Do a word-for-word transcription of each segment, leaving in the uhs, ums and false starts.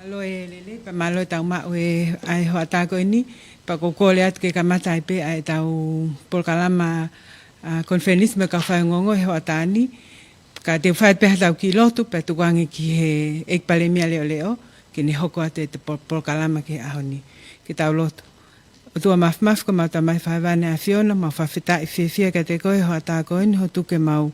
Mālō e lelei, pea mālō e tau maʻu e ʻa e hoʻatā ko eni, pea ʻoku ou kole atu ke kamata ai pē ʻa e tau polokalama, ʻa, konifelenisi mo e kau faiongoongo he hoʻatā ni, ka te u fai pē ha tau kiʻi lotu, pea tukuange ki he ʻEiki Palēmia Leʻoleʻo, ke ne hoko atu e te pol-, polokalama ki he ʻaho ni. Ke tau lotu. ʻOtua Māfimafi, ko homau Tamai Fakahēvani ʻa e ʻAfiona, mau fakafetaʻi fiefia kiate koe he hoʻatā ko eni, hoʻo tuku ke mau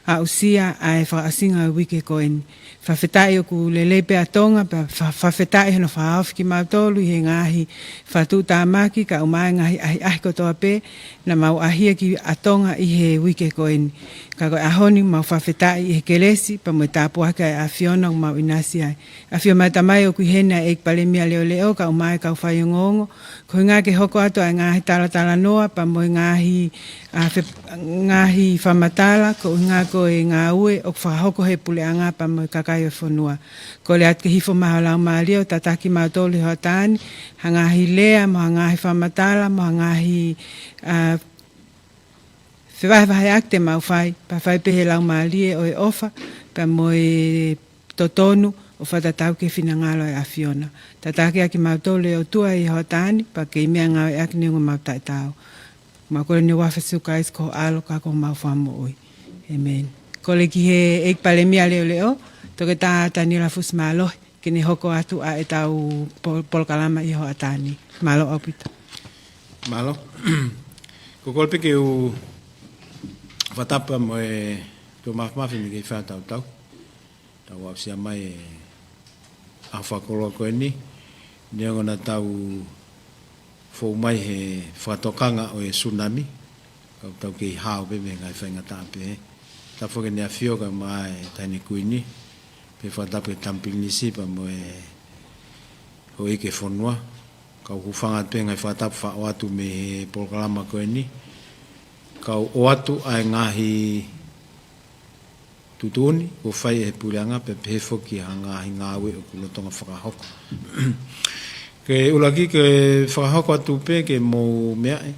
aʻusia ʻa e fakaʻosinga ʻo e uike ko eni. Fakafetaʻi ʻoku lelei pē ʻa Tonga, pea fa-, fakafetaʻi hono fakahaofi kimautolu ʻi he ngaahi fakatuʻutāmaki, kae ʻumaʻā e ngaahi ʻahiʻahi kotoa pē, naʻa mau ʻahia ki ʻa Tonga ʻi he uike ko eni. Ka ko e ʻaho ni mau fakafetaʻi ʻi he kelesi, pea mo e tāpuaki ʻa e ʻAfiona ʻoku mau ʻinasi ai. ʻAfio mai Tamai ʻoku ʻi heni ʻa e ʻEiki Palēmia Leʻoleʻo, kae ʻumaʻā e kau faiongoongo, ko e ʻuhinga ke hoko atu ʻa e ngaahi talatalanoa, pea mo e ngaahi, ʻa, fe-, ngaahi fakamatala, ko e ʻuhinga ko e ngāue ʻoku fakahoko he puleʻanga pea mo e kakai ʻo e fonua. Kole atu ke hifo mai ho Laumālie ʻo tataki kimautolu he hoʻatā ni, ha ngaahi lea, mo ha ngaahi fakamatala, mo ha ngaahi, ʻa, fevahevaheʻaki te mau fai, pea fai pē he Laumālie ʻo e ʻofa, pea mo e totonu ʻo fakatatau ki he finangalo ʻo e ʻAfiona. Tataki ʻaki kimautolu ʻe ʻOtua ʻi he hoʻatā ni, pea ke ke meʻangāueʻaki neongo ʻemau taʻetaau. Mau kole ʻi he huafa ʻo Sīsū Kalaisi ko ho ʻAlo ka ko homau Fakamoʻui. ʻĒmeni. Kole ki he ʻEiki Palēmia Leʻoleʻo, Toketā Taniela Fusimālohi, ke ne hoko atu ʻa e tau pol-, polokalama ʻi he hoʻatā ni. Mālō ʻaupito. Mālō. ʻOku ou kole pē ke u fakatapu mo e ʻOtua Māfimafi ni ke fai ʻetau tau. Tau aʻusia mai e ʻaho fakakoloa ko eni, neongo naʻa tau fou mai he fakatokanga ʻo e tsunami, ka tau kei hao pē mei he ngaahi faingataʻa pehē. Tapu foki ki Heʻene ʻAfio kae ʻumaʻā e Taʻahine Kuini, pea fakatapu ki he Tama Pilinisi pea mo e houʻeiki ʻo e fonua. Kau hūfanga atu pē he ngaahi fakatapu faʻa ʻoatu mei he polokalama ko eni. Kau ʻoatu ʻa e ngaahi tuʻutuʻuni kuo fai ʻe he puleʻanga pea pehē foki ki ha ngaahi ngāue ʻoku lolotonga fakahoko. Ke ʻuluaki ke fakahoko atu pē ke mou meaʻi,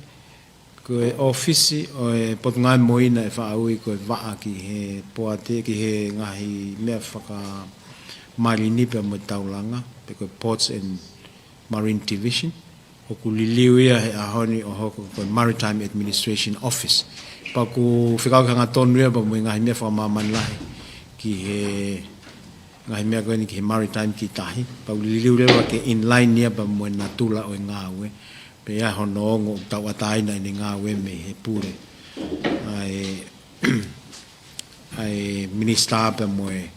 ko e ʻōfisi ʻo e Potungāue Moʻui naʻe faʻa ui ko e vaʻa ki he poate, ki he ngaahi meʻa fakamalini pea mo e taulanga, pe ko e Ports and Marine Division, ʻoku liliu ia he ʻaho ni ʻo hoko ko e Maritime Administration Office. Pea ʻoku fekauʻaki hangatonu ia pea mo e ngaahi meʻa fakamāmani lahi ki he ngaahi meʻa ko eni ki he maritime ki tahi. Pea ʻoku liliu leva ke in line ia pea mo e natula ʻo e ngāue. Pea ʻi ai hono ongo ʻoku tauʻatāina ʻene ngāue mei he pule ʻa e ʻa e minisitā pea mo e,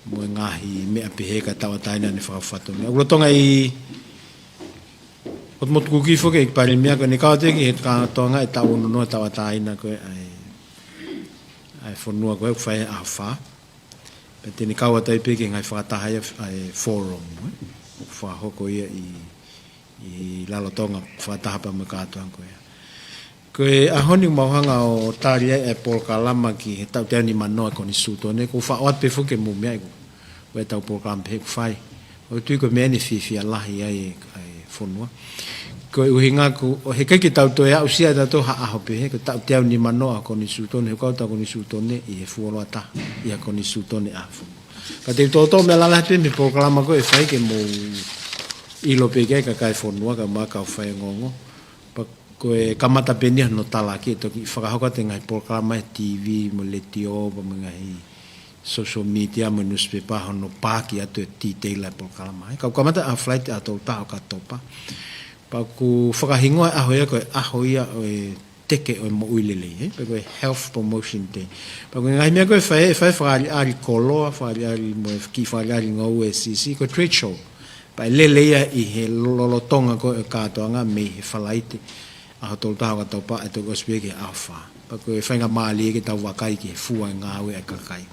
mo e ngaahi meʻa pehē ka tauʻatāina ʻene fakafatongia. ʻOku lolotonga ʻi, ʻoku motuku ki foki ʻEiki Palēmia ko ʻene kau atu ki he kātoanga e tau ono noa tauʻatāina ko ē ʻa e, ʻa e fonua ko ē ʻoku fai he ʻaho fā. Pea te ne kau atu ai pē ki he ngaahi fakataha ia ʻa e forum, ē. Fakahoko ia ʻi ʻi lalo Tonga fakataha pea mo e kātoanga ko ia. Ko e ʻaho ni ʻoku mau hanga ʻo tali ai e polokalama ki he taʻu teau nimanoa ʻo e Konisitūtone, ʻoku ou faʻa ʻoatu pē foki ke mou meaʻi ko e tau polokalama pehē ʻoku fai. ʻOku ou tui ko e meʻa eni ʻe fiefia lahi ai e, e fonua. Ko e ʻuhinga ko, ʻoku ʻikai ke tau toe aʻusia ʻe tautolu ha ʻaho pehē, ko e taʻu teau nimanoa ʻo e Konisitūtone, he ʻoku kau ʻetau Konisitūtone ʻi he fuoloa taha, ʻi he Konisitūtone ʻa e fonua. Ka te u toʻotoʻo meʻa lalahi pē mei he polokalama ko ē ʻe fai ke mou ʻilo pē ki ai kakai e fonua kae ʻumaʻā e kau faiongoongo. Pea ko e kamata pē eni hono talaki, ʻe toki fakahoko atu e ngaahi polokalama he T V, mo e letiō, pea mo e ngaahi social media, mo e newspaper, hono paaki atu e detail ʻa e polokalama. Ka ʻoku kamata ʻaho Falaite ʻaho tolu taha ʻo ʻOkatopa. Pea ʻoku fakahingoa e ʻaho ia ko e ʻaho ia ʻo e teke ʻo e moʻui lelei, ē? Pe ko e Health Promotion Day. Pea ko e ngaahi meʻa ko ē ʻe fai, ʻe fai fakaʻaliʻali koloa, fakaʻaliʻali mo e kiʻi fakaʻaliʻali ngoue siʻisiʻi, ko e trade show. Pea ʻe lele ia ʻi he lolotonga ko ē ʻo e kātoanga mei he Falaite ʻaho tolu taha ʻo ʻOkatopa ʻe toki ʻosi pē ki he ʻaho fā. Pea ko e faingamālie ke tau vakai ki he fua e ngāue ʻa e kakai.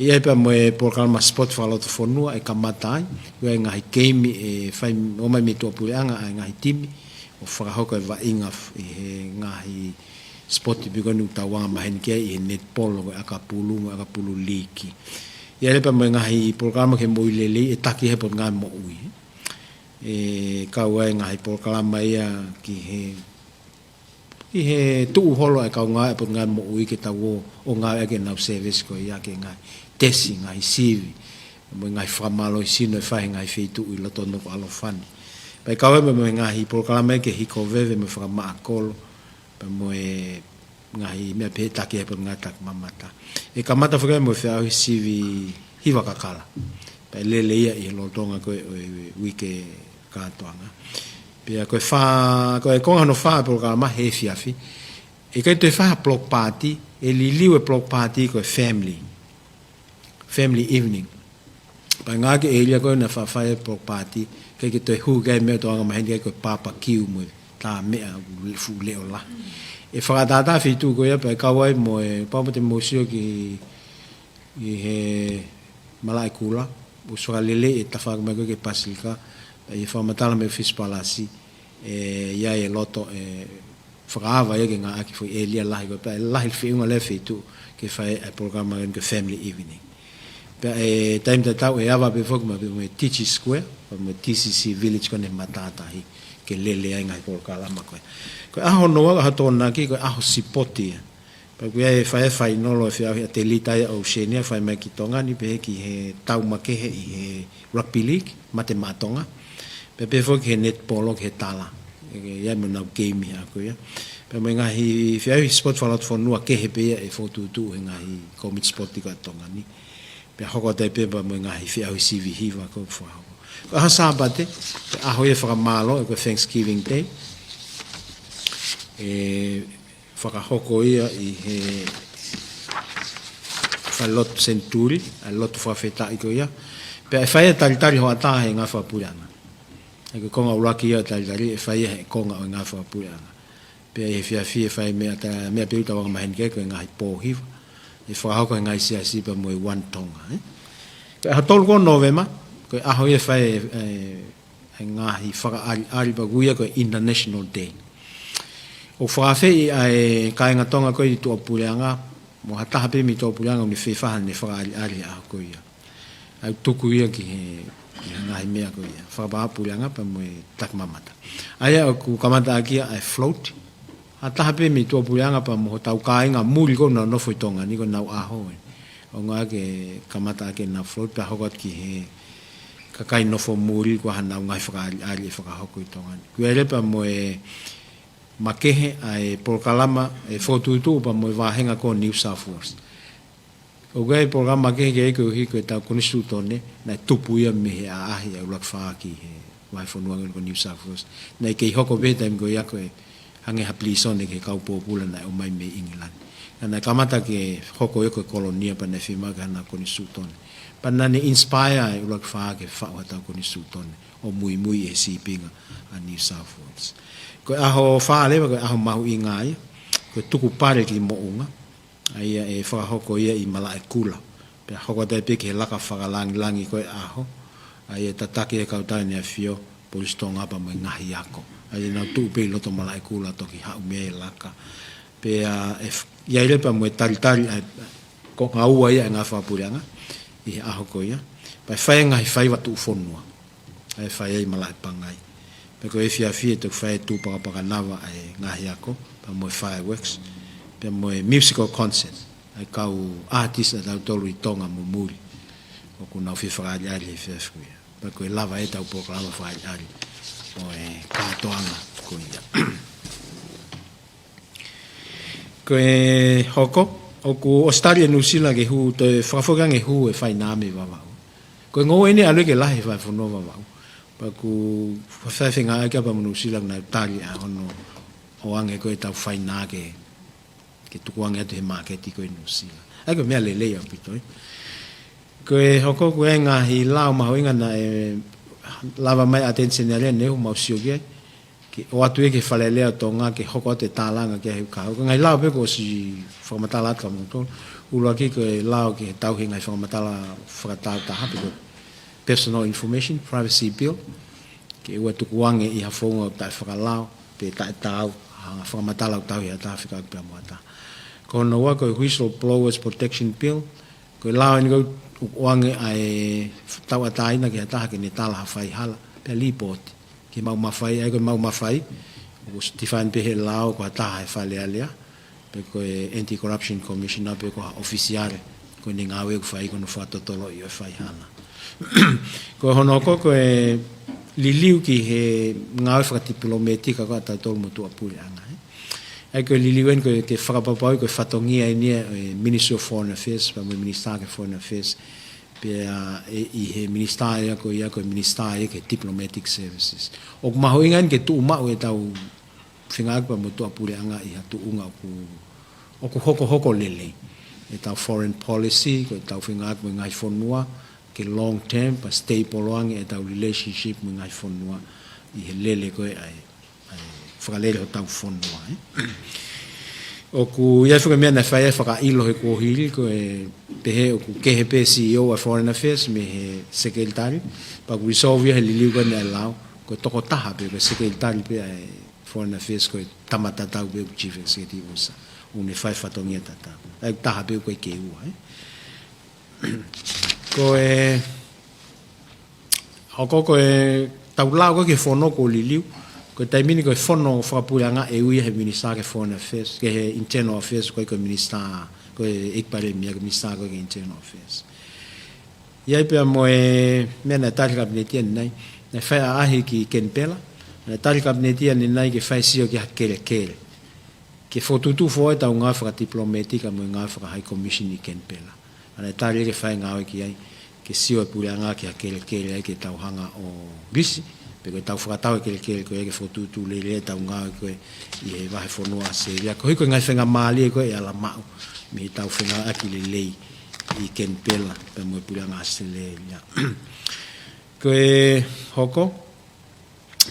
ʻI ai pea mo e polokalama sipoti fakalotofonua ʻe kamata ai, ʻi ai e ngaahi keimi ʻe fai ʻomai mei tuʻapuleʻanga ʻa e ngaahi timi, ʻo fakahoko e vaʻinga f-, ʻi he ngaahi sipoti pē ko eni ʻoku tau anga maheni ki ai ʻi he netipolo, ko e ʻakapulu, mo e ʻakapulu liiki. ʻI ai pea mo e ngaahi polokalama ki he moʻui lelei ʻe taki he Potungāue Moʻui. ʻE kau ai e ngaahi polokalama ia ki he, ki he tuʻu holo ʻa e kau ngāue ʻa e Potungāue Moʻui ke tau ō, ō ngāueʻaki ʻenau service ko ia ki he ngaahi tesi, ngaahi sivi, mo e ngaahi fakamālohisino ʻe fai he ngaahi feituʻu ʻi loto Nukuʻalofa ni. Pea ʻe kau ai mo e ngaahi polokalama ia ke hiko veve mo e fakamaʻa kolo, pea mo e ngaahi meʻa pehē ʻe taki ai pea mo e ngaahi takimamata. ʻE kamata foki ai mo e feʻauhi sivi hiva kakala. Pea ʻe lele ia ʻi he lolotonga ko ē ʻo e uike kātoanga. Pea ko e fā, ko e konga hono fā ʻo e polokalama he efiafi. ʻE ʻikai toe fai ha block party, ʻe liliu e block party ko e family. Family evening. Pea ngāueʻaki e ʻēlia ko ē naʻe faʻa fai ai e block party, ʻikai ke toe hū ki ai e meʻa ʻo e tōʻonga maheni, ʻikai ko e barbecue mo e tā meʻa fuʻu leʻo lahi. ʻE fakatātā feituʻu ko ia pea ʻe kau ai mo e, kapau te mou sio ki ʻi he Malaʻekula, ʻosi fakaleleiʻi e tafaʻaki mai ko ē ki he Pasilika, ʻi he fakamatala mei he ʻōfisi palasi, ʻe ʻi ai e loto ʻe fakaava ia ke ngāueʻaki e foʻi ʻēlia lahi ko ē, pea ʻe lahi e feʻunga leva e feituʻu ke fai e polokalama ko e family evening. Pea ʻi he taimi tatau ʻe ava pē foki mo e, mo e T C Square, pea mo e T C C Village ko eni he matātahi ke lele ai e ngaahi polokalama ko ē. Ko e ʻaho hono ua, ʻaho Tokonaki, ko e ʻaho sipoti ia. Pea ʻoku ʻi ai e fai, fainolo e feʻauhi ʻa e ʻatelita ia ʻa Oceania, fai mai ki Tonga ni, pehē ki he tau makehe ʻi he rugby league, Mate Maʻa Tonga. Pea pehē foki ki he netipolo ki he Tala. ʻE ʻi ai mo ʻenau game he ʻaho ko ia. Pea mo e ngaahi feʻauhi sipoti fakalotofonua kehe pē ia ʻe fokotuʻutuʻu ʻe he ngaahi kōmiti sipoti ko ē ʻa Tonga ni. Pea hoko atu ai pē pea mo e ngaahi feʻauhi sivi hiva ko ē ʻoku fakahoko. Ko e ʻaho Sāpate, ko e ʻaho ia ʻo e fakamālō, ko e Thanksgiving Day. ʻE fakahoko ia ʻi he falelotu Senituli, ʻa e lotu fakafetaʻi ko ia. Pea ʻe fai e talitali hoʻatā ʻe he ngaahi fakapuleʻanga. ʻA ia ko e konga ʻuluaki ia ʻo e talitali, ʻe fai ia he konga ʻo e ngaahi fakapuleʻanga. Pea ʻi he efiafi ʻe fai e meʻa ta-, meʻa pē ʻoku tau anga maheni ki ai ko e ngaahi pō hiva. ʻE fakahoko ʻe he ngaahi siasi pea mo e One Tonga, ē. Ko e ʻaho tolu ko ē ʻo Nōvema, ko e ʻaho ia ʻe fai e, e, e ngaahi fakaʻaliʻali pea ʻoku ui ia ko e International Day. ʻOku fakaafeʻi ʻa e kāinga Tonga ko ē ʻi tuʻapuleʻanga, mo ha taha pē mei tuʻapuleʻanga ʻoku ne fie fai haʻane fakaʻaliʻali he ʻaho ko ia. ʻA ia ʻoku tuku ia ki he, ki he ngaahi meʻa ko ia. Fakapapauʻi puleʻanga pea mo e takimamata. ʻA ia ʻoku kamataʻaki ia ʻa e float. Ha taha pē mei tuʻapuleʻanga pea mo hotau kāinga muli ko ē ʻoku nau nofo ʻi Tonga ni ko ʻenau ʻaho ē. ʻO ngā ke kamataʻaki ʻenau float pea hoko atu ki he kakai nofo muli ko ē haʻanau ngaahi fakaʻaliʻali ʻe fakahoko ʻi Tonga ni. Ko ia leva pea mo e makehe ʻa e polokalama ʻe fokotuʻutuʻu pea mo e vāhenga ko ē New South Wales. ʻOku ʻi ai e polokalama kehekehe koeʻuhi ko ʻetau konisitūtone, naʻe tupu ia mei he ʻaʻahi ʻa e ʻUluaki Fā ki he vahefonua ko eni ko New South Wales. Naʻe kei hoko pē he taimi ko ia ko e hangē ha pilīsone ki he kau pōpula naʻe ʻomai mei ʻIngilani. Ka naʻe kamata ke hoko ia ko e kolonia pea naʻe fiemaʻu ke ʻi ai haʻanau konisitūtone. Pea naʻa ne inspire ʻa e ʻUluaki Fā ke faʻu haʻatau konisitūtone ʻo muimui ʻi he sīpinga ʻa New South Wales. Ko e ʻaho fā leva, ko e ʻaho mahuʻinga ia, ko e tuku pale ki Moʻunga. ʻA ia ʻe fakahoko ia ʻi Malaʻekula. Pea hoko atu ai pē ki he laka fakalangilangi ko ē ʻaho. ʻA ia ʻe tataki ʻe he kau tau ʻEne ʻAfio, Polisi Tonga pea mo e ngaahi ako. ʻA ia ʻe nau tuʻu pē ʻi loto Malaʻekula toki haʻu mei ai e laka. Pea ʻe f-, ʻi ai leva pea mo e talitali ʻa e konga ua ia ʻa e ngaahi fakapuleʻanga ʻi he ʻaho ko ia. Pea ʻe fai e ngaahi faiva tuʻufonua. ʻA ia ʻe fai ai ʻi Malaʻepangai. Pea ko e efiafi ʻe toki fai e tū pakapakanava ʻa e ngaahi ako, pea mo e fireworks, pea mo e musical concert. ʻA e kau artist ʻatautolu ʻi Tonga mo muli. ʻOku nau fie fakaʻaliʻali he efiafi ko ia. Pea ko e lava ʻetau polokalama fakaʻaliʻali ʻo e kātoanga ko ia. Ko e hoko, ʻoku ʻosi tali ʻe Nuʻusila ke hū, toe fakafoki ange e hū e fainā mei Vavaʻu. Ko e ngoue ʻeni ʻe ʻalu ia ke lahi he vahefonua Vavaʻu. Pea ʻoku fakafaifekau ange pea mo Nuʻusila naʻe tali ʻa hono ʻoange ko ē ʻetau fainā ke, ke tukuange atu he māketi ko ē ʻi Nuʻusila. ʻA ia ko e meʻa lelei ʻaupito ē. Ko e hoko, ko e ngaahi lao mahuʻinga naʻe lava mai ʻa Teni Seniale ne u mau sio ki ai. Ke ʻoatu ia ki he Fale Alea ʻo Tonga ke hoko atu e tālanga ki ai he kahaʻu. Ko e ngaahi lao pē kuo ʻosi fakamatala atu kia moutolu. ʻUluaki ko e lao ki he tauhi e ngaahi fakamatala fakataautaha pe ko e Personal Information, Privacy Bill. Ke ʻoua ʻe tukuange ʻi ha founga ʻoku taʻefakalao, pe taʻetaau, ha fakamatala ʻoku tauhi ʻe ha taha fekauʻaki pea mo ha taha. Ko hono ua ko e Whistleblowers Protection Bill, ko e lao ʻeni ʻoku ʻoange ʻa e tauʻatāina ki ha taha ke ne tala ha faihala, pea lipooti ki he maʻu mafai, ʻa ia ko e maʻu mafai, ʻoku ʻosi tifani pē he lao ko ha taha he Fale Alea, pe ko e Anti-Corruption Commissioner, pe ko ha ʻōfisiale, ko ʻene ngāue ʻoku fai ko hono fakatotoloʻi ʻo e faihala. Ko hono hoko ko e liliu ki he ngāue fakatipilōmētika ko ē ʻa tautolu mo tuʻapuleʻanga, ē. ʻA ia ko e liliu eni ko e ke fakapapauʻi ko e fatongia eni ia ʻo e Ministry of Foreign Affairs, pea mo e Minisitā ki he Foreign Affairs, pea ʻe, ʻi he minisitā ia ko ia ko e minisitā ia ki he Diplomatic Services. ʻOku mahuʻinga eni ke tuʻu maʻu ʻetau fengāueʻaki pea mo tuʻapuleʻanga ʻi ha tuʻunga ʻoku, ʻoku hokohoko lelei ʻetau foreign policy, ko ʻetau fengāueʻaki mo e ngaahi fonua, ke long term, pea stable ange ʻetau relationship mo e ngaahi fonua ʻi he lele ko ē ʻa e, ʻa e fakalele hotau fonua, ē. ʻOku ʻi ai foki e meʻa naʻe fai ai e fakaʻilo he kuohili, ko e pehē ʻoku kehe pē C E O ʻa e Foreign Affairs mei he Sekelitali, pea ʻoku resolve ia he liliu ko eni ʻa e lao, ko e tokotaha pē, ko e Sekelitali pē ʻa e Foreign Affairs ko e tama tatau pē ʻoku Chief Executive Officer, ʻoku ne fai e fatongia tatau. ʻA ia ʻoku taha pē ʻoku ʻikai ke ua, ē. Ko e, hoko ko e tau lao ko ē ki he fono kuo liliu, ko e taimi ni ko e fono fakapuleʻanga ʻe ui ia he minisitā ki he Foreign Affairs, ki he Internal Affairs, ʻikai ko e minisitā, ko e ʻEiki Palēmia, ko e minisitā ko ē ki he Internal Affairs. ʻI ai pea mo e meʻa naʻe tali ʻe he Kapineti ʻanenai, naʻe fai ʻaʻahi ki Kenipela, naʻe tali ʻe he Kapineti ʻanenai ke fai e sio ki ha kelekele, ke fokotuʻutuʻu foʻou ʻetau ngāue fakatipilōmētika mo e ngāue faka-High Commission ʻi Kenipela. Naʻe tali ke fai e ngāue ki ai, ke sio e puleʻanga ki ha kelekele ai ke tau hanga ʻo lisi, pe ko ʻetau fakatau e kelekele ko ia ke fokotuʻutuʻu lelei ʻetau ngāue ko ē ʻi he vahefonua ʻAositelēlia, koeʻuhi ko e ngaahi faingamālie ko ē ʻe ala maʻu mei heʻetau fengāueʻaki lelei ʻi Kenipela pea mo e puleʻanga ʻAositelēlia. Ko e hoko,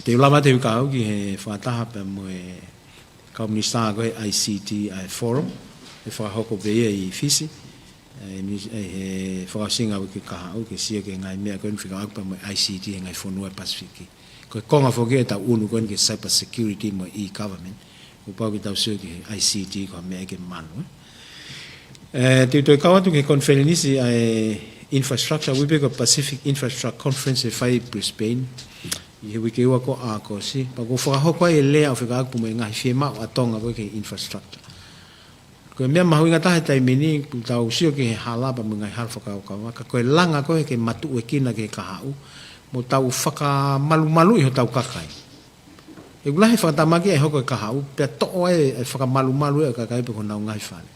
te u lava atu he uike kahaʻu ki he fakataha pea mo e kau minisitā ko ē I C T ʻa e Forum, ʻe fakahoko pē ia ʻi Fisi, ʻe, minis-, ʻe, he fakaʻosinga uike kahaʻu ke sio ki he ngaahi meʻa ko eni fekauʻaki pea mo e I C T he ngaahi fonua ʻo e Pasifiki. Ko e konga foki ʻetau ʻunu ko eni ki he cyber security mo e e-government, kuo pau ke tau sio ki he I C T ko ha meʻa ke malu, ē. ʻE, te u toe kau atu ki he konifelenisi ʻa e infrastructure, ʻoku ui pē ko e Pacific Infrastructure Conference ʻe fai ʻi Brisbane ʻi he uike ua ko ʻAokosi, pea kuo fakahoko ai e lea ʻo fekauʻaki pea mo e ngaahi fiemaʻu ʻa Tonga ko ē ki he infrastructure. Ko e meʻa mahuʻinga taha he taimi ni, ʻoku tau sio ki he hala pea mo e ngaahi hala fakakaukau, ka ko e langa ko ē ke matuʻuekina ki he kahaʻu, mo tau fakamalumaluʻi hotau kakai. ʻOku lahi e fakatamaki ʻe hoko e kahaʻu, pea toʻo ai e fakamalumalu ʻa e kakai pe ko honau ngaahi fale.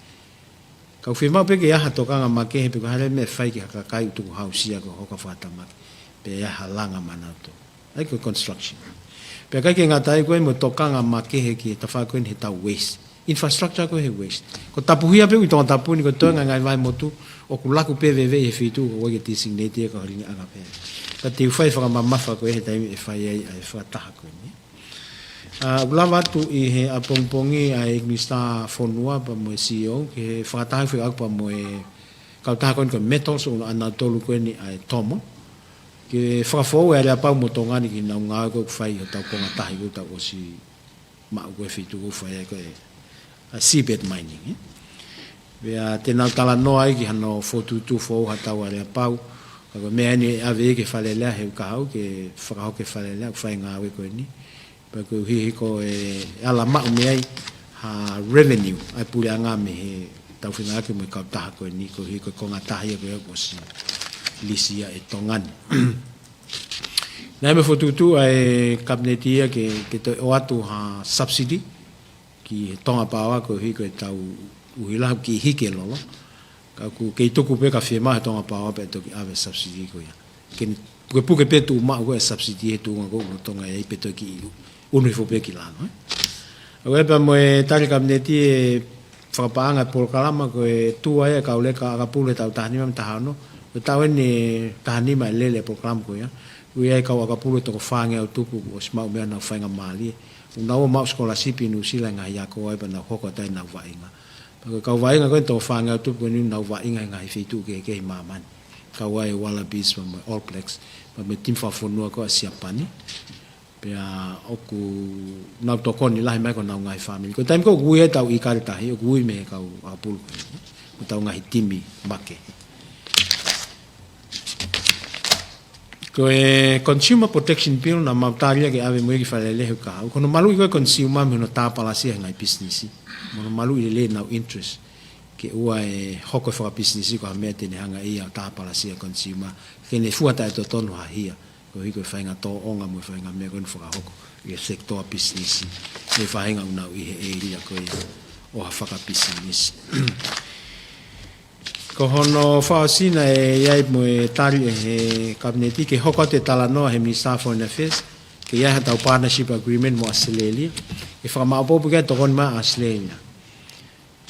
Ka ʻoku fiemaʻu pē ke ʻi ai ha tokanga makehe pe ko e hā e meʻa ʻe fai ki ha kakai ʻoku tukuhāusia ko e hoko e fakatamaki, pea ʻi ai ha langa maʻanautolu. ʻA ia ko e construction. Pea ʻikai ke ngata ai ko e mo e tokanga makehe ki he tafaʻaki ko eni heʻetau waste. Infrastructure ko ē he waste. Ko Tapuhia pē ʻi Tongatapu ni ko e toenga e ngaahi vahemotu ʻoku laku pē veve ʻi he feituʻu ʻoku ʻikai ke designate ia ka holiʻanga pē. Ka te u fai e fakamamafa ko ē he taimi ʻe fai ai ʻa e fakataha ko eni. ʻA, ʻoku lava atu ʻi he ʻapongipongi ʻa e ʻEiki Minisitā Fonua pea mo e C E O ki he fakataha fekauʻaki pea mo e kautaha ko eni ko e Metals ʻo ʻanautolu ko eni ʻa e Tomo, ke fakafoʻou e aleapau mo Tonga ni ki heʻenau ngāue ko ē ʻoku fai ʻi hotau konga tahi ko ē ʻoku tau ʻosi maʻu ko ē e feituʻu ʻoku fai ai ko ē ʻa e seabed mining, ē. Pea te nau talanoa ai ki hano fokotuʻutuʻu foʻou haʻatau aleapau, ka ko e meʻa eni ʻe ʻave ia ki he Fale Alea he uike kahaʻu, ke fakahoko e Fale Alea ʻoku fai e ngāue ko eni. Pea koeʻuhi he ko e ala maʻu mei ai ha revenue ʻa e puleʻanga mei heʻetau fengāueʻaki mo e kautaha ko eni, koeʻuhi ko e konga tahi ia ko ē ʻoku ʻosi lisi ia ʻe Tonga ni. Naʻe ʻi ai mo e fokotuʻutuʻu ʻa e Kapineti ia ke, ke toe ʻoatu ha subsidy ki he Tonga Power koeʻuhi ko ʻetau uhi lahi ʻoku kiʻi hiki e lolo. Ka ʻoku kei tuku pē ka fiemaʻu he Tonga Power pea toki ʻave e subsidy ko ia. Ke ne pukepuke pē tuʻu maʻu ko ē e subsidy he tuʻunga ko ē ʻoku Tonga ʻi ai pea toki ʻunu hifo pē ki lalo, ē. ʻA ia pea mo e tali ʻe he Kapineti e fakapaʻanga e polokalama ko e tuʻu ai e kau leka ʻakapulu he taʻu taha nima mo e taha ono. Ko e taʻu eni taha nima e lele e polokalama ko ia. ʻOku ʻi ai e kau ʻakapulu ʻe toko fāngeau tupu kuo ʻosi maʻu mei ai honau faingamālie. ʻOku nau ō ʻo maʻu sikolasipi ʻi Nuʻusila he ngaahi ako ai pea nau hoko atu ai ʻenau vaʻinga. Pea ko e kau vaʻinga ko ē ʻe toko fāngeau tupu ko eni ʻoku nau vaʻinga he ngaahi feituʻu kehekehe ʻi māmani. Kau ai e Wallabies pea mo e All Blacks, pea mo e timi fakafonua ko ē ʻa Siapani. Pea ʻoku nau tokoni lahi mai ko honau ngaahi fāmili. Ko e taimi ko ē ʻoku ui ai ʻetau ʻīkale tahi, ʻoku ui mei he kau ʻakapulu ko eni, mo ʻetau ngaahi timi makehe. Ko e Consumer Protection Bill naʻa mau tali ia ke ʻave mo ia ki Fale Alea he uike kahaʻu. Ko hono maluʻi ko ē e consumer mei hono tāpalasia he ngaahi pisinisi, mo hono maluʻi lelei ʻenau interest. ke ʻoua ʻe hoko e fakapisinisi ko ha meʻa te ne hanga ʻe ia ʻo tāpalasia e consumer, ke ne fua taʻetotonu ha hia, koeʻuhi ko e faʻahinga tōʻonga mo e faʻahinga meʻa ko eni fakahoko ʻi he sekitoa pisinisi, ʻi he faʻahinga ʻoku nau ʻi he ʻēlia ko ia ʻo ha fakapisinisi. Ko hono fakaʻosi naʻe ʻi ai mo e tali ʻe he Kapineti ke hoko atu e talanoa he Minisitā Foreign Affairs, ke ʻi ai haʻatau partnership agreement mo ʻAositelēlia, ʻe fakamaʻopoʻopo ki ai e tokoni mai ʻa ʻAositelēlia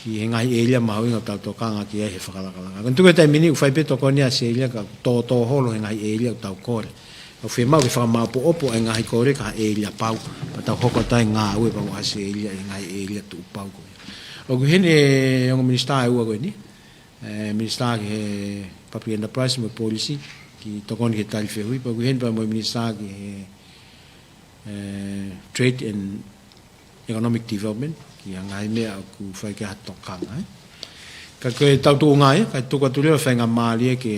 ki he ngaahi ʻēlia mahuʻinga ʻoku tau tokanga ki ai he fakalakalaka. Ko e tuku he taimi ni ʻoku fai pē tokoni ʻa ʻAositelēlia ka tōtō holo he ngaahi ʻēlia ʻoku tau kole. ʻOku fiemaʻu ke fakamaʻopoʻopo e ngaahi kole ki ha ʻēlia pau, pea tau hoko atu ai e ngāue pea mo ʻAositelēlia ʻi he ngaahi ʻēlia tuʻu pau ko ia. ʻOku ʻi heni e ongo minisitā ʻe ua ko eni, e, Minisitā ki he Public Enterprise mo e Policy, ke tokoni ki he tali fehuʻi, pea ʻoku ʻi heni pea mo e Minisitā ki he, e, Trade and Economic Development, ki he ngaahi meʻa ʻoku fai ki ai ha tokanga, ē. Ka ko e tau tuʻunga ia, kae tuku atu leva e faingamālie ke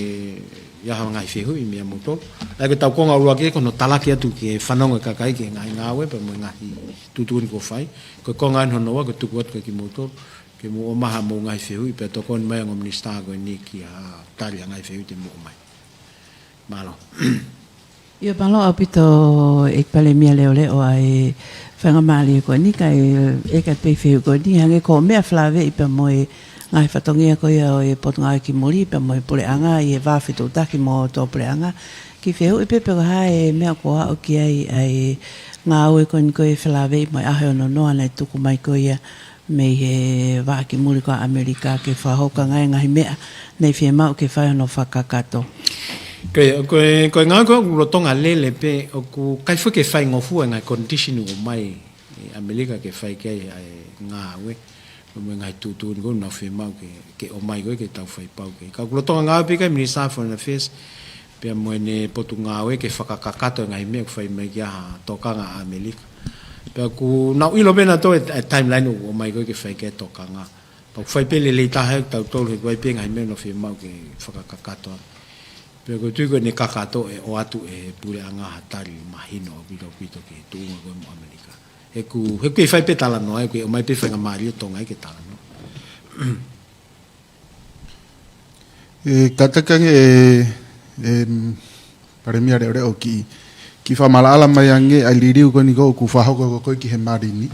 ʻi ai ha ngaahi fehuʻi meia moutolu. ʻA ia ko e tau konga ʻuluaki ko hono talaki atu ke fanongo e kakai ki he ngaahi ngāue pea mo e ngaahi tuʻutuʻuni kuo fai. Ko e konga eni hono ua, ko e tuku atu kia kimoutolu ke mou ʻomai haʻamou ngaahi fehuʻi pea tokoni mai e ongo minisitā ko eni ki ha tali ʻa e ngaahi fehuʻi te mou ʻomai. Mālō. ʻIo, mālō ʻaupito ʻEiki Palēmia Leʻoleʻo ʻa e faingamālie ko eni, kae ʻeke atu pē e fehuʻi ko eni, hangē ko e meʻa felāveʻi pea mo e ngaahi fatongia ko ia ʻo e Potungāue ki Muli pea mo e Puleʻanga ʻi he vā fetuʻutaki mo e tō Puleʻanga. Kiʻi fehuʻi pē pe ko e hā e meʻa ʻoku aʻu ki ai ʻa e ngāue ko eni ko e felāveʻi mo e ʻaho ʻe ono noa naʻe tuku mai ko ia mei he Vaʻa ki Muli ko ia ʻa ʻAmelika ke fakahoko ai e ngaahi meʻa naʻe fiemaʻu ke fai hono fakakakato. Ko e, ko e, ko e ngāue ko ē ʻoku lolotonga lele pē, ʻoku ʻikai foki ke faingofua e ngaahi condition ʻoku ʻomai ʻe ʻAmelika ke fai ki ai ʻa e ngāue, mo e ngaahi tuʻutuʻuni ko ē ʻoku nau fiemaʻu ke, ke ʻomai ko ē ke tau fai pau ki ai. Ka ʻoku lolotonga ngāue pē ʻa e Minisitā Foreign Affairs pea mo ʻene potungāue ke fakakakato e ngaahi meʻa ʻoku fai mai ki ai ha tokanga ʻa ʻAmelika. Pea ʻoku nau ʻilo pē nautolu e, e timeline ʻoku ʻomai ko ē ke fai ki ai e tokanga. Pea ʻoku fai pē lelei taha ʻe tautolu he ʻoku ʻi ai pē ngaahi meʻa ʻoku nau fiemaʻu ke fakakakato ai. Pea ʻoku ou tui ko ʻene kakato ʻe ʻoatu ʻe he Puleʻanga ha tali mahino ʻaupito ʻaupito ki he tuʻunga ko ē mo ʻAmelika. He ʻoku, he ʻoku kei fai pē talanoa, he ʻoku kei ʻomai pē faingamālie ʻa Tonga ia ke talanoa. ʻE, kātaki ange ʻe, ʻe, Palēmia Leʻoleʻo kiʻi, kiʻi fakamaʻalaʻala mai ange ʻa e liliu ko eni ko ē ʻoku fakahoko ko ē ki he Mālini.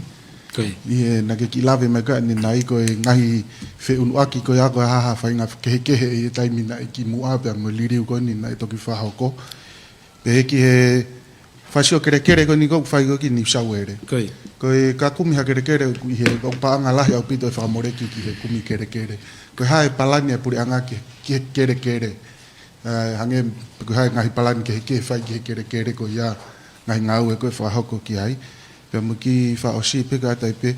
Ko ia. ʻI he naʻa ke kiʻi lave mai ko ē ʻanenai ko e ngaahi feʻunuʻaki ko ia ko e hā ha faʻahinga kehekehe ʻi he taimi naʻe kimuʻa pea mo e liliu ko eni naʻe toki fakahoko. Pehē ki he fasiʻi kelekele ko eni ʻoku fai ko ē ki New South Wales. Ko ia. Ko e ka kumi ha kelekele ʻoku ʻi he, ʻoku paʻanga lahi ʻaupito e fakamoleki ki he kumi kelekele. Ko e hā e palani ʻa e Puleʻanga ki, ki he kelekele. ʻE, hangē ko e hā e ngaahi palani kehekehe fai ki he kelekele ko ia, ngaahi ngāue ko ē fakahoko ki ai. Pea mo e kiʻi fakaʻosi pē kātaki pē,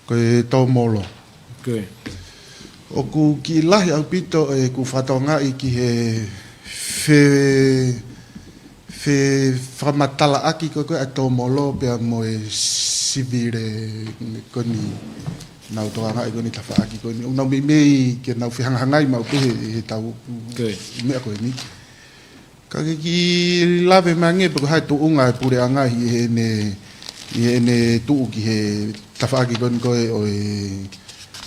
ko e tōmolo. Ko ia. ʻOku kiʻi lahi ʻaupito ʻeku fakatokangaʻi ki he fe, fe fakamatalaʻaki ko ē ko ē ʻa e tōmolo pea mo e sivile ko eni, nau tokangaʻi ko eni tafaʻaki ko eni. ʻOku nau meimei ke nau fehangahangai maʻu pē he, he tau Ko ia. meʻa ko eni. Ka ke kiʻi lave mai ange pe ko e hā e tuʻunga e Puleʻanga ʻi heʻene, ʻi heʻene tuʻu ki he tafaʻaki ko eni ko ē ʻo e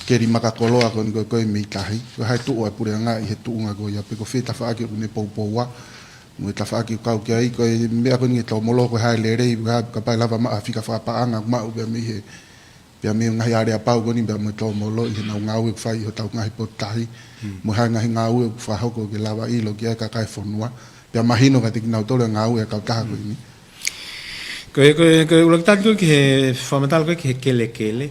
keli makakoloa ko eni ko ē, ko ē mei tahi. Ko e hā e tuʻu ʻa e Puleʻanga ʻi he tuʻunga ko ia pe ko fē tafaʻaki ʻoku ne poupoua. Mo e tafaʻaki ʻoku kau ki ai, ko e meʻa ko eni e tōmolo, ko e hā e lelei, ko e hā kapau ʻe lava maʻu ha fika fakapaʻanga maʻu pea mei he, pea mei he ngaahi aleapau ko eni pea mo e tōmolo ʻi heʻenau ngāue ʻoku fai ʻi hotau ngaahi potu tahi. Mm. Mo e hā e ngaahi ngāue ʻoku fakahoko ke lava ʻilo ki ai e kakai e fonua. Pea mahino kiate kinautolu e ngāue ʻa e kautaha ko eni. Ko e, ko e, ko e ʻuluaki tali ko ē ki he fakamatala ko ē ki he kelekele.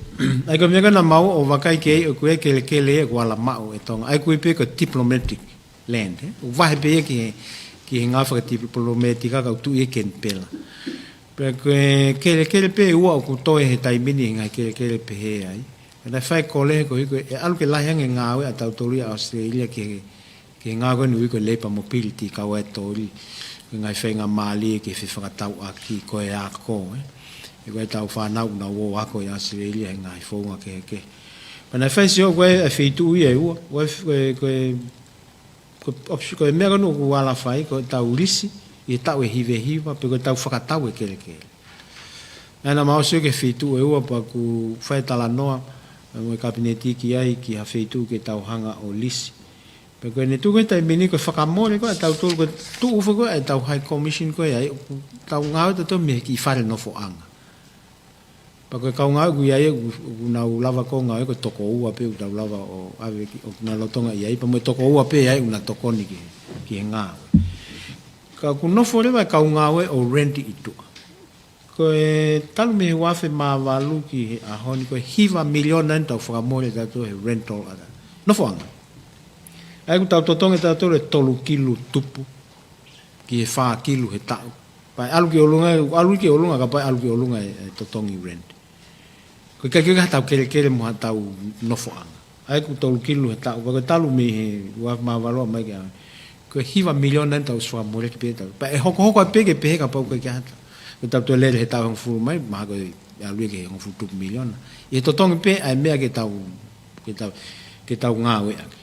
ʻA ia ko e meʻa ko ē naʻa mau ō ʻo vakai ki ai ʻoku ʻi ai e kelekele ʻoku ala maʻu ʻe Tonga. ʻA ia ʻoku ui pē ko e diplomatic land, ē? ʻOku vahe pē ia ki he, ki he ngāue fakadipilomētika ka ʻoku tuʻu ia ʻi Kenipela. Pea ko e kelekele pē ʻe ua ʻoku toe he taimi ni he ngaahi kelekele pehē ai. Ka naʻe fai e kole he koeʻuhi ko e ʻalu ke lahi ange e ngāue ʻa tautolu ʻi ʻAositelēlia ki he, ki he ngāue ko eni ʻoku ui ko e labour mobility, kau ai e toli, ko e ngaahi faingamālie ke fefakatauʻaki ko e ako, ē. ʻE ko e tau fānau ʻoku nau ō ʻo ako ʻi ʻAositelēlia he ngaahi founga kehekehe. Pea naʻe fai e sio ko e, e feituʻu ia ʻe ua, ko e, ko e, ko e ko e option, ko e meʻa ko eni ʻoku ala fai, ko e tau lisi ʻi he taʻu ʻe hiva hiva, pe ko e tau fakatau e kelekele. Naʻa mau sio ki he feituʻu ʻe ua pea ʻoku fai e talanoa, mo e Kapineti ki ai ki ha feituʻu ke tau hanga ʻo lisi. Pea ko e ne tuku he taimi ni ko e fakamole ko ē ʻa tautolu ko e tuʻu foki ko ē ʻa e tau High Commission ko ē ai, ʻoku tau ngāue tautolu mei he kiʻi fale nofoʻanga. Pea ko e kau ngāue ʻoku ʻi ai ʻoku, ʻoku nau lava ko ē ngāue ko e toko ua pē ʻoku tau lava ʻo ʻave ki, ʻoku na lolotonga ʻi ai, pea mo e toko ua pē ai ʻoku na tokoni ki, ki he ngāue. Ka ʻoku nofo leva e kau ngāue ʻo rent ʻi tuʻa. Ko e talu mei he ua afe mā valu ki he ʻaho ni ko e hiva miliona ʻeni tau fakamole tautolu he rental ʻa e nofoʻanga. ʻA ia ʻoku tau totongi tautolu e tolu kilu tupu ki he fā kilu he taʻu. Pea ʻalu ki ʻolunga, ʻalu ki ʻolunga, kapau ʻe ʻalu ki ʻolunga e, e totongi rent. Ko e ʻikai ke ʻi ai ha tau kelekele mo ha tau nofoʻanga. ʻA ia ʻoku tolu kilu he taʻu, pea ko e talu mei he ua afe mā valu mai ki he ʻaho ni. Ko e hiva miliona ʻeni tau ʻosi fakamole ki pē tautolu. Pea ʻe hokohoko ai pē ke pehē kapau ʻe ʻikai ke ʻi ai ha tau. Ko e tautolu lele he taʻu hongofulu mai, mahalo ko e ʻalu ia ki he hongofulu tupu miliona. ʻI he totongi pē ʻa e meʻa ke tau, ke tau, ke tau ngāueʻaki.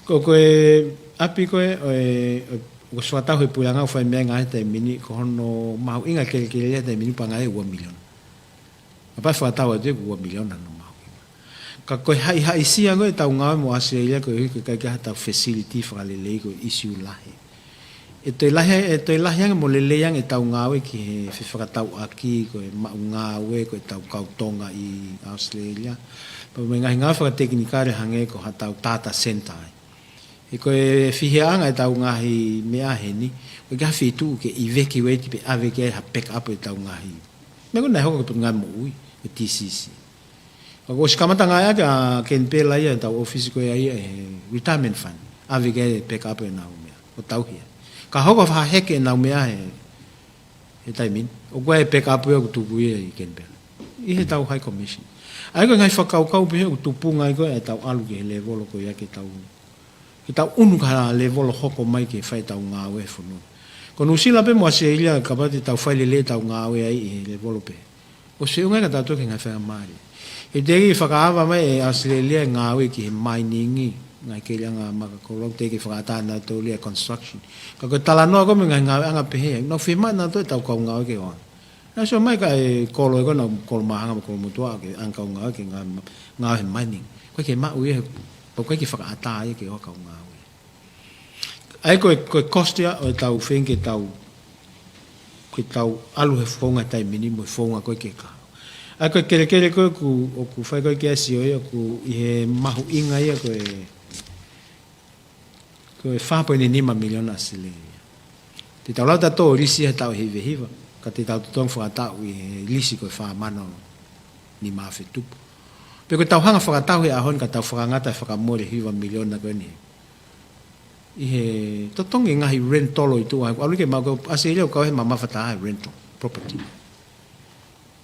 Ko, ko e ʻapi ko ē, ʻo e, ʻo, ʻoku ʻosi fakatau he puleʻanga ʻoku fai meʻa ngaahi taimi ni, ko hono mahuʻinga kelekele he taimi ni pea ngaahi ua miliona. Kapau ʻe fakatau atu ia ʻoku ua miliona hono mahuʻinga. Ka ko e haʻihaʻisia ko ē ʻetau ngāue mo ʻAositelēlia koeʻuhi ko e ʻikai ke ʻi ai ha tau facility fakalelei ko e ʻisiū lahi. ʻE toe lahi, ʻe toe lahi ange mo lelei ange ʻetau ngāue ki he fefakatauʻaki ko e maʻu ngāue ko ē ʻetau kau Tonga ʻi ʻAositelēlia. Pea mo e ngaahi ngāue fakatekinikale hangē ko ha tau data center ai. He ko e fihiaʻanga ʻetau ngaahi meʻa heni, ʻoku ʻikai ha feituʻu ke evacuate pē ʻave ki ai ha backup ʻetau ngaahi. Meʻa ko ē naʻe hoko ki he Potungāue Moʻui, ko e T C C. Ka kuo ʻosi kamata ngāueʻaki ʻa Kenipela ia ʻetau ʻōfisi ko ē ʻa ia he retirement fund. ʻAve ki ai e backup ʻenau meʻa. ʻO tauhi ai. Ka hoko ʻo fakaheke ʻenau meʻa he, he taimi ni. ʻOku ʻi ai e backup ia ʻoku tuku ia ʻi Kenipela. ʻI he tau High Commission. ʻA ia ko e ngaahi fakakaukau pehē ʻoku tupunga ai ko ē ʻetau ʻalu ki he lēvolo ko ia ke tau, ke tau ʻunu ki ha lēvolo hoko mai ke fai ʻetau ngāue he fonua. Ko Nuʻusila pē mo ʻAositelēlia kapau te tau fai lelei ʻetau ngāue ai ʻi he lēvolo pē. ʻOsi feʻunga ia kia tautolu ki he ngaahi faingamālie. He teʻeki fakaava mai ʻe ʻAositelēlia e ngāue ki he mining, ngaahi keliʻanga makakoloa, teʻeki fakaʻatā nautolu ia e construction. Ka ko e talanoa ko ē mo e ngaahi ngāueʻanga pehē, nau fiemaʻu nautolu ʻetau kau ngāue ke ʻoange. Naʻe sio mai ka e kolo ē ko ē naʻa kolo māhanga mo kolo motuʻa ke ʻoange kau ngāue ke ngāue ma-, ngāue he mining. ʻOku ʻikai ke maʻu ia he, ʻoku ʻikai ke fakaʻatā ia ke ʻoange kau ngāue. ʻA ia ko e, ko e cost ia ʻo ʻetau feinga ke tau, ke tau ʻalu he founga taimi ni mo e founga ko ē ke kaha. ʻA ia ko e kelekele ko ē ʻoku, ʻoku fai ko ē ke sio ia ʻoku ʻi he mahuʻinga ia ko e, ko e fā poini nima miliona ʻAositelēlia. Te tau lava tautolu ʻo lisi he taʻu hiva hiva, ka te tau totongi fakataʻu ʻi he lisi ko e fā mano nima afe tupu. Pea ko ʻetau hanga fakatau he ʻaho ni ka tau fakangata e fakamole hiva miliona ko eni. ʻI he totongi ngaahi rental ʻi tuʻa, ʻalu ke maʻu ko ē ʻAositelēlia ʻoku kau he mamafa taha e rental property.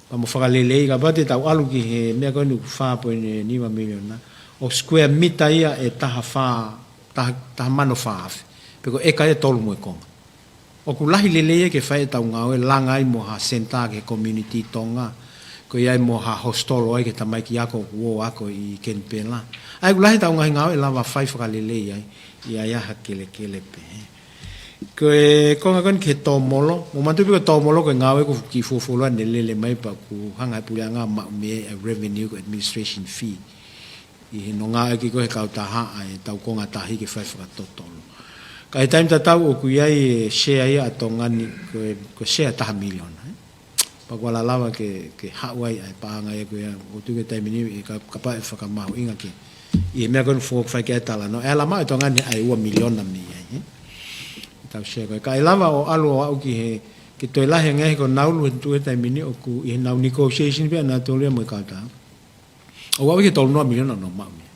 Pea mo fakalelei, kapau te tau ʻalu ki he meʻa ko eni ʻoku fā poini nima miliona, ʻo square mita ia ʻe taha fā, taha, taha mano fā afe. Pe ko e ʻeka ia ʻe tolu mo e konga. ʻOku lahi lelei ia ke fai ʻetau ngāue langa ai mo ha senitā ki he community Tonga. Ko ia ai mo ha hostel ai ki he tamaiki ako ʻoku ō ako ʻi Kenipela. ʻA ia ʻoku lahi ʻetau ngaahi ngāue ʻe lava fai fakalelei ai, ʻi ai ha kelekele pē. Ko e konga ko eni ki he tōmolo, mou manatuʻi pē ko e tōmolo ko e ngāue ʻoku kiʻi fuofuoloa ʻene lele mai pea ʻoku hanga ʻe he puleʻanga ʻo maʻu mei ai e revenue ko e administration fee. ʻI he ngāueʻaki ko ē he kautaha ʻa ʻetau konga tahi ke fai fakatotolo. Ka ʻi he taimi tatau ʻoku ʻi ai e share ia ʻa Tonga ni ko e, ko e share taha miliona, ē. Pea ʻoku ala lava ke, ke haʻu ai ʻa e paʻanga ia ko ia, ʻoku tuku he taimi ni ʻe ka-, kapau ʻe fakamahuʻinga ke. ʻI he meʻa ko eni ʻoku fai ki ai e talanoa. ʻE ala maʻu ʻe Tonga ni ʻa e ua miliona mei ai, ē. Tau share ko ē. Ka ʻe lava ʻo ʻalu ʻo aʻu ki he, ke toe lahi ange he ko e nau ʻalu he tuʻu he taimi ni ʻoku ʻi he nau negotiation pē ʻa nautolu ia mo e kautaha. ʻO aʻu ki he tolu noa miliona ʻoku nau maʻu mei ai.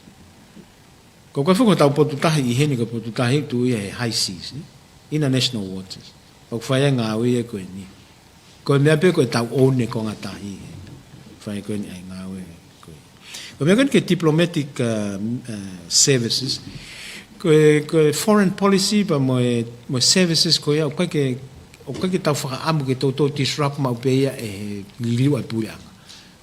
Ko e ko e fuko tau potu tahi ʻi heni ko e potu tahi ʻoku tuʻu ia he high seas, ē? International waters. ʻOku fai ai e ngāue ia ko eni. Ko e meʻa pē ko e tau own e konga tahi, ē? Fai ko eni ʻa e ngāue ko ē. Ko e meʻa ko eni ki he diplomatic, uh, uh, services. Ko e, ko e foreign policy pea mo e, mo e services ko ia, ʻoku ʻikai ke, ʻoku ʻikai ke tau fakaʻamu ke toutou disrupt maʻu pē ia ʻe he liliu ʻa e puleʻanga.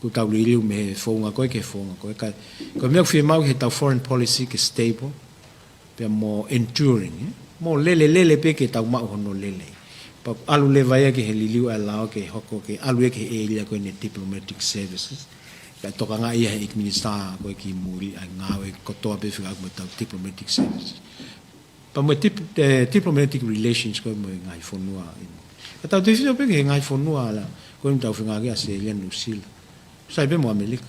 ʻOku tau liliu mei he founga ko ē ki he founga ko ē. Ka, ko e meʻa ʻoku fiemaʻu ki heʻetau foreign policy ke stable, pea mo enduring, ē? Mo lele, lele pē ke tau maʻu hono lelei. Pea ʻalu leva ia ki he liliu ʻa e lao ke hoko ke ʻalu ia ki he ʻēlia ko eni diplomatic services. Kae tokangaʻi ia ʻe he ʻEiki Minisitā ko ē ki muli ʻa e ngāue kotoa pē fekauʻaki mo ʻetau diplomatic service. Pea mo e dip-, eh, diplomatic relations ko ē mo e ngaahi fonua. Ka tau tefito pē ki he ngaahi fonua ʻa ia ko ē ʻoku tau fengāueʻaki, ʻAositelēlia, Nuʻusila. Sai pē mo ʻAmelika.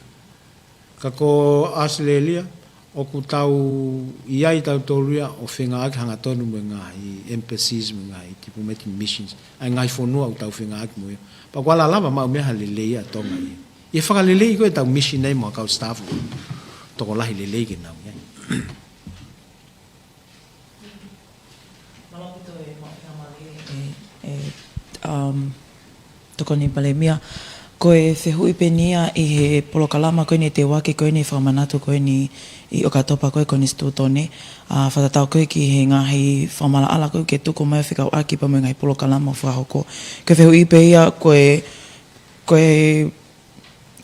Ka ko ʻAositelēlia, ʻoku tau ʻi ai tautolu ia ʻo fengāueʻaki hangatonu mo e ngaahi embassies, mo e ngaahi diplomatic missions ʻa e ngaahi fonua ʻoku tau fengāueʻaki mo ia. Pea ʻoku ala lava maʻu mei ai ha lelei ʻa Tonga ia. ʻI he fakalelei ko ē ʻetau mission ai mo e kau staff, tokolahi lelei ke nau ʻi ai. Mālō ʻaupito e maʻu faingamālie ʻe, ʻe, um, Tokoni Palēmia. Ko e fehuʻi pē eni ia ʻi he polokalama ko eni ʻe teuaki ko eni fakamanatu ko eni ʻi ʻOkatopa ko ē, Konisitūtone, ʻa, fakatatau ko ē ki he ngaahi fakamaʻalaʻala ko ē ke tuku mai ʻo fekauʻaki pea mo e ngaahi polokalama ʻoku fakahoko. Ko e fehuʻi pē ia ko e, ko e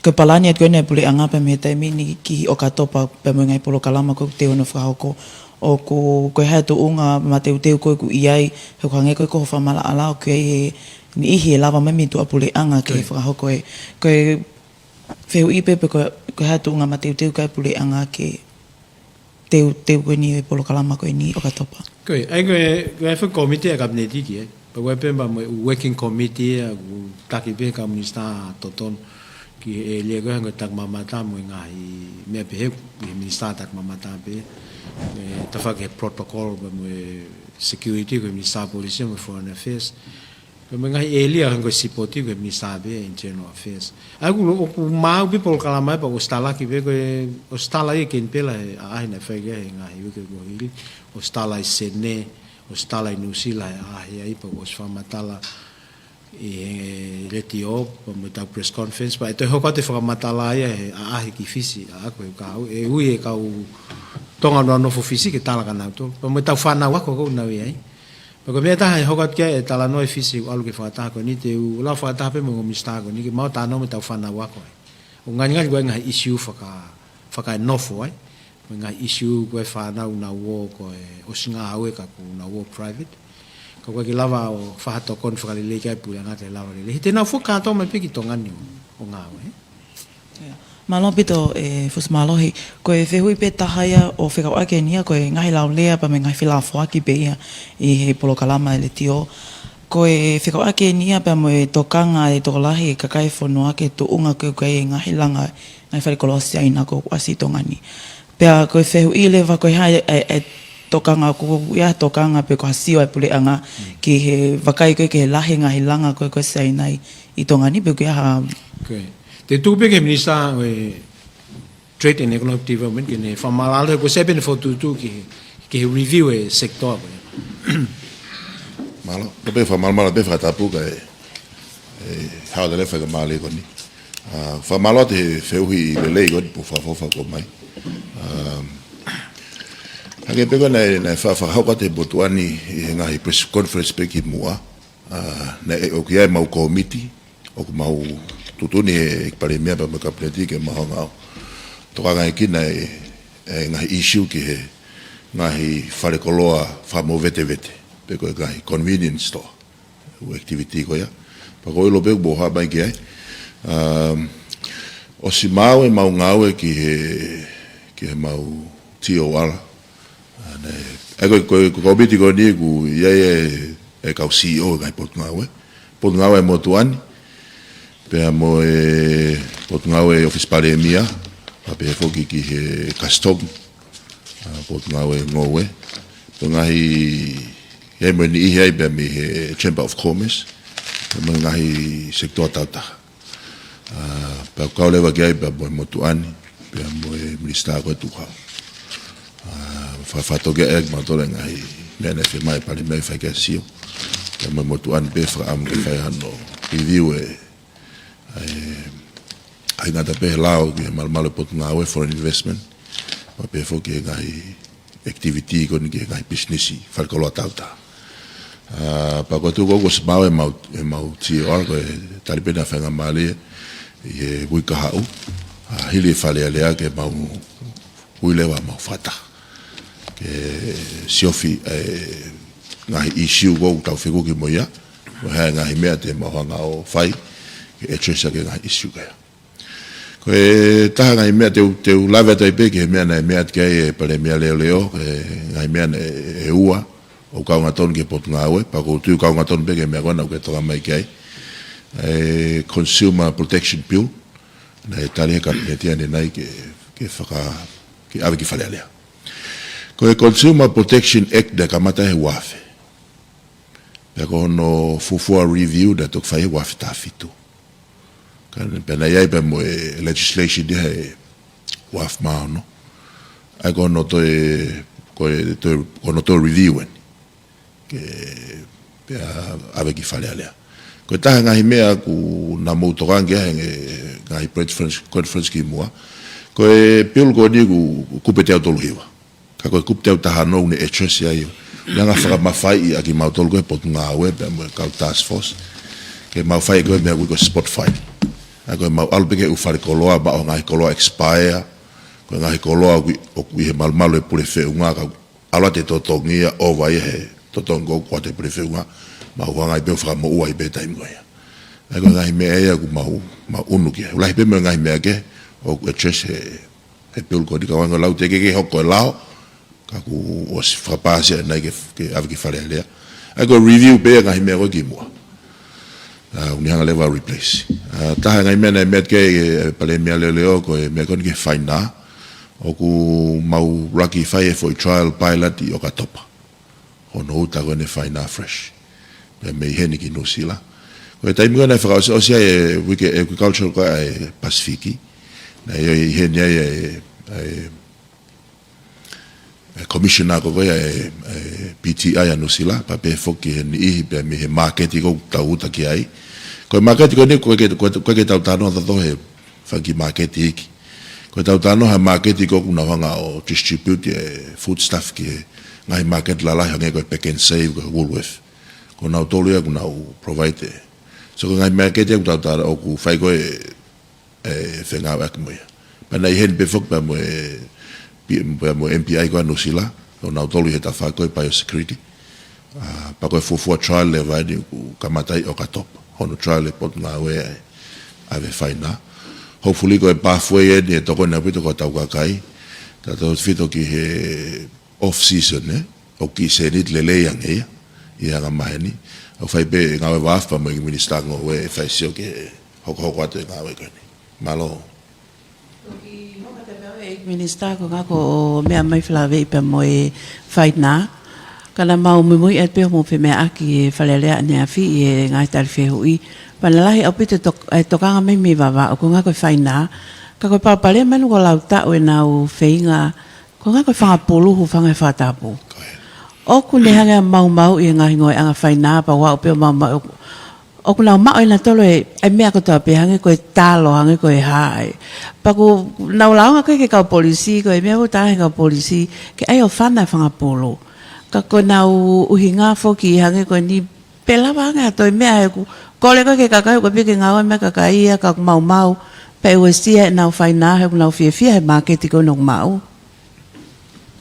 ko e palani atu ko eni ʻa e puleʻanga pea mei he taimi ni ki ʻOkatopa pea mo e ngaahi polokalama ko ē ʻoku teu hono fakahoko, ʻoku, ko e hā e tuʻunga mateuteu ko ē ʻoku ʻi ai, he ʻoku hangē ko ē ko hoʻo fakamaʻalaʻala ʻoku ʻi ai e niʻihi ʻe lava mai mei tuʻapuleʻanga ke Ko e. fakahoko e, ko e fehuʻi pē pe ko, ko e hā e tuʻunga mateuteu ʻa e puleʻanga ke teu, teu ko eni e polokalama ko eni ʻOkatopa. Ko e, ʻa ia ko e, ko e foʻi kōmiti ʻa e Kapineti ki ai. Pea ko e pē pea mo e working committee ʻoku taki pē ʻe he kau minisitā totonu ki he ʻēlia ko ē, hangē ko e takimamata mo e ngaahi meʻa pehē, ki he minisitā takimamata pē, e tafaʻaki he protocol pea mo e security, ko e minisitā polisi mo e foreign affairs. Pea mo e ngaahi ʻēlia hangē ko e sipoti ko e minisitā pē, internal affairs. ʻA ia ʻoku, ʻoku maʻu pē polokalama ia pea ʻosi talaki pē ko ē, ʻosi tala ia ʻe Kenipela he ʻaʻahi naʻe fai ki ai he ngaahi uike kuo hili, ʻosi tala ʻi Senē, ʻosi tala ʻi Nuʻusila he ʻaʻahi ai pea ʻosi fakamatala ʻi he letiō, pea mo ʻetau press conference, pea ʻe toe hoko atu e fakamatala ia he ʻaʻahi ki Fisi, ʻa ia ko e kau, ʻe ui e kau Tonga ʻoku nau nofo Fisi ke tala kia nautolu. Pea mo ʻetau fānau ako ʻoku nau ʻi ai. Pea ko e meʻa ʻe taha ʻe hoko atu ki ai e talanoa ʻi Fisi ʻoku ʻalu ke fakataha ko eni, te u lau fakataha pē mo e ongo minisitā ko eni ke mau talanoa mo ʻetau fānau ako ai. ʻOku ngalingali ko e ngaahi issue faka-, fakaenofo ai. Mo e ngaahi issue ko e fānau ʻoku nau ō ko e ʻosi ngāue ka kuo nau ō private. Ka ʻoku ʻikai ke lava ʻo fai ha tokoni fakalelei ki ai e puleʻanga ke lava lelei. He te nau foki kātoa mai pē ki Tonga ni ʻo, ʻo ngāue, ē? ʻIo. Mālō ʻaupito, ʻe Fusi Mālohi. Ko e fehuʻi pē taha ia ʻoku fekauʻaki eni ia, ko e ngaahi laulea pea mo e ngaahi felāfoaki pē ia ʻi he polokalama ʻa e letiō. Ko e fekauʻaki eni ia pea mo e tokanga ʻa e tokolahi e kakai e fonua ki he tuʻunga ko ē ʻoku ʻi ai e ngaahi langa, ngaahi falekoloa Siaina kuo ʻosi ʻi Tonga ni. Pea ko e fehuʻi leva ko e hā e, e, e tokanga, ʻoku ʻi ai ha tokanga pe ko ha sio ʻa e puleʻanga Mm. ki he vakai ko ē ki he lahi e ngaahi langa ko ē ʻoku ʻi ai e Siaina ʻi, ʻi Tonga ni pe ʻoku ʻi ai ha Ko e. Te u tuku pē ki he minisitā ʻo e Trade and Economic Development ke ne fakamaʻalaʻala, kuo ʻosi pē ʻene fokotuʻutuʻu ki he, ki he review e sector ko ē. Mālō, ko e pē fakamaʻalaʻala pē fakatapu kae, ʻe, hao tale faingamālie ko eni. ʻA, fakamālō atu he fehuʻi lelei ko eni pea mo e fakaʻofoʻofa ʻoku ʻomai. ʻA, hangē pē ko ē naʻe, naʻe fa-, fakahoko atu ʻe he motuʻa ni ʻi he ngaahi press conference pē kimuʻa. ʻA, naʻe ʻoku ʻi ai ʻemau kōmiti, ʻoku mau tuʻutuʻuni ʻe he Palēmia pea mo e Kapineti ke mau hanga ʻo tokangaʻi ki ai e, e ngaahi issue ki he ngaahi falekoloa fakamovetevete, pe ko e ngaahi convenience store, ʻū activity ko ia. Pea ʻoku ou ʻilo pē ʻoku mou haʻu mai ki ai. Um, ʻosi maʻu ʻemau ngāue ki he, ki heʻemau T O R, ʻA, ne, ʻa ia ko e, ko e, ko e kōmiti ko eni ʻoku ʻi ai e, e kau C E O e ngaahi potungāue. Potungāue ʻa e motuʻa ni, pea mo e potungāue ʻa e ʻŌfisi Palēmia, pea pehē foki ki he Custom, ʻa, potungāue ngoue. Pea ngaahi, ʻi ai mo e niʻihi ai pea mei he Chamber of Commerce, pea mo e ngaahi sekitoa tāutaha. ʻA, pea kau leva ki ai pea mo e motuʻa ni, pea mo e minisitā ko ē tukuhau. ʻA, fa-, fakatokeʻi ʻaki kimautolu e ngaahi meʻa naʻe fiemaʻu ʻe he Palēmia ke fai ki ai e sio. Pea mo e motuʻa ni pē fakaʻamu ke fai hano review e, e, ʻa e ngata pē he lao ki he malumalu e potungāue foreign investment. Pea pehē foki ki he ngaahi activity ko eni ki he ngaahi pisinisi falekoloa tāutaha. ʻA, pea ko e tuʻu ko ē kuo ʻosi maʻu ʻemau, ʻemau T O R, ko e tali pē naʻe faingamālie ʻi he uike kahaʻu. ʻA, hili e Fale Alea ke mau ui leva ʻemau fakataha ke siofi e ngaahi issue ko ē ʻoku tau fekuki mo ia. Mo e hā e ngaahi meʻa te mau hanga ʻo fai ke address ʻaki e ngaahi issue ko ia. Ko Ko e taha ngaahi meʻa te u, te u lave atu ai pē ki he meʻa naʻe meʻa atu ki ai e Palēmia Leoleo, e ngaahi meʻa naʻe, e ua, ʻoku kaungatonu ki he Potungāue, pea ʻoku ou tui ʻoku kaungatonu pē ki he meʻa ko ena ʻoku ke toka mai ki ai. E Consumer Protection Bill, naʻe tali he Kapineti ʻanenai ke, ke faka, ke ʻave ki Fale Alea. Ko e Consumer Protection Act naʻe kamata he uafe. Pea ko hono fuofua review naʻe toki fai he uafe taha fitu. Ka ne pea naʻe ʻi ai pea mo e legislation ia he uafe mā ono. ʻA ia ko hono toe, ko e toe, ko hono toe review eni. Ke pea ʻave ki Fale Alea. Ko e taha ngaahi meʻa ʻoku na mou tokanga ki ai he ngaahi press conference, conference ki muʻa. Ko e bill ko eni ʻoku kupu teau tolu hiva. Ka ko e kupu teau taha ono ʻoku ne address ai ʻo. Naʻa na fakamafaiʻi ʻaki kimautolu ko e Potungāue pea mo e kau task force. Ke mau fai ko e meʻa ʻoku ui ko e spot fine. ʻA ia ko e mau ʻalu pē ki he ʻū fale koloa, maʻu ha ngaahi koloa expire. Ko e ngaahi koloa ʻoku, ʻoku ʻi he malumalu e pule feʻunga, ka ʻalu atu e totongi ia, ʻova ia he totongi ko ē ʻoku ʻoatu he pule feʻunga. Mau hanga ai pē ʻo fakamoʻua ai pē taimi ko ia. ʻA ia ko e ngaahi meʻa ia ʻoku mau, mau ʻunu ki ai. ʻOku lahi pē mo e ngaahi meʻa kehe ʻoku address he he bill ko eni, ka ʻoange lau te ke ke hoko e lao, ka kuo ʻosi fakapaasi ʻanenai ke, ke ʻave ki Fale Alea. ʻA ia ko e review pē ngaahi meʻa ko ē ki muʻa. ʻA, ʻoku ne hanga leva ʻo replace. ʻA, taha ngaahi meʻa naʻe meʻa atu ki ai e Palēmia Leoleo ko e meʻa ko eni ki he fainā. ʻOku mau laki fai e foʻi trial pilot ʻi ʻOkatopa. Hono uta ko eni e fainā fresh. Pea mei heni ki Nuʻusila. Ko e taimi ko ē naʻe fakaʻosiʻosi ai e Week Agriculture ko ē ʻa e Pasifiki. Naʻe ʻi heni ai e, e, e commissioner ko ē ʻa e, e P T I ʻa Nuʻusila. Pea pehē foki he niʻihi pea mei he māketi ʻoku tau uta ki ai. Ko e māketi ko eni ko e ke, ko e, ko e ke tau talanoa tautolu he fanga kiʻi māketi iiki. Ko ʻetau talanoa he māketi ko ē ʻoku nau hanga ʻo distribute e foodstuff ki he ngaahi māketi lalahi hangē ko e Pak'nSave, ko e Woolworth. Ko nautolu ia ʻoku nau provide e. So ko e ngaahi māketi ʻoku tau tala ʻoku fai ko ē e fengāueʻaki mo ia. Pea naʻe ʻi heni pē foki pea mo e, pea mo e M P I ko ē ʻa Nuʻusila, ko nautolu ʻi he tafaʻaki ko ē biosecurity. ʻA, pea ko e fuofua trial leva eni ʻoku kamata ʻi ʻOkatopa. Hono trial e Potungāue ʻa e ʻave fainā. Hopefully ko e pathway eni ʻe tokoni ʻaupito ki hotau kakai. Tautautefito ki he off season, ē? ʻOku kiʻi sēniti lelei ange ia ʻi he anga maheni. ʻOku fai pē ngāue vāofi pea mo e Minisitā Ngoue ʻe fai sio ki he hokohoko atu e ngāue ko eni. Mālō. Ko e kiʻi hoka te pea e Minisitā ko e ngako ʻo meʻa mai felāveʻi pea mo e fainā. Ka naʻa mau muimui atu pē hoʻomou femeʻaʻaki e Fale Alea ʻaneafi ʻi he ngaahi tali fehuʻi. Pea naʻe lahi ʻaupito e tok-, e tokanga mai mei Vavaʻu ko e ngako e fainā. Ka ko e palopalema eni ko e lau taʻu ʻenau feinga ko e ngako e fanga pulu hūfanga he fakatapu. Ko ia. ʻOku ne hanga ʻo maumauʻi e ngaahi ngoueʻanga fainā pea ʻoku aʻu pē ʻo maumauʻi ʻoku nau maʻu ʻe nautolu e, e meʻa kotoa pē hangē ko e talo, hangē ko e hā ē. Pea ʻoku nau lāunga ko ē ki he kau polisi, ko e meʻa ʻoku tala he kau polisi, ke ʻai ʻo fana e fanga pulu. Ka ko ʻenau ʻuhinga foki hangē ko eni, pe lava ange ʻa e toe meʻa he ʻoku kole ko ē ki he kakai, ʻoku pehē ke ngāue mai e kakai ia ka ʻoku maumau, pea ʻe uesia ʻenau fainā he ʻoku nau fiefia he māketi ko ē ʻoku nau maʻu.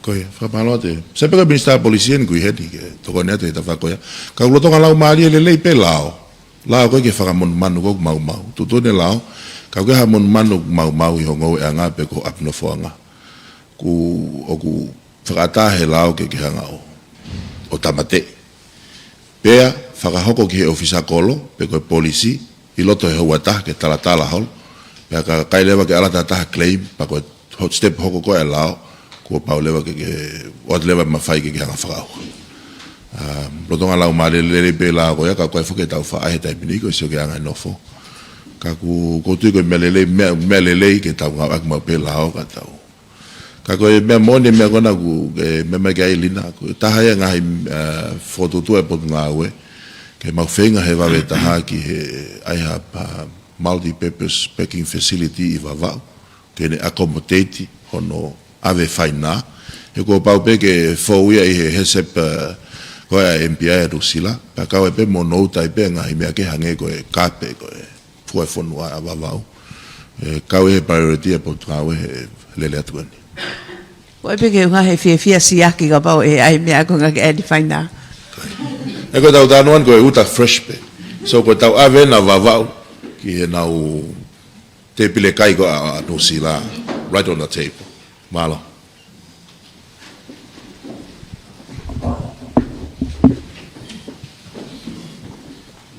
Ko ia, fakamālō atu. Sai pē ko e Minisitā Polisi eni ʻoku ʻi heni ke tokoni atu he tafaʻaki ko ia. Ka ʻoku lolotonga laumālie lelei pē lao. Lao ko ē ki he fanga monumanu ko ē ʻoku maumau. Tuʻutuʻuni e lao, ka ʻoku ʻi ai ha monumanu ʻoku maumau ʻi ho ngoueʻanga pe ko ho ʻapi nofoʻanga. Kuo, ʻoku fakaʻatā he lao ke ke hanga ʻo, ʻo tāmateʻi. Pea fakahoko ki he ʻōfisa kolo, pe ko e polisi, ʻi loto he houa ʻe taha ke talatala holo. Pea ka ʻikai leva ke ʻalu atu ha taha claim, pea ko e hot step hoko ko ē e lao, kuo pau leva ke, ke, ʻoatu leva e mafai ke, ke hanga ʻo fakaʻauha. ʻA, lolotonga laumālie lelei pē lao ko ia, ka ko e foki ʻetau faʻa he taimi ni ko e sio ki he anga e nofo. Ka ʻoku, ʻoku ou tui ko e meʻa lelei, meʻa, meʻa lelei ke tau ngāueʻaki maʻu pē lao ka tau. Ka ko e meʻa moʻoni e meʻa ko ena ʻoku, e, meʻa mai ki ai Lina, ko e taha ia e ngaahi, ʻa, fokotuʻutuʻu e Potungāue, ke mau feinga he vave taha ki he ʻai ha, ʻa, multi-purpose packing facility ʻi Vavaʻu, ke ne accommodate hono ʻave fainā. He kuo pau pē ke fou ia ʻi he HACCP, ʻa, ko e M P I ʻa Nuʻusila, pea kau ai pē mo hono uta ai pē ngaahi meʻa kehe hangē ko e kape, ko e fua e fonua ʻa Vavaʻu. ʻE kau ʻi he priority ʻa e Potungāue he lele atu ko eni. Ko e pehē ke ʻuhinga he fiefia siʻaki kapau ʻe ʻai meʻa ko e ngaahi ʻai fainā. ʻE ko ʻetau talanoa eni ko e uta fresh pē. So ko ʻetau ʻave ena Vavaʻu ki heʻenau Tēpile kai ko ē ʻa Nuʻusila, right on the table. Mālō.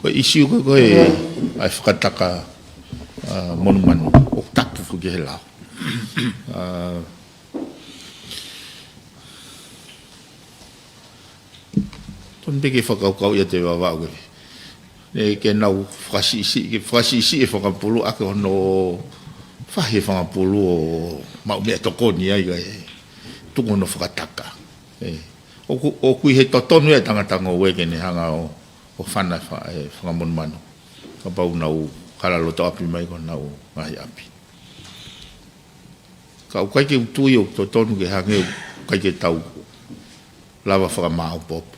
Ko e ʻīsiu ko ē ʻa e fakataka, ʻa, monumanu, ʻoku tapu foki he lao. ʻA, Tonu pē ke fakakaukau ia te vava ke, ne ke nau fakasiʻisiʻi, ke fakasiʻisiʻi e fanga pulu ʻaki hono fahi e fanga pulu ʻo maʻu meʻatokoni ai kae tuku hono fakataka. ʻE, ʻoku, ʻoku ʻi he totonu ia e tangata ngoue ke ne hanga ʻo, ʻo fana fa-, e fanga monumanu. Kapau nau hala loto ʻapi mai ko honau ngaahi ʻapi. Ka ʻoku ʻikai ke u tui ʻoku totonu ke hangē ʻoku ʻikai ke tau lava fakamāʻopoʻopo.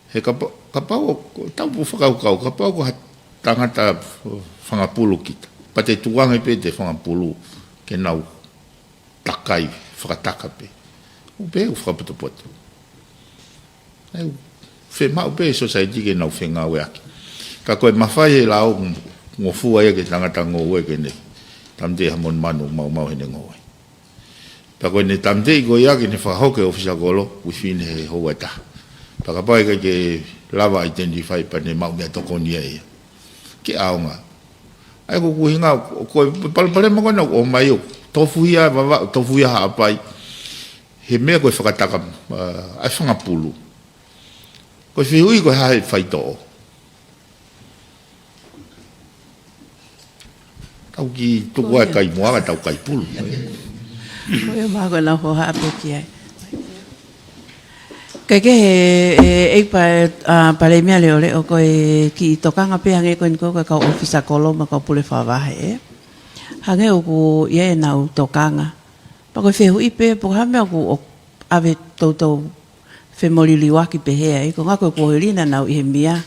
He kapa-, kapau ʻoku tau pu fakakaukau, kapau ko ha tangata fanga pulu kita. Pea te tukuange pē ʻete fanga pulu ke nau takai fakataka pē. ʻOku pehē ʻoku fakapotopoto. ʻE, fiemaʻu pē society ke nau fengāueʻaki. Ka ko e mafai he lao ngofua ia ki he tangata ngoue ke ne tāmateʻi ha monumanu maumau heʻene ngoue. Pea ko ʻene tāmateʻi ko ia ke ne fakahoko e ʻōfisa kolo within he houa ʻe taha. Pea kapau ʻe ʻikai ke lava identify pea ne maʻu meʻatokoni ia ia ke ʻaonga. ʻA ia ko e ʻuhinga, ko e palopalema ko ena ʻoku ʻomai ʻo tofuhia, vava, tofuhia Haʻapai. He meʻa ko e fakataka, ʻa, ʻa e fanga pulu. Ko e fehuʻi ko e hā e faitoʻo. Tau kiʻi tuku ʻa e kai muʻa, tau kai pulu. Ko ia mā ko ena ko haʻape ki ai. Ke ke he, e, e pa, ʻa, Palēmia leʻoleʻo ko e kiʻi tokanga pē hangē ko eni ko e kau ʻōfisa kolo mo e kau pule fakavahe, ē. Hangē ʻoku ʻi ai ʻenau tokanga. Pea ko e fehuʻi pē, pe ko e hā e meʻa ʻoku, ʻoku ʻave toutou femoliliuaki pehē ai, ko e ʻuhinga ko e kuohili naʻa nau ʻi he mia,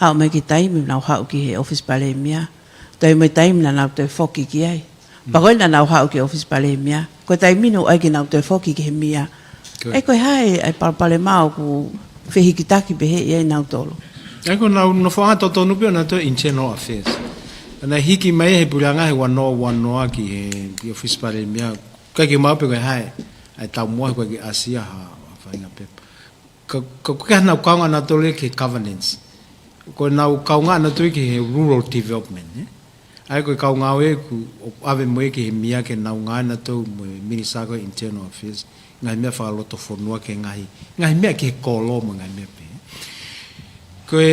haʻu mai ki he taimi naʻa nau haʻu ki he ʻōfisi Palēmia, taimi, taimi naʻa nau toe foki ki ai. Pea ko ē naʻa nau haʻu ki he ʻōfisi Palēmia, ko e taimi naʻe ʻai ke nau toe foki ki he mia. Ko ia. ʻE ko e hā e, e palopalema ʻoku fehikitaki pehē ʻi ai ʻa nautolu. ʻE ko ʻenau nofoʻanga totonu pē ʻonautolu Internal Affairs. Naʻe hiki mai he puleʻanga he ua noa ua noa ki he, ki he ʻōfisi Palēmia. ʻIkai ke maʻu pē ko e hā e, ʻa e taumuʻa ko e ke ʻasi ha, ha faʻahinga pepa. Ka, ka, ka ʻoku ʻikai ke nau kaunga ʻanautolu ki he governance. Ko ʻenau kaunga ʻanautolu ki he rural development, ē? ʻA ia ko e kau ngāue ʻoku, ʻoku ʻave mo ia ki he mia ke nau ngāue ʻanautolu mo e Minisitā ko e Internal Affairs, ngaahi meʻa fakalotofonua ki he ngaahi, ngaahi meʻa ki he kolo mo e ngaahi meʻa pehē. Ko e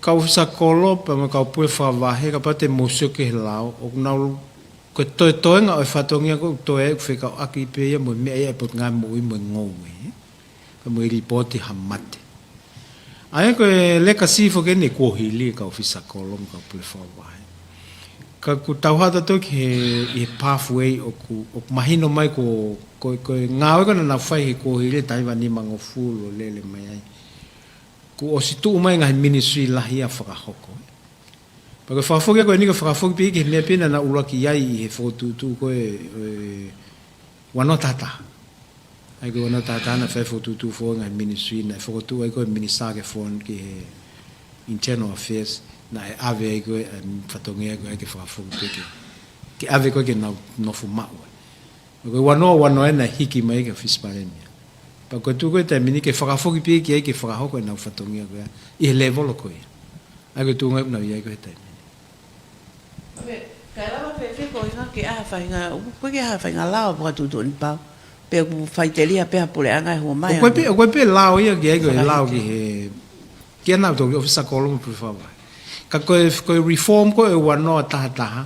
kau ʻōfisa kolo, pea mo e kau pule fakavahe, kapau te mou sio ki he lao, ʻoku nau, ko e toetoenga ʻo e fatongia ko ē ʻoku toe ʻoku fekauʻaki pē ia mo e meʻa ia ʻa e Potungāue Moʻui mo e Ngoue, ē? Ka mo e lipooti ha mate. ʻA ia ko e leka sifo ke ne kuohili e kau ʻōfisa kolo mo e kau pule fakavahe. Ka ʻoku tau haʻu atu ki he, ʻi he pathway ʻoku, ʻoku mahino mai ko, ko, ko e ngāue ko ē naʻa nau fai he kuohili he taimi ʻa e nimangofulu ʻo lele mai ai. Kuo ʻosi tuʻu mai ngaahi ministry lahi ia ʻo fakahoko. Pea ko e fakafoki ko eni ko e fakafoki pē ki he meʻa pē naʻa nau ʻuluaki ʻi ai ʻi he fokotuʻutuʻu ko ē, ē, ua noa taha taha. ʻA ia ko e ua noa taha taha naʻe fai e fokotuʻutuʻu foʻou ngaahi ministry naʻe fokotuʻu ai ko e Minisitā ke fon ki he Internal Affairs naʻe ʻave ai ko e, ē, fatongia ko ē ke fakafoki pē ke, ke ʻave ko ē ke nau nofo maʻu ai. Ko e ua noa ua noa ena naʻe hiki mai ki he ʻōfisi Palēmia. Pea ko e tuʻu ko ē taimi ni ke fakafoki pē ki ai ke fakahoko ʻenau fatongia ko ia ʻi he levolo ko ia. ʻA ia ko e tuʻunga ʻoku nau ʻi ai ko ē he taimi ni. ʻOku ʻikai lava pē, pē ko e ʻuhinga ke ʻai ha faʻahinga, ʻoku ʻikai ke ʻai ha faʻahinga lao fakatuʻutuʻuni pau. Pe ʻoku faʻiteliha pē ha puleʻanga ʻe hū mai. ʻOku ʻi ai pē, ʻoku ʻi ai pē lao ia ki ai ko e lao ki he, ki ʻanautolu ki he ʻōfisa kolo mo e pule fakavahe. Ka ko e, ko e reform ko ē ua noa taha taha,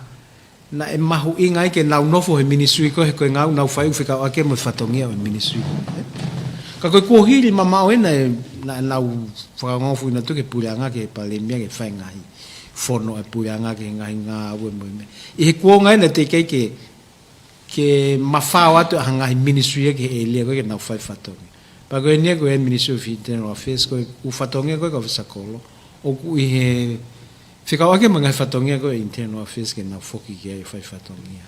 naʻe mahuʻinga ai ke nau nofo he ministry ko ē, he ko e ngāue ʻoku nau fai ʻoku fekauʻaki mo e fatongia ʻo e ministry. Ka ko e kuohili mamaʻo ena naʻa, naʻa nau fakangofuina atu ki he puleʻanga, ki he Palēmia ke fai e ngaahi fono ʻa e puleʻanga ki he ngaahi ngāue mo e meʻa. ʻI he kuonga ena teʻeki ai ke, ke mafao atu ʻa e ngaahi ministry ia ki he ʻēlia ko ē ke nau fai fatongia. Pea ko eni ia ko e Ministry of Internal Affairs ko e ʻū fatongia ko ē kau ʻōfisa kolo ʻoku ʻi he fekauʻaki mo e ngaahi fatongia ko ē Internal Affairs ke nau foki ki ai ʻo fai fatongia.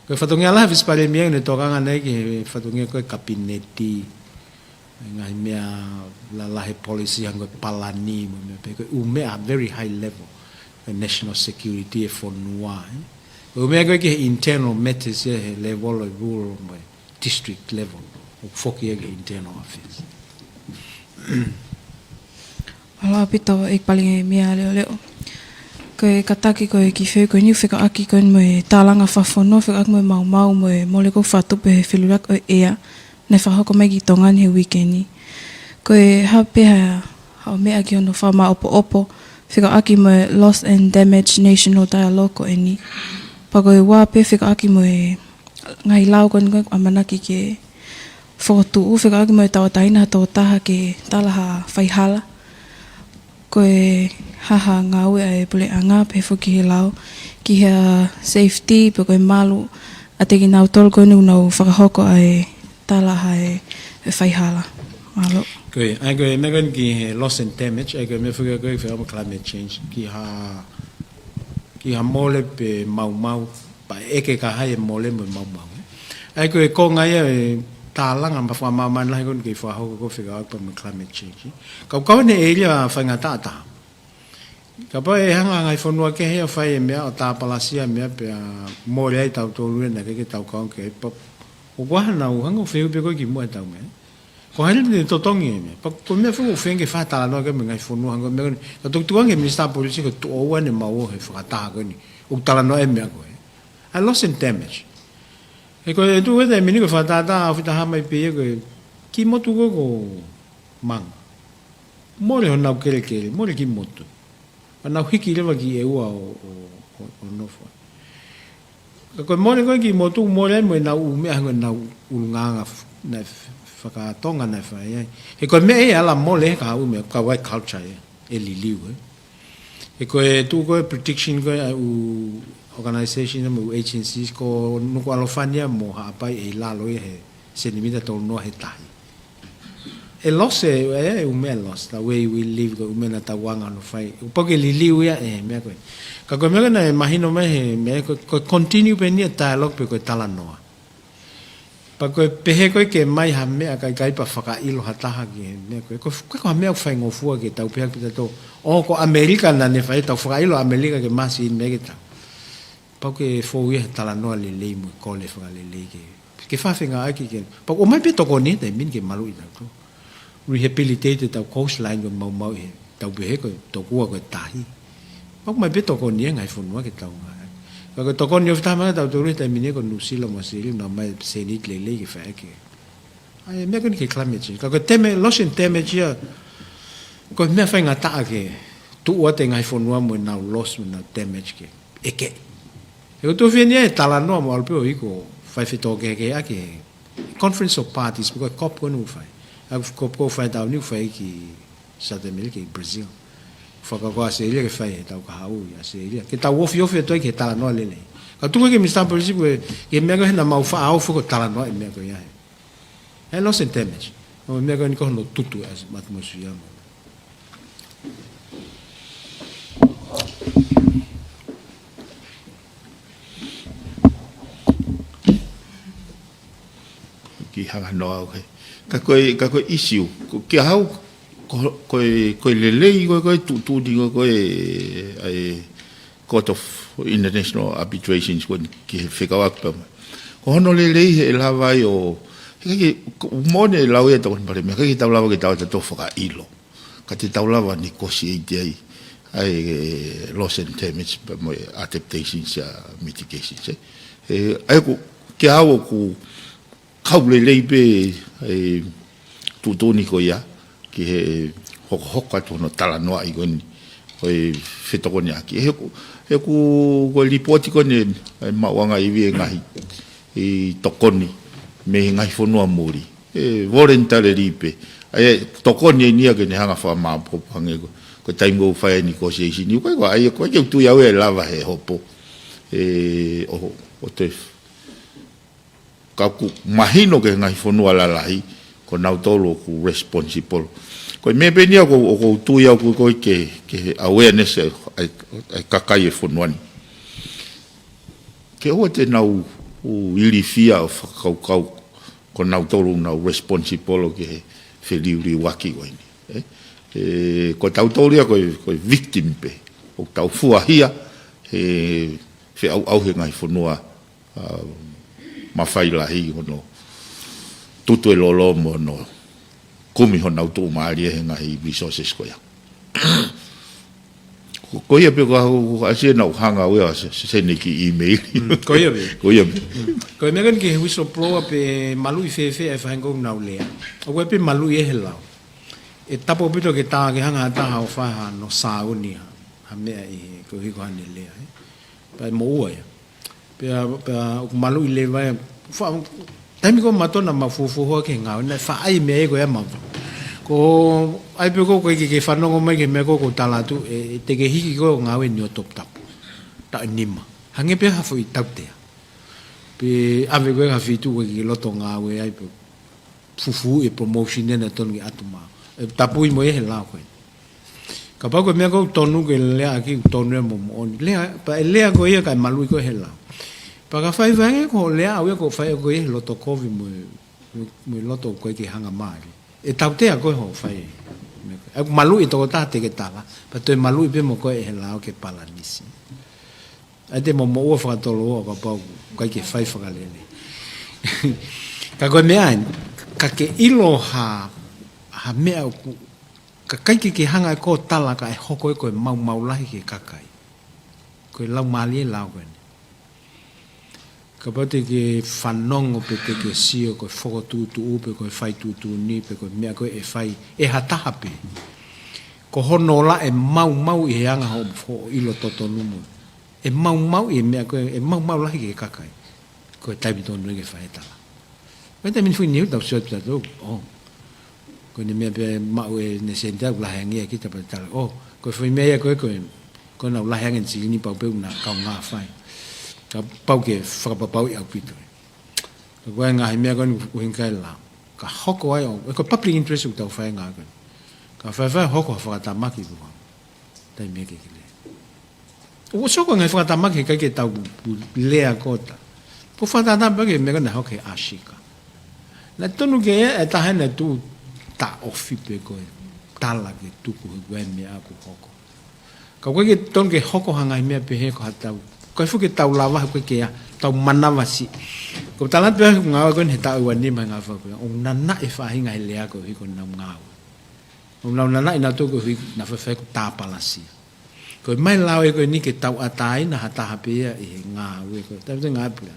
Ko e fatongia lahi ʻa e ʻōfisi Palēmia ʻoku ne tokanga ʻana ki he fatongia ko ē Kapineti, ngaahi meʻa lalahi policy hangē ko e palani mo e meʻa pehē, ko e ʻū meʻa very high level, ko e national security ʻa e fonua, ē? Ko ʻOku meʻa ko ē ki he internal matters ia he level ʻo e rural mo e district level. ʻOku foki ia ki he internal affairs. Mālō ʻaupito ʻEiki Palēmia Leʻoleʻo. Ko e kātaki ko ē ki he fehuʻi ko eni ʻoku fekauʻaki ko eni mo e tālanga fakafonua, fekauʻaki mo e maumau mo e mole ko ē ʻoku fakatupu he feluliaki ʻo e ʻea naʻe fakahoko mai ki Tonga ni he uike ni. Ko e hā pē haʻo meʻa ki hono fakamaʻopoʻopo fekauʻaki mo e Loss and Damage National Dialogue ko eni. Pea ko e hā pē fekauʻaki mo e ngaahi lao ko eni ʻoku ʻamanaki ke fokotuʻu fekauʻaki mo e tauʻatāina ha tokotaha ke tala ha faihala. Ko e hā ha ngāue ʻa e puleʻanga pea foki he lao ki ha safety pe ko e malu ʻa kinautolu ko eni ʻoku nau fakahoko ʻa e tala ʻa e, e faihala. Mālō. Ko e, ʻa ia ko e meʻa ko eni ki he loss and damage, ʻa ia ko e meʻa foki ko ē fekauʻaki mo climate change, ki ha, ki ha mole pe maumau, pea ʻeke ka hai e mole mo e maumau, ē. ʻA ia ko e konga ia e tālanga mo e fakamāmani lahi ko eni kei fakahoko ko ē fekauʻaki pea mo e climate change. Ka ʻoku kau ʻeni he ʻēlia faingataʻa taha. Kapau ʻe hanga ʻe he ngaahi fonua kehe ʻo fai e meʻa ʻo tāpalasia e meʻa pea mole ai tautolu ʻena ke ke tau kau ki ai pea ʻoku ʻaha nau hanga ʻo fehuʻi pē ko ē ki muʻa ʻetau meʻa. Ko hai leva te ne totongi e meʻa. Pea ko e meʻa foki ʻoku feinga ke fai ha talanoa ki ai mo e ngaahi fonua hangē ko e meʻa ko eni. Ka toki tukuange he Minisitā Polisi ko e tuʻo ua ʻeni e maʻu ʻo e fakataha ko eni. ʻOku talanoa e meʻa ko ē. ʻA e loss and damage. He ko e tuʻu ʻe taimi ni ko e fakatātā ʻoku fita hā mai pē ia ko e kiʻi motu ko ē ko Manga. Mole honau kelekele, mole kiʻi motu. Pea nau hiki leva ki ʻEua ʻo, ʻo, ʻo, ʻo nofo. Ka ko e mole ko ē kiʻi motu, mole ai mo ʻenau ʻū meʻa hangē ko ʻenau ʻulungaanga f-, naʻe f-, fakatonga naʻe fai ai. He ko e meʻa ia ʻe ala mole he kahaʻu meʻa, kau ai culture ia, ʻe liliu ē. He ko e tuʻu ko ē prediction ko ē ʻa e ʻū organization mo e ʻū agencies ko Nukuʻalofa ni ia mo Haʻapai ʻe ʻi lalo ia he senimita tolu noa he tahi. ʻE loss e, e, e ʻū meʻa loss, the way we live, ko e ʻū meʻa naʻa tau anga hono fai. ʻOku pau ke liliu ia e meʻa ko ē. Ka ko e meʻa ko ē naʻe mahino mai he meʻa ko e, ko e continue pē ʻeni e dialogue pe ko e talanoa. Pea ko e pehē ko ē ke mai ha meʻa ka ʻikai pea fakaʻilo ha taha ki he meʻa ko ē. Ko e, ko e, ko ha meʻa ʻoku faingofua ke tau pehē ʻaki pē tautolu. ʻO ko ʻAmelika naʻa ne fai, tau fakaʻilo ʻAmelika ke masi ʻi he meʻa ke tau. Pau ke fou ia he talanoa lelei mo e kole fakalelei ke, ke fafenga ʻaki ke. Pea ʻomai pē tokoni he taimi ni ke maluʻi tautolu. Rehabilitate ʻetau coastline ko e maumau ʻi he, tau pehē ko e tokua ko e tahi. Pea ʻomai pē tokoni ia he ngaahi fonua ke tau ngāueʻaki. Ka ko e tokoni ʻoku fita mai tautolu he taimi ni ko Nuʻusila mo ʻAositelēlia naʻa nau ʻomai e seniti lelei ke fai ʻaki. ʻA e meʻa ko eni ki he climate change. Ka ko e teme, loss and damage ia, ko e meʻa faingataʻa ke tuʻu atu e ngaahi fonua mo ʻenau loss mo ʻenau damage ke ʻeke. He ko e tuʻu ʻeni ia e talanoa mo ʻalu pē ʻo ʻi ko e fai fetōkehekeheʻaki he Conference of Parties, pe ko e COP ko eni ʻoku fai. ʻA e COP ko ē ʻoku fai he taʻu ni ʻoku fai ki South America, ki Brazil. Fakakaukau ʻAositelēlia ke fai he taʻu kahaʻu ʻi ʻAositelēlia. Ke tau ofiofi atu ai ki he talanoa lelei. Ka tuku ki he Minisitā Polisi ko e, ki he meʻa ko ē he naʻa mau faʻa ofo ko e talanoa e meʻa ko ia he. He loss and damage. ʻO meʻa ko eni ko hono tutu e as-, atmosphere mo. Kiʻi hanga noa au he. Ka ko e, ka ko e issue. Ko, kia au, ko, ko e, ko e lelei, ko e, ko e tuʻutuʻuni, ko e, ko e, ʻa e, Court of International Arbitrations ko eni ki he fekauʻaki pea mo. Ko hono lelei he ʻe lava ai ʻo, he ke, ko, mo ne lau ia tau ni pale mea, ke tau lava ke tau tatou fakaʻilo. Ka te tau lava negotiate ai, ʻa e, e, loss and damage pea mo e adaptations ʻa mitigations, ē. E, ʻa ia ko, kia au ʻoku, kau lelei pē e tuʻutuʻuni ko ia ki he hokohoko atu hono talanoaʻi ko eni, ko e fetokoniʻaki. He ko, he ko, ko e lipooti ko eni ʻe maʻuʻanga ivi e ngaahi, ʻi tokoni mei he ngaahi fonua muli. ʻE voluntarily pē. ʻA ia tokoni eni ia ke ne hanga fakamaʻopoʻopo hangē ko, ko e taimi ʻoku fai e negotiation. ʻIkai ko, ʻa ia ko e ke u tui au ʻe lava he hopo. ʻE, ʻo, ʻo te Ka ʻoku mahino ki he ngaahi fonua lalahi, ko nautolu ʻoku responsible. Ko e meʻa pē eni ia ʻoku, ʻoku ou tui au ko e, ko e ke, ke awareness ʻa e, ʻa e, ʻa e kakai e fonua ni. Ke ʻoua te nau ʻū ilifia ʻo fakakaukau, ko nautolu nau responsible ki he feliuliuaki ko eni. Ē? Ē, ko tautolu ia ko e, ko e victim pē. ʻOku tau fuahia, he feʻauʻauhi e ngaahi fonua, ʻa, mafai lahi hono tutu e lolo mo hono kumi honau tuʻumālie he ngaahi resources ko ia. Ko, ko ia pē ko au, ko asia nau hanga au ia se, se, sene ki email. Mm, ko ia pē. Ko ia pē. Mm. Ko e meʻa ko eni ki he whistleblower pe maluʻi fēfē e fahengo nau lea. ʻOku ʻi ai pē maluʻi ʻe he lao. ʻE tapu ʻaupito ke tā ke hanga ha taha ʻo fai hano sāuni ha, ha meʻa ʻi he, ko hiko hane lea, ē. Pea mo ua ia. Pea, pea ʻoku maluʻi leva ia. Fa-, taimi ko ē mautolu naʻa mau fuofua hoa ki he ngāue, naʻe faʻa ʻai meʻa ia ko ia mautolu. Ko ai pē ko ē ke, ke fanongo mai ki he meʻa ko ē ʻoku ou tala atu, ʻe, ʻe te ke hiki ko ē ʻo ngāue ni ʻo toputapu. Taʻu nima. Hangē pē ha foʻi tautea. Pe ʻave ko ē ha feituʻu ko ē ke loto ngāue ai pē. Fufū e promotion ena tonu ke ʻatu maʻu. ʻE tapui mo ia he lao ko ē. Kapau ko e meʻa ko ē ʻoku tonu ke lea ʻaki ʻoku tonu ia mo moʻoni. Lea, pea ʻe lea ko ia kae maluʻi ko ē he lao. Pea ka fai fai ange ko hoʻo lea ʻaʻau ia ko e fai ko ia he loto kovi mo, mo, mo e loto ko ē ke hanga mai. ʻE tautea ko ē hoʻo fai. ʻOku maluʻi e tokotaha te ke tala. Pea toe maluʻi pē mo koe he lao ke palanisi. ʻAi te mo moʻua fakatoloa kapau ʻoku ʻikai ke fai fakalelei. Ka ko e meʻa eni, ka ke ʻilo ha, ha meʻa ʻoku, ka ʻikai ke ke hanga ʻe koe ʻo tala kae hoko ē ko e maumau lahi ki he kakai. Ko e laumālie lao ko eni. Kapau te ke fanongo pe te ke sio ko e fokotuʻutuʻu pe ko e fai tuʻutuʻuni pe ko e meʻa ko ē ʻe fai ʻe ha taha pē. Ko hono ola ʻe maumau ʻi he anga hoʻo, hoʻo ʻilo totonu mo ʻE maumau ʻi he meʻa ko ē, ʻe maumau lahi ki he kakai. Ko e taimi tonu ia ke fai e tala. Ko e taimi ni fuʻu niu tau sio atu tautolu. ʻŌ. Ko ʻene meʻa pē maʻu ʻene sēniti ʻoku lahi ange ia kita pea tala. ʻŌ. Ko e foʻi meʻa ia ko ē ko ē. Ko ʻenau lahi ange ʻene silini pau pē ʻoku na kaungā fai. Kapau ke fakapapauʻi ʻaupito. Ka ko e ngaahi meʻa ko eni ʻuhinga e lao. Ka hoko ai ʻo, ʻe ko e public interest ʻoku tau fai ngā ko ē. Ka faifai hoko ha fakatamaki ʻoku hanga. Taimi ʻe ke ke lea. ʻOku sio ko e ngaahi fakatamaki he ʻikai ke tau lea ko ē. Ko e fakatamaki pē ke meʻa ko ē naʻe hoko he ʻAsika. Naʻe tonu ke ʻi ai e taha naʻe tuʻu taʻofi pē ko e tala ke tuku he ko e meʻa ʻoku hoko. Ka ʻoku ʻikai ke tonu ke hoko ha ngaahi meʻa pehē ko ha tau. Ko e fuʻu ke tau lava he ʻoku ʻikai ke ʻi ai, tau manavasiʻi. Ko e tala pē ʻoku ngāue ko eni he taʻu ua nima he ngāue fakapuleʻanga. ʻOku nanaʻi e faʻahinga he lea ko ē ʻoku hiko ʻenau ngāue. ʻOku nau nanaʻi nautolu ko e ʻuhi naʻa faifai ʻoku tāpalasia. Ko e ʻomai e lao ē ko eni ke tauʻatāina ha taha pē ia ʻi he ngāue ko ē. Taimi te ngāue pē ia.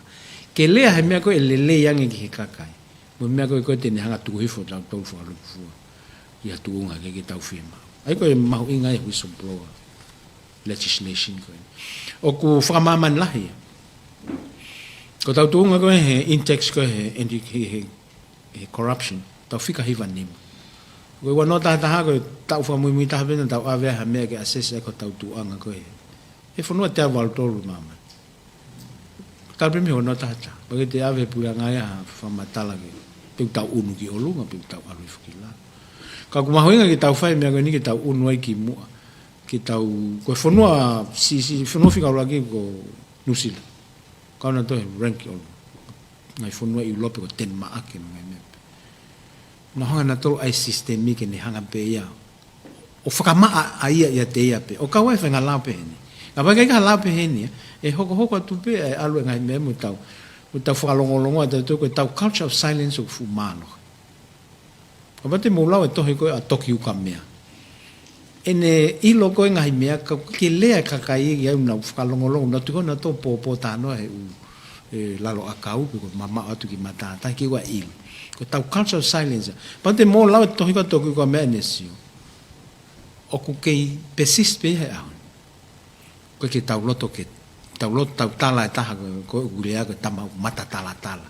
Ke lea he meʻa ko ē ʻe lelei ange ki he kakai. Mo e meʻa ko ē ko ē te ne hanga tuku hifo tautolu fakalūkufua. ʻI ha tuʻunga ke, ke tau fiemaʻu. ʻAi ko e mahuʻinga e whistleblower legislation ko ē. ʻOku fakamāmani lahi ia. Ko ʻetau tuʻunga ko ē he index ko ē he, he, he he corruption, tau fika hiva nima. Ko e ua noa taha taha ko e taʻu fakamuimui taha pē naʻa tau ʻave ha meʻa ke assess ai ko hotau tuʻunga ko ē. He fonua teau valu tolu māmani. Tau pē mei he ua noa taha taha. Pea ke te ʻave he puleʻanga ia ha fakamatala ke. Pe ʻoku tau ʻunu ki ʻolunga, pe ʻoku tau ʻalu hifo ki lalo. Ka ʻoku mahuʻinga ke tau fai e meʻa ko eni ke tau ʻunu ai ki muʻa. Ke tau, ko e fonua, si, si, fonua fika ʻuluaki ko New Zealand. Kau nautolu he rank ʻo e ngaahi fonua ʻIulope ko Tenimaʻake mo e ngaahi meʻa pē. Naʻa nau hanga nautolu ʻai e sisitemi ke ne hanga pē ia ʻo fakamaʻa ʻa ia ʻiate ia pē. ʻO kau ai e faʻahinga lao pehē ni. Kapau ʻikai ke ha lao pehē ni, ʻe hokohoko atu pē ʻa e ʻalu e ngaahi meʻa mo tau, mo tau fakalongolongo atu ko ʻetau culture of silence ʻoku fuʻu mālohi. Kapau te mou lau e tohi ko ē ʻa Toki Ukamea. ʻEne ʻilo ko ē ngaahi meʻa ka ke lea e kakai ia ʻoku nau fakalongolongo, nau tuku nautolu pōpōtalanoa he ʻū, ʻe, lalo ʻakau pe ko e mamaʻo atu ki matātahi ke ʻoua ʻilo. Ko ʻetau culture of silence. Kapau te mou lau e tohi ko ē ʻa Toki Ukamea ʻene sio. ʻOku kei persist pē he ʻaho ni. ʻOku ʻikai ke tau loto ke, tau loto tau tala e taha ko, ko e ʻū lea ko e tama ʻoku mata talatala.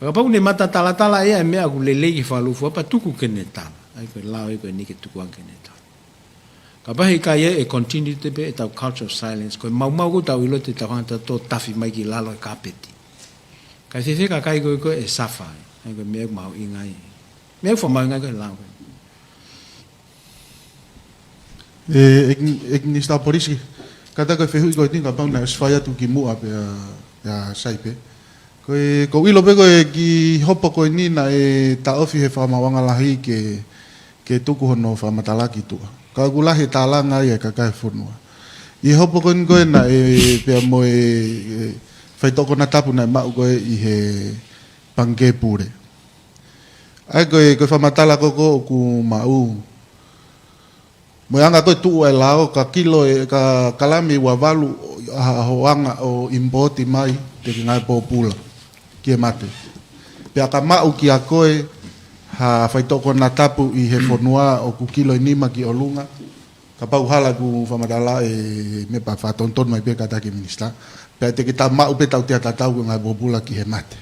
Kapau ne mata talatala ia e meʻa ʻoku lelei ke fakalūkufua pea tuku ke ne tala. ʻAi ko e lao ē ko eni ke tuku ange ke ne tala. Kapau he ʻikai ia ʻe continue te pē ʻetau culture of silence. Ko e maumau ʻoku tau ʻilo te tau hanga tautolu ʻo tafi mai ki lalo e kāpeti. Kae fēfē kakai ko ē ko ē ʻe suffer ai. ʻAi ko e meʻa ʻoku mahuʻinga ai. Meʻa ʻoku fakamahuʻinga ai ko e lao ko ē. ʻE, ʻEiki, ʻEiki Minisitā Polisi, kātaki e fehuʻi ko eni kapau naʻe ʻosi fai atu ki muʻa pea, pea sai pē. Ko e, ʻoku ou ʻilo pē ko e kiʻi hopo ko eni naʻe taʻofi he Fakamaauʻanga Lahi ke, ke tuku hono fakamatala ki tuʻa. Ka ʻoku lahi e tālanga ia ʻa e kakai e fonua. ʻI he hopo ko eni ko ē naʻe pea mo e, e, faitoʻo konatapu naʻe maʻu ko ē ʻi he Pangikē Pule. ʻA ia ko e, ko e fakamatala ko ē ʻoku maʻu. Mo e anga ko ē tuʻu ʻa e lao ka kilo e, ka kalami ua valu ʻa e hoʻo anga ʻo import mai ki he ngaahi pōpula ki he mate. Pea ka maʻu kia koe ha faitoʻo konatapu ʻi he fonua ʻoku kilo ʻe nima ki ʻolunga, kapau hala ʻeku fakamatala ē, meʻa pea fakatonutonu mai pē kātaki minisitā. Pea te ke tā maʻu pē tautea tatau ki he ngaahi pōpula ki he mate.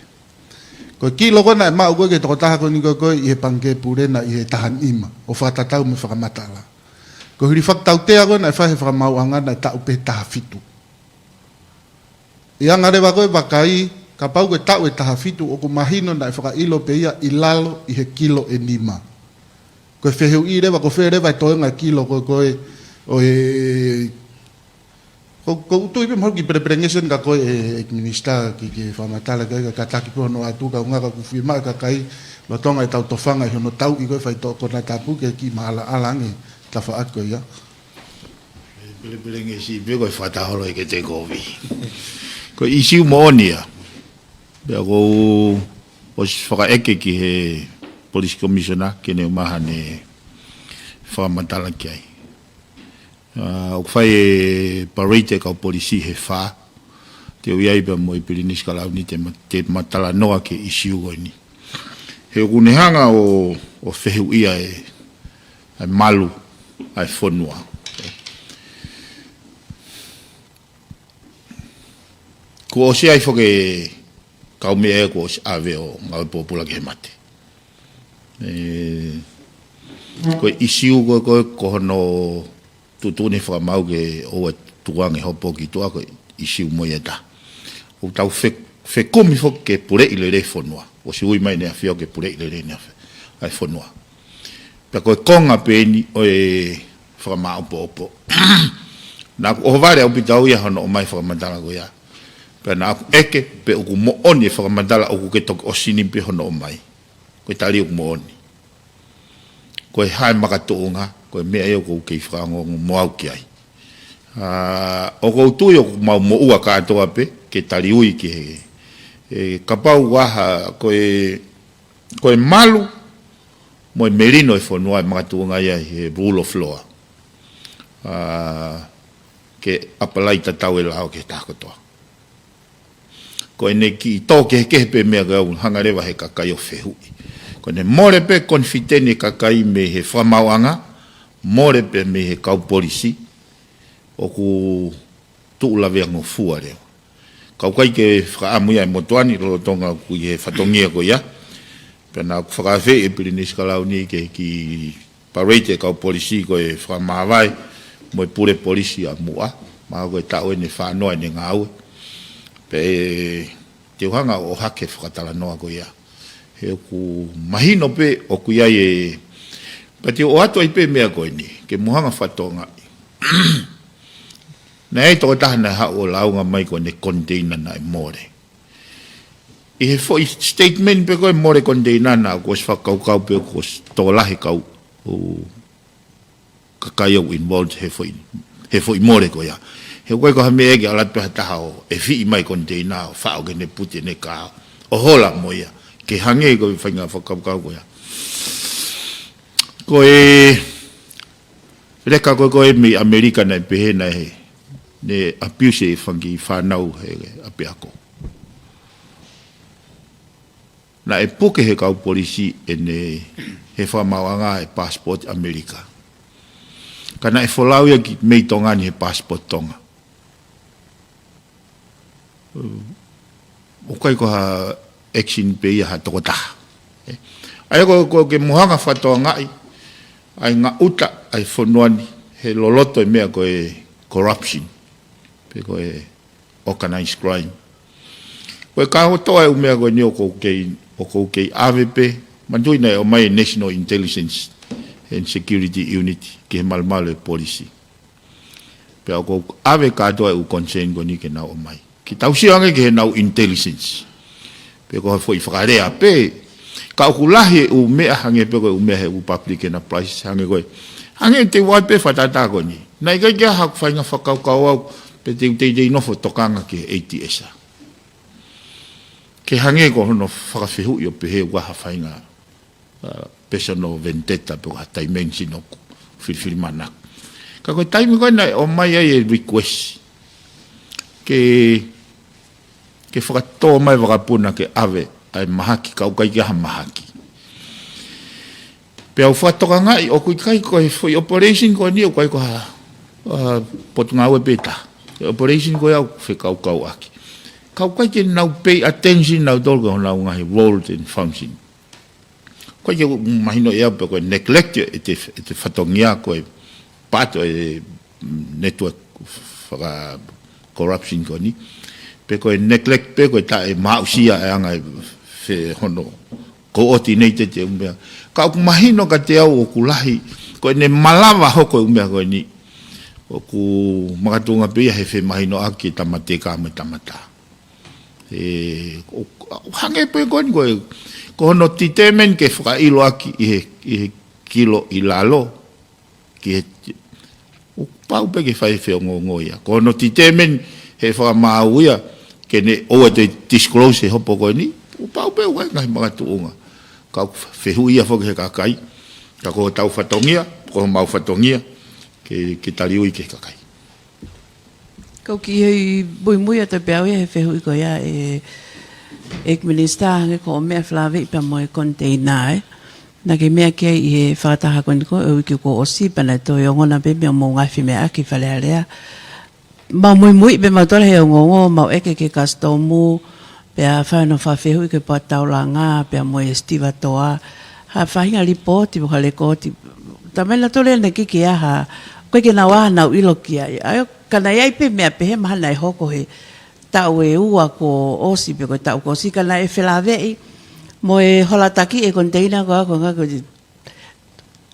Ko e kilo ko ē naʻe maʻu ko ē ki he tokotaha ko eni ko ē ʻi he Pangikē Pule naʻe ʻi he taha nima, ʻo fakatatau mo e fakamatala. Ko e hilifaki tautea ko ē naʻe fai ʻe he fakamaauʻanga naʻe taʻu pē taha fitu. ʻI he anga leva ko ē vakai, kapau ko e taʻu ʻe taha fitu ʻoku mahino naʻe fakaʻilo pē ia ʻi lalo ʻi he kilo ʻe nima. Ko e fehuʻi leva, ko fē leva e toenga e kilo ko ē, ko ē, ʻo e, ko, ʻoku ou tui pē mahalo kiʻi pelepelengesi eni ka ko e, e, e minisitā ke, ke fakamatala ki ai ka kātaki pē hono ʻoatu, kae ʻumaʻā ka ʻoku fiemaʻu e kakai lolotonga ʻetau tofanga ʻi hono tauʻi ko ē faitoʻo konatapu ke kiʻi maʻalaʻala ange tafaʻaki ko ia. Pelepelengesi pē ko e fakataha holo ʻe ke te kovi. Ko e ʻīsiu moʻoni ia. Pea ʻoku ou ʻosi fakaʻeke ki he Police Commissioner ke ne ʻomai haʻane fakamatala ki ai. ʻA, ʻoku fai e parade e kau polisi he fā. Te u ʻi ai pea mo e Pilinisi Kalauni te ma-, te ma talanoa ki he ʻīsiu ko eni. He ʻoku ne hanga ʻo, ʻo fehuʻia e, e malu ʻa e fonua. Kuo ʻosi ʻi ai foki e kau meʻa ʻe kuo ʻosi ʻave ʻo ngāue pōpula ki he mate. E, ko e ʻīsiu ko ē, ko ē, ko hono tuʻutuʻuni fakamaau ke ʻoua ʻe tuku ange hopo ki tuʻa ko e ʻīsiu mo ia ʻe taha. ʻOku tau fe-, fekumi foki ke puleʻi lelei fonua. ʻOsi ui mai ʻe he ʻAfio ke puleʻi lelei ʻe he ʻAfio ʻa e fonua. Pea ko e konga pē eni ʻo e fakamāʻopoʻopo. Naʻa ku ʻohovale ʻaupito au ia hono ʻomai fakamatala ko ia. Pea naʻa ku ʻeke pe ʻoku moʻoni e fakamatala ʻoku ke toki ʻosi ni pē hono ʻomai. Ko e tali ʻoku moʻoni. Ko e hā e makatuʻunga, ko e meʻa ia ʻoku ou kei fakaongoongo mo au ki ai. ʻA, ʻoku ou tui ʻoku mau moʻua kātoa pē, ke tali ui ki he, e, kapau ʻoku ʻi ai ha, ko e, ko e malu, mo e melino e fonua ʻe makatuʻunga ia he rule of law. ʻA, ke apply tatau e lao ki he taha kotoa. Ko ʻene kiʻi tō kehekehe pē meʻa ko ē ʻoku hanga leva he kakai ʻo fehuʻi. Ko ʻene mole pē confident e kakai mei he fakamaauʻanga, mole pē mei he kau polisi, ʻoku tuʻu laveangofua leva. Ka ʻoku ʻikai ke fakaʻamu ia ʻe he motuʻa ni lolotonga ʻoku ʻi he fatongia ko ia. Pea naʻa ku fakaafeʻi e Pilinisi Kalauni ke kiʻi parade e kau polisi ko e fakamāvae mo e pule polisi ʻa muʻa, mahalo ko e taʻu eni ʻe fā noa ʻene ngāue. Pea te u hanga ʻo ʻohake e fakatalanoa ko ia. He ʻoku mahino pē ʻoku ʻi ai e, pea te u ʻoatu ai pē meʻa ko eni, ke mou hanga ʻo fakatokangaʻi. Naʻe ʻi ai e tokotaha naʻe haʻu ʻo lāunga mai ko ʻene koniteina naʻe mole. ʻI he foʻi statement pē ko ē mole koniteina naʻa ku ʻosi fakakaukau pē kuo ʻosi tokolahi e kau ʻo kakai ʻoku involved he foʻi, he foʻi mole ko ia. He ʻoku ʻikai ko ha meʻa ke ʻalu atu pē ha taha ʻo ʻefiʻi mai koniteina ʻo faʻo ke ne puti ʻene kā ʻo hola mo ia. Ke hangē ko e faʻahinga fakakaukau ko ia. Ko e leka ko ē ko ē mei ʻAmelika naʻe pehē naʻe, ne abuse e fanga kiʻi fānau he ʻapiako. Naʻe puke he kau polisi ʻene, he fakamaauʻanga e passport ʻAmelika. Ka naʻe folau ia ki, mei Tonga ni he passport Tonga. ʻOku ʻikai ko ha action pē ia ha tokotaha. ʻA ia ko, ko ke mou hanga ʻo fakatokangaʻi, ʻa e ngaʻuta ʻa e fonua ni, he loloto e meʻa ko e corruption. Pe ko e organized crime. Ko e kātoa e ʻū meʻa ko eni ʻoku ou kei, ʻoku ou kei ʻave pē, manatuʻi naʻe ʻomai e National Intelligence and Security Unit ki he malumalu e polisi. Pea ʻoku ou ʻave kātoa e ʻū concern ko eni ke nau ʻomai. Ke tau sio ange ki heʻenau intelligence. Pe ko ha foʻi fakalea pē, ka ʻoku lahi e ʻū meʻa hangē pē ko e ʻū meʻa he ʻū public enterprise, hangē ko e, hangē te u ʻai pē fakatātā ko eni. Naʻe ʻikai ke ʻi ai haku faʻahinga fakakaukau au pe te u teitei nofo tokanga ki he ATS. Ke hangē ko hono fakafehuʻi ʻo pehē ʻoku ʻi ai ha faʻahinga, uh, personal vendetta pe ko ha dimension ʻoku filifilimānako. Ka ko e taimi ko ē naʻe ʻomai ai e request ke, ke fakatō mai vakapuna ke ʻave ʻa e mahaki, ka ʻoku ʻikai ke ʻi ai ha mahaki. Pea u fakatokangaʻi ʻoku ʻikai ko e foʻi operation ko eni ʻoku ʻikai ko ha, uh, potungāue pē taha. Ko e operation ko ia ʻoku fekaukauʻaki. Ka ʻoku ʻikai ke nau pay attention nautolu ki honau ngaahi roles and function. ʻOku ʻikai ke u mahino ia pe ko e neglect ʻe te, ʻe te fatongia ko e part ʻo e, mm, network faka-corruption ko eni. Pe ko e neglect pe ko e taʻe maʻusia e anga e fe hono coordinated e ʻū meʻa. Ka ʻoku mahino kiate au ʻoku lahi, ko ʻene malava hoko e ʻū meʻa ko eni. ʻOku makatuʻunga pē ia he femahinoʻaki e tamatea mo e tama taha. ʻE, ʻo, ʻo hangē pē ko eni ko e, ko hono determine ke fakaʻiloʻaki ʻi he, ʻi he kilo ʻi lalo, ki he, ʻoku pau pē ke fai feongoongo ia. Ko hono determine he fakamaau ia, ke ne ʻoua te disclose he hopo ko eni, ʻoku pau pē ʻoku ʻi ai e ngaahi makatuʻunga. Ka ʻoku fehuʻia foki he kakai, ka ko hotau fatongia, ko homau fatongia, ke, ke taliui ki he kakai. Kau kiʻi muimui atu pē au ia he fehuʻi ko ia ʻe, ʻEiki Minisitā, hangē ko hoʻo meʻa felāveʻi pea mo e container, ē. Naʻa ke meʻa ki ai ʻi he fakataha ko eni ko e uike kuo ʻosi, pea naʻe toe ongona pē mei hoʻomou ngaahi femeʻaʻaki Fale Alea. Mau muimui pē mautolu he ongoongo, mau ʻeke ki he Customs, pea fai hono fakafehuʻi ki he Poate Taulanga, pea mo e Stivatoa. Ha faʻahinga lipooti, pe ko ha lekooti. Talamai nautolu ʻe ʻikai ke ʻi ai ha, ʻikai ke nau ʻi ai hanau ʻilo ki ai. ʻA ia, ka naʻe ʻi ai pē meʻa pehē mahalo naʻe hoko he taʻu ʻe ua kuo ʻosi pe ko e taʻu kuo ʻosi ka naʻe felāveʻi mo e hola taki e container ko ē ko e ngaahi ko e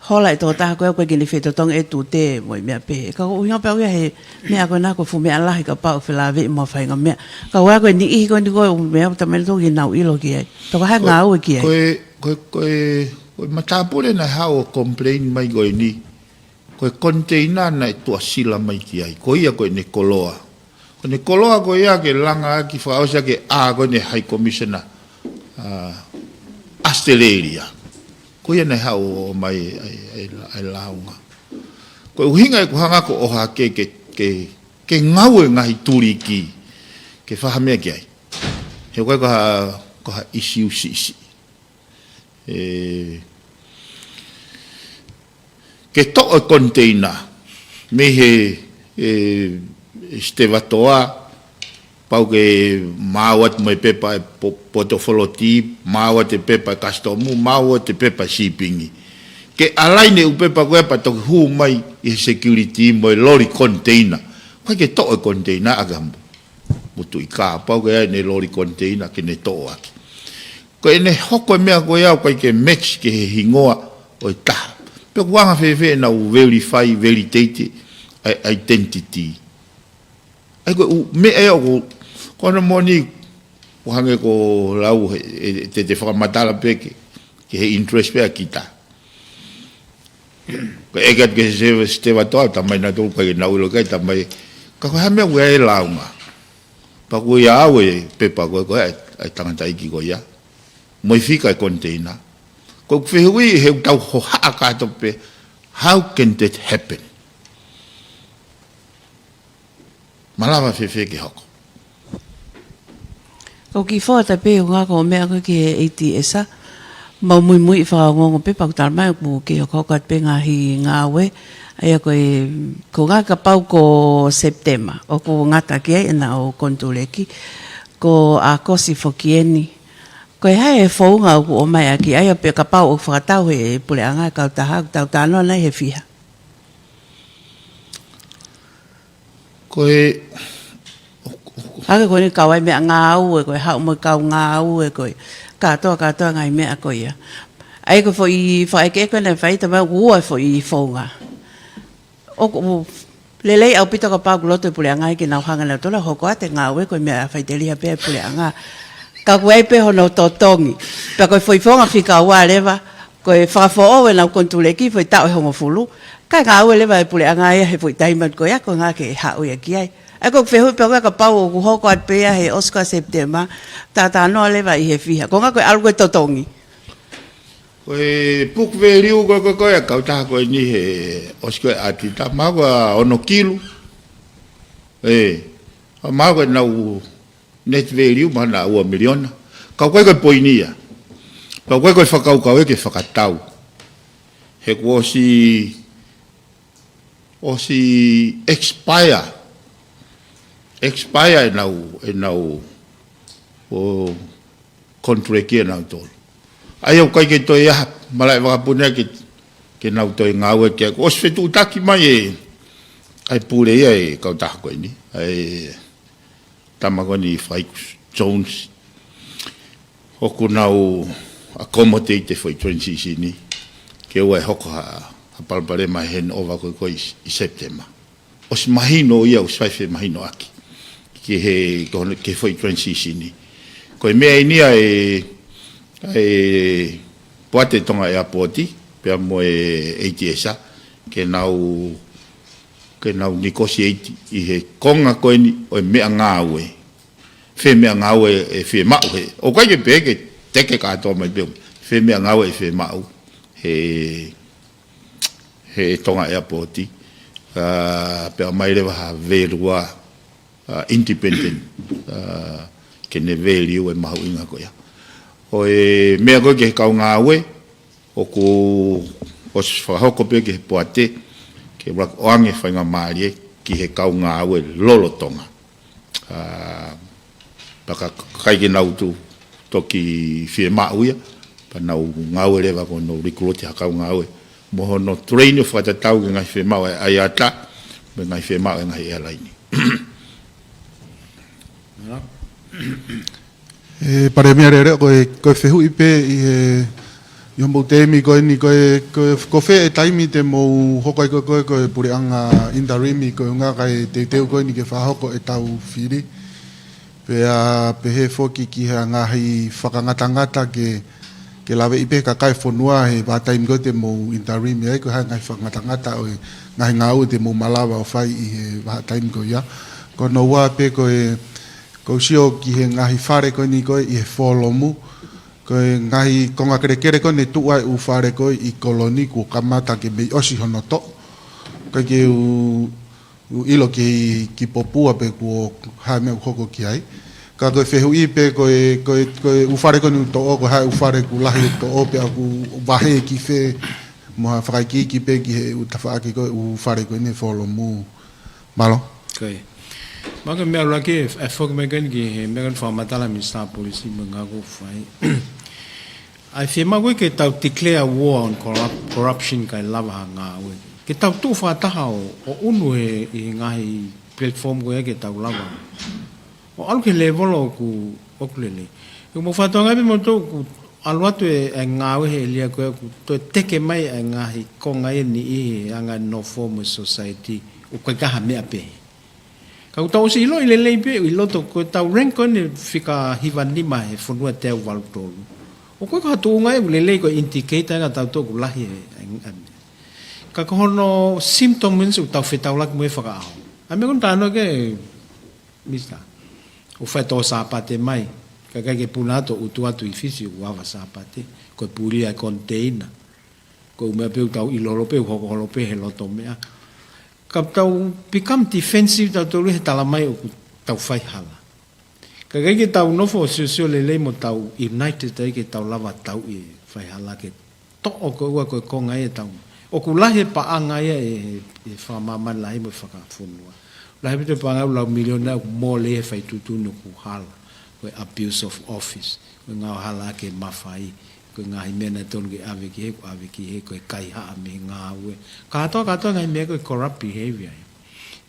hola e tokotaha ko ē ʻoku ʻikai ke ne fetotongi e tute mo e meʻa pehē. Ka ʻoku ʻuhinga pē au ia he meʻa ko ena ko e fuʻu meʻa lahi kapau ʻe felāveʻi mo ha faʻahinga meʻa. Ka ʻoku ʻi ai ko e niʻihi ko eni ko e ʻū meʻa ʻoku talamai nautolu ʻikai ke nau ʻilo ki ai. Toka ha ngāue ki ai. Ko e, ko e, ko e, ko e matāpule naʻe haʻu ʻo complain mai ko eni. Ko e container naʻe tuʻasila mai ki ai. Ko ia ko ʻene koloa. Ko ʻene koloa ko ia ke langa ʻaki fakaʻosi ʻaki e ʻā ko eni e High Commissioner, ʻa, Australia. Ko ia naʻe haʻu ʻo ʻomai ʻa e, ʻa e, ʻa e lāunga. Ko e ʻuhinga ʻeku hanga ko ʻohake ke, ke, ke ngāue ngaahi tuliki, ke fai ha meʻa ki ai. He ʻoku ʻikai ko ha, ko ha issue siʻisiʻi. ʻE, ke toʻo e container mei he, ʻe, Stivatoa, pau ke maau atu mo e pepa e po-, Port Authority, maau atu e pepa e Customs, maau atu e pepa e shipping. Ke ʻalaini e ʻū pepa ko ē pea toki hū mai ʻi he security mo e loli container. ʻIkai ke toʻo e container ʻaki ha mo-, motuʻi kā, pau ke ʻi ai ʻene loli container ke ne toʻo ʻaki. Ko ʻene hoko e meʻa ko ia ʻoku ʻikai ke match ki he hingoa ʻo e taha. Pe ʻoku anga fēfē ʻenau verify, validate ʻa e identity. ʻA ia ko e ʻū meʻa ia ʻoku, ko hono moʻoni, ʻoku hangē ko e lau he, ʻe, te te fakamatala pē ke, ke he interest pē ʻa kita. Ko e ʻeke atu ki he Stivatoa, talamai nautolu ʻikai ke nau ʻilo ki ai, talamai, ka ko e hā e meʻa ʻoku ʻi ai e lāunga. Pea ʻoku ʻi ai ʻaʻaku e pepa ko ē, ko ē ʻa e, ʻa e tangataʻeiki ko ia. Mo e fika e container. Ko ʻeku fehuʻi he ʻoku tau hohaʻa kātoa pē, how can that happen? Malava fēfē ke hoko. Kau kiʻi fakaʻatā pē ʻo ngāueʻaki e meʻa ko ē ki he ATS, ʻa, mau muimui fakaongoongo pē pea ʻoku talamai ʻoku kei hokohoko atu pē ngaahi ngāue, ʻa ia ko e, ko e ngaahi kapau ko Sepitema, ʻoku ngata ki ai ʻenau konituleki, ko ʻAokosi foki eni. Ko e hā e founga ʻoku ʻomai ʻaki, ʻa ia pe kapau ʻoku fakatau he puleʻanga e kautaha, ʻoku tau talanoa nai he fiha. Ko e, hangē ko eni kau ai meʻangāue, ko e haʻu mo e kau ngāue, ko e kātoa, kātoa ngaahi meʻa ko ia. ʻA ia ko e foʻi fakaʻekeʻeke naʻe fai, talamai ʻoku ua e foʻi founga. ʻOku lelei ʻaupito kapau ʻoku loto e puleʻanga ke nau hanga nautolu ʻo hoko atu e ngāue ko e meʻa faʻiteliha pē ʻa e puleʻanga. Ka ʻoku ʻi ai pē hono totongi. Pea ko e foʻi founga fika ua leva, ko e fakafoʻou ʻenau konituleki foʻi taʻu ʻe hongofulu, kae ngāue leva e puleʻanga ia he foʻi taimi ko ia ko e ʻuhinga ke haʻu ia ki ai. ʻA ia ko e fehuʻi pē ko ia kapau ʻoku hoko atu pē ia he ʻosi ko ia Sepitema, talanoa leva ʻi he fiha. Ko e ʻuhinga ko e ʻalu ko e totongi. Ko e book value ko, ko, ko e kautaha ko eni he ʻosi ko ia ʻAtita, mahalo ko e ono kilu. ʻE, mahalo ko ʻenau net value mahalo ua miliona. Ka ʻoku ʻikai ko e poini ia. Ka ʻoku ʻikai ko e fakakaukau ia ke fakatau. He kuo ʻosi, ʻosi expire. Expire ʻenau, ʻenau, ʻo, contract ʻenau tolu. ʻA ia ʻoku ʻikai ke toe ʻi ai ha malaʻe vakapuna ke, ke nau toe ngāue ki ai. Kuo ʻosi fetuʻutaki mai e, ʻa e pule ia e kautaha ko eni. ʻA e tama ko eni Faiku Jones. ʻOku nau accommodate e foʻi transition ni. Ke ʻoua ʻe hoko ha, ha palopalema he handover ko, ko ʻi, ʻi Sepitema. ʻOsi mahino ia, ʻosi fai femahinoʻaki. Ki he, ko hono, ki he foʻi transition ni. Ko e meʻa eni ʻa e, ʻa e Poate Tonga Airport, pea mo e ATS, ke nau, ke nau negotiate ʻi he konga ko eni ʻo e meʻangāue. Fē meʻangāue ʻe fiemaʻu he. ʻOku ʻikai ke pehē ke teke kātoa mai pē. Fē meʻangāue ʻe fiemaʻu he, he Tonga Airport. ʻA, pea mai leva ha value, ʻa, independent, ʻa, ke ne value e mahuʻinga ko ia. ʻO e meʻa ko ē ki he kau ngāue, ʻoku ʻosi fakahoko pē ki he Poate, ke ʻuluaki ʻoange faingamālie ki he kau ngāue lolotonga. ʻA, pea ka, ka ʻikai ke nau toe toki fiemaʻu ia, pea nau ngāue leva ko hono recruit ha kau ngāue. Mo hono train ʻo fakatatau ki he ngaahi fiemaʻu ʻa e ʻaiata, mo e ngaahi fiemaʻu ʻa e ngaahi airline. ʻE Palēmia Lele, ko e, ko e fehuʻi pē ʻi he, ʻi hoʻomou taimi ko eni, ko e, ko e, ko fē e taimi te mou hoko ai ko, ko, ko e puleʻanga interim, ko e ʻuhinga kae teuteu ko eni ke fakahoko ʻetau fili. Pea pehē foki ki he ngaahi fakangatangata ke, ke laveʻi pē kakai fonua he vahaʻa taimi ko ē te mou interim ai, ko e hā e ngaahi fakangatangata ʻo e ngaahi ngāue te mou malava ʻo fai ʻi he vahaʻa taimi ko ia. Ko hono ua pē ko e, ʻoku ou sio ki he ngaahi fale ko eni ko ē ʻi he Folomu. Ko e ngaahi konga kelekele ko ē ne tuʻu ai e ʻū fale ko ē ʻi Koloni kuo kamata ke mei ʻosi hono toʻo. Kae ke u, u ʻilo ki, ki Popua pe kuo hā e meʻa ʻoku hoko ki ai. Ka ko e fehuʻi pē ko e, ko e, ko e ʻū fale ko eni ʻoku toʻo, ko e hā e ʻū fale ʻoku lahi ʻoku toʻo pea ʻoku vahe ki fē, mo ha fakaikiiki pē ki he ʻū tafaʻaki ko e ʻū fale ko eni Folomu. Mālō. Ko ia. Mahalo ko e meʻa ʻuluaki, ʻe, ʻe foki mai ko eni ki he meʻa ko eni fakamatala Minisitā Polisi mo e ngāue ʻoku fai. ʻA e fiemaʻu ko ē ke tau declare war on corrup-, corruption kae lava ha ngāue. Ke tau tuʻu fakataha ʻo, ʻo ʻunu he, he ngaahi platform ko ia ke tau lava. ʻO ʻalu ki he level ʻoku, ʻoku lelei. ʻOku mou fakatokangaʻi pē mo tau ʻoku ʻalu atu e, e ngāue he ʻēlia ko ē ʻoku toe teke mai e ngaahi konga ʻe niʻihi he anga e nofo mo e society, ʻoku ʻikai ha meʻa pē. Ka ʻoku tau ʻosi ʻiloʻi lelei pē, ʻi loto ko ʻetau rank ko eni fika hiva nima he fonua teau valu tolu. ʻOku ʻikai ko ha tuʻunga ʻe lelei ko e indicator ʻa tautolu ʻoku lahi e, e, e, ka ko hono symptom eni ʻoku tau fetaulaki mo e fakaʻaho. ʻA e meʻa ko eni talanoa ki ai, Minisitā. ʻOku fai tō Sāpate mai. Ka ʻikai ke puna atu ʻutu atu ʻi Fisi ʻoku ava Sāpate. Ko e puli ʻa e container. Ko e ʻū meʻa pē ʻoku tau ʻilo holo pē, ʻoku hoko holo pē he loto meʻa. Ka tau become defensive tautolu he tala mai ʻoku tau fai hala. Ka ʻikai ke tau nofo ʻo siosio lelei mo tau united ai ke tau lava tau ʻi he fai hala ke toʻo ko ua ko e konga ia ʻetau. ʻOku lahi e paʻanga ia ʻe, ʻe, ʻe fakamāmani lahi mo e fakafonua. Lahi pē ʻetau paʻanga ʻoku lau miliona ʻoku mole he fai tuʻutuʻuni ʻoku hala. Ko e abuse of office. Ko e ngāue hala ʻaki e mafai. Ko e ngaahi meʻa naʻe tonu ke ʻave ki hē, ʻoku ʻave ki hē, ko e kaihaʻa mei he ngāue. Kātoa, kātoa ngaahi meʻa ko e corrupt behavior ia.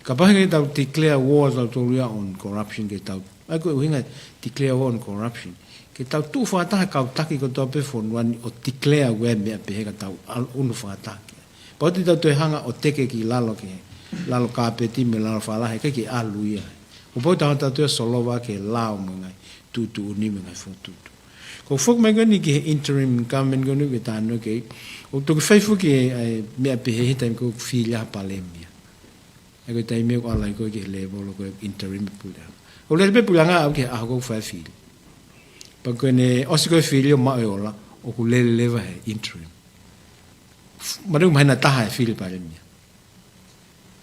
Kapau he ʻikai ke tau declare war tautolu ia on corruption ke tau. ʻA ia ko e ʻuhinga declare war on corruption. Ke tau tuʻu fakataha kau taki kotoa pē fonua ni ʻo declare war meʻa pehē ka tau ʻal-, ʻunu fakataha ki ai. Pea ʻoua te tau toe hanga ʻo teke ki lalo ki he, lalo kāpeti mo e lalo falahe, ʻikai ke ʻalu ia. ʻO pau tau tau toe solova ki he lao mo e ngaahi tuʻutuʻuni mo e ngaahi fokotuʻutuʻu. Ko e foki mai ko eni ki he interim government ko eni ke tānaki. ʻOku toki fai foki e, ʻa e meʻa pehē he taimi ko ē ʻoku fili ai ha palēmia. ʻA ia ko e taimi ʻoku ʻalu ai ko ē ki he level ko ē interim puleʻanga. ʻOku lele pē puleʻanga ʻo aʻu ki he ʻaho ko ē ʻoku fai fili. Pea ko ʻene ʻosi ko ē fili ʻo maʻu e ola, ʻoku lele leva he interim. Mahino mahino taha e fili palēmia.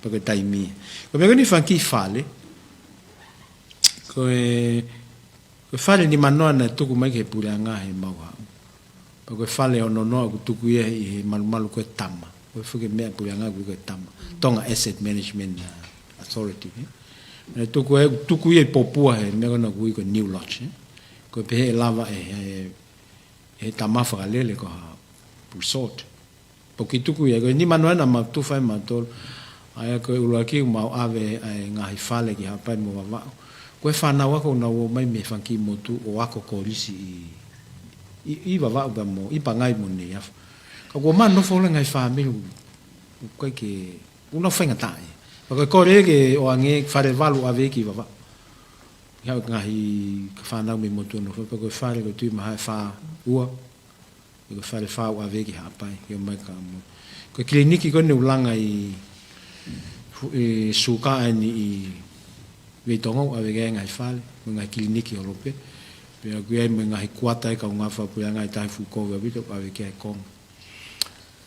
Pea ko e taimi. Ko e meʻa ko eni fanga kiʻi fale. Ko e, ko e fale nimanoa naʻe tuku mai ki he puleʻanga he Mauhaʻu. Pea ko e fale hono noa ʻoku tuku ia ʻi he malumalu ko e Tama. Ko e foki e meʻa puleʻanga ʻoku ui ko e Tama. Tonga Asset Management, uh, Authority, eh? Naʻe tuku ē, tuku ia ʻi Popua he meʻa ko ena ʻoku ui ko e New Lodge, eh? Ko e pehē ʻe lava ʻe he, he Tama fakalele ko ha resort. Pea ʻoku tuku ia, ko e nimanoa naʻa mau tufa ai mautolu. ʻA ia ko e ʻuluaki ʻoku mau ʻave ʻa e ngaahi fale ki Haʻapai mo Vavaʻu. Ko e fānau ako ʻoku nau ō mai mei he fanga kiʻi motu ʻo ako kolisi ʻi, ʻi, ʻi Vavaʻu pea mo, ʻi Pangai mo Neiafu. Ka kuo ō mai ʻo nofo holo e ngaahi fāmili ʻoku ʻikai ke, ʻoku nau faingataʻa. Pea ko e kole ke ʻoange fale valu ʻave ki Vavaʻu. Ia ʻoku ngaahi ka fānau mei motu ʻo nofo, pea ko e fale ko e Tuʻi Mahae fā ua. Ko e fale fā ʻoku ʻave ki Haʻapai, ke ō mai ka mo. Ko e kiliniki ko eni ʻoku langa ʻi, fu-, ʻi Suka ʻa eni ʻi Veitongo ʻoku ʻave ki ai e ngaahi fale, mo e ngaahi kiliniki holo pē. Pea ʻoku ʻi ai mo e ngaahi kuata ʻa e kau ngāue fakapuleʻanga ʻi tahi fuʻu kovi ʻaupito ʻoku ʻave ki ai e konga.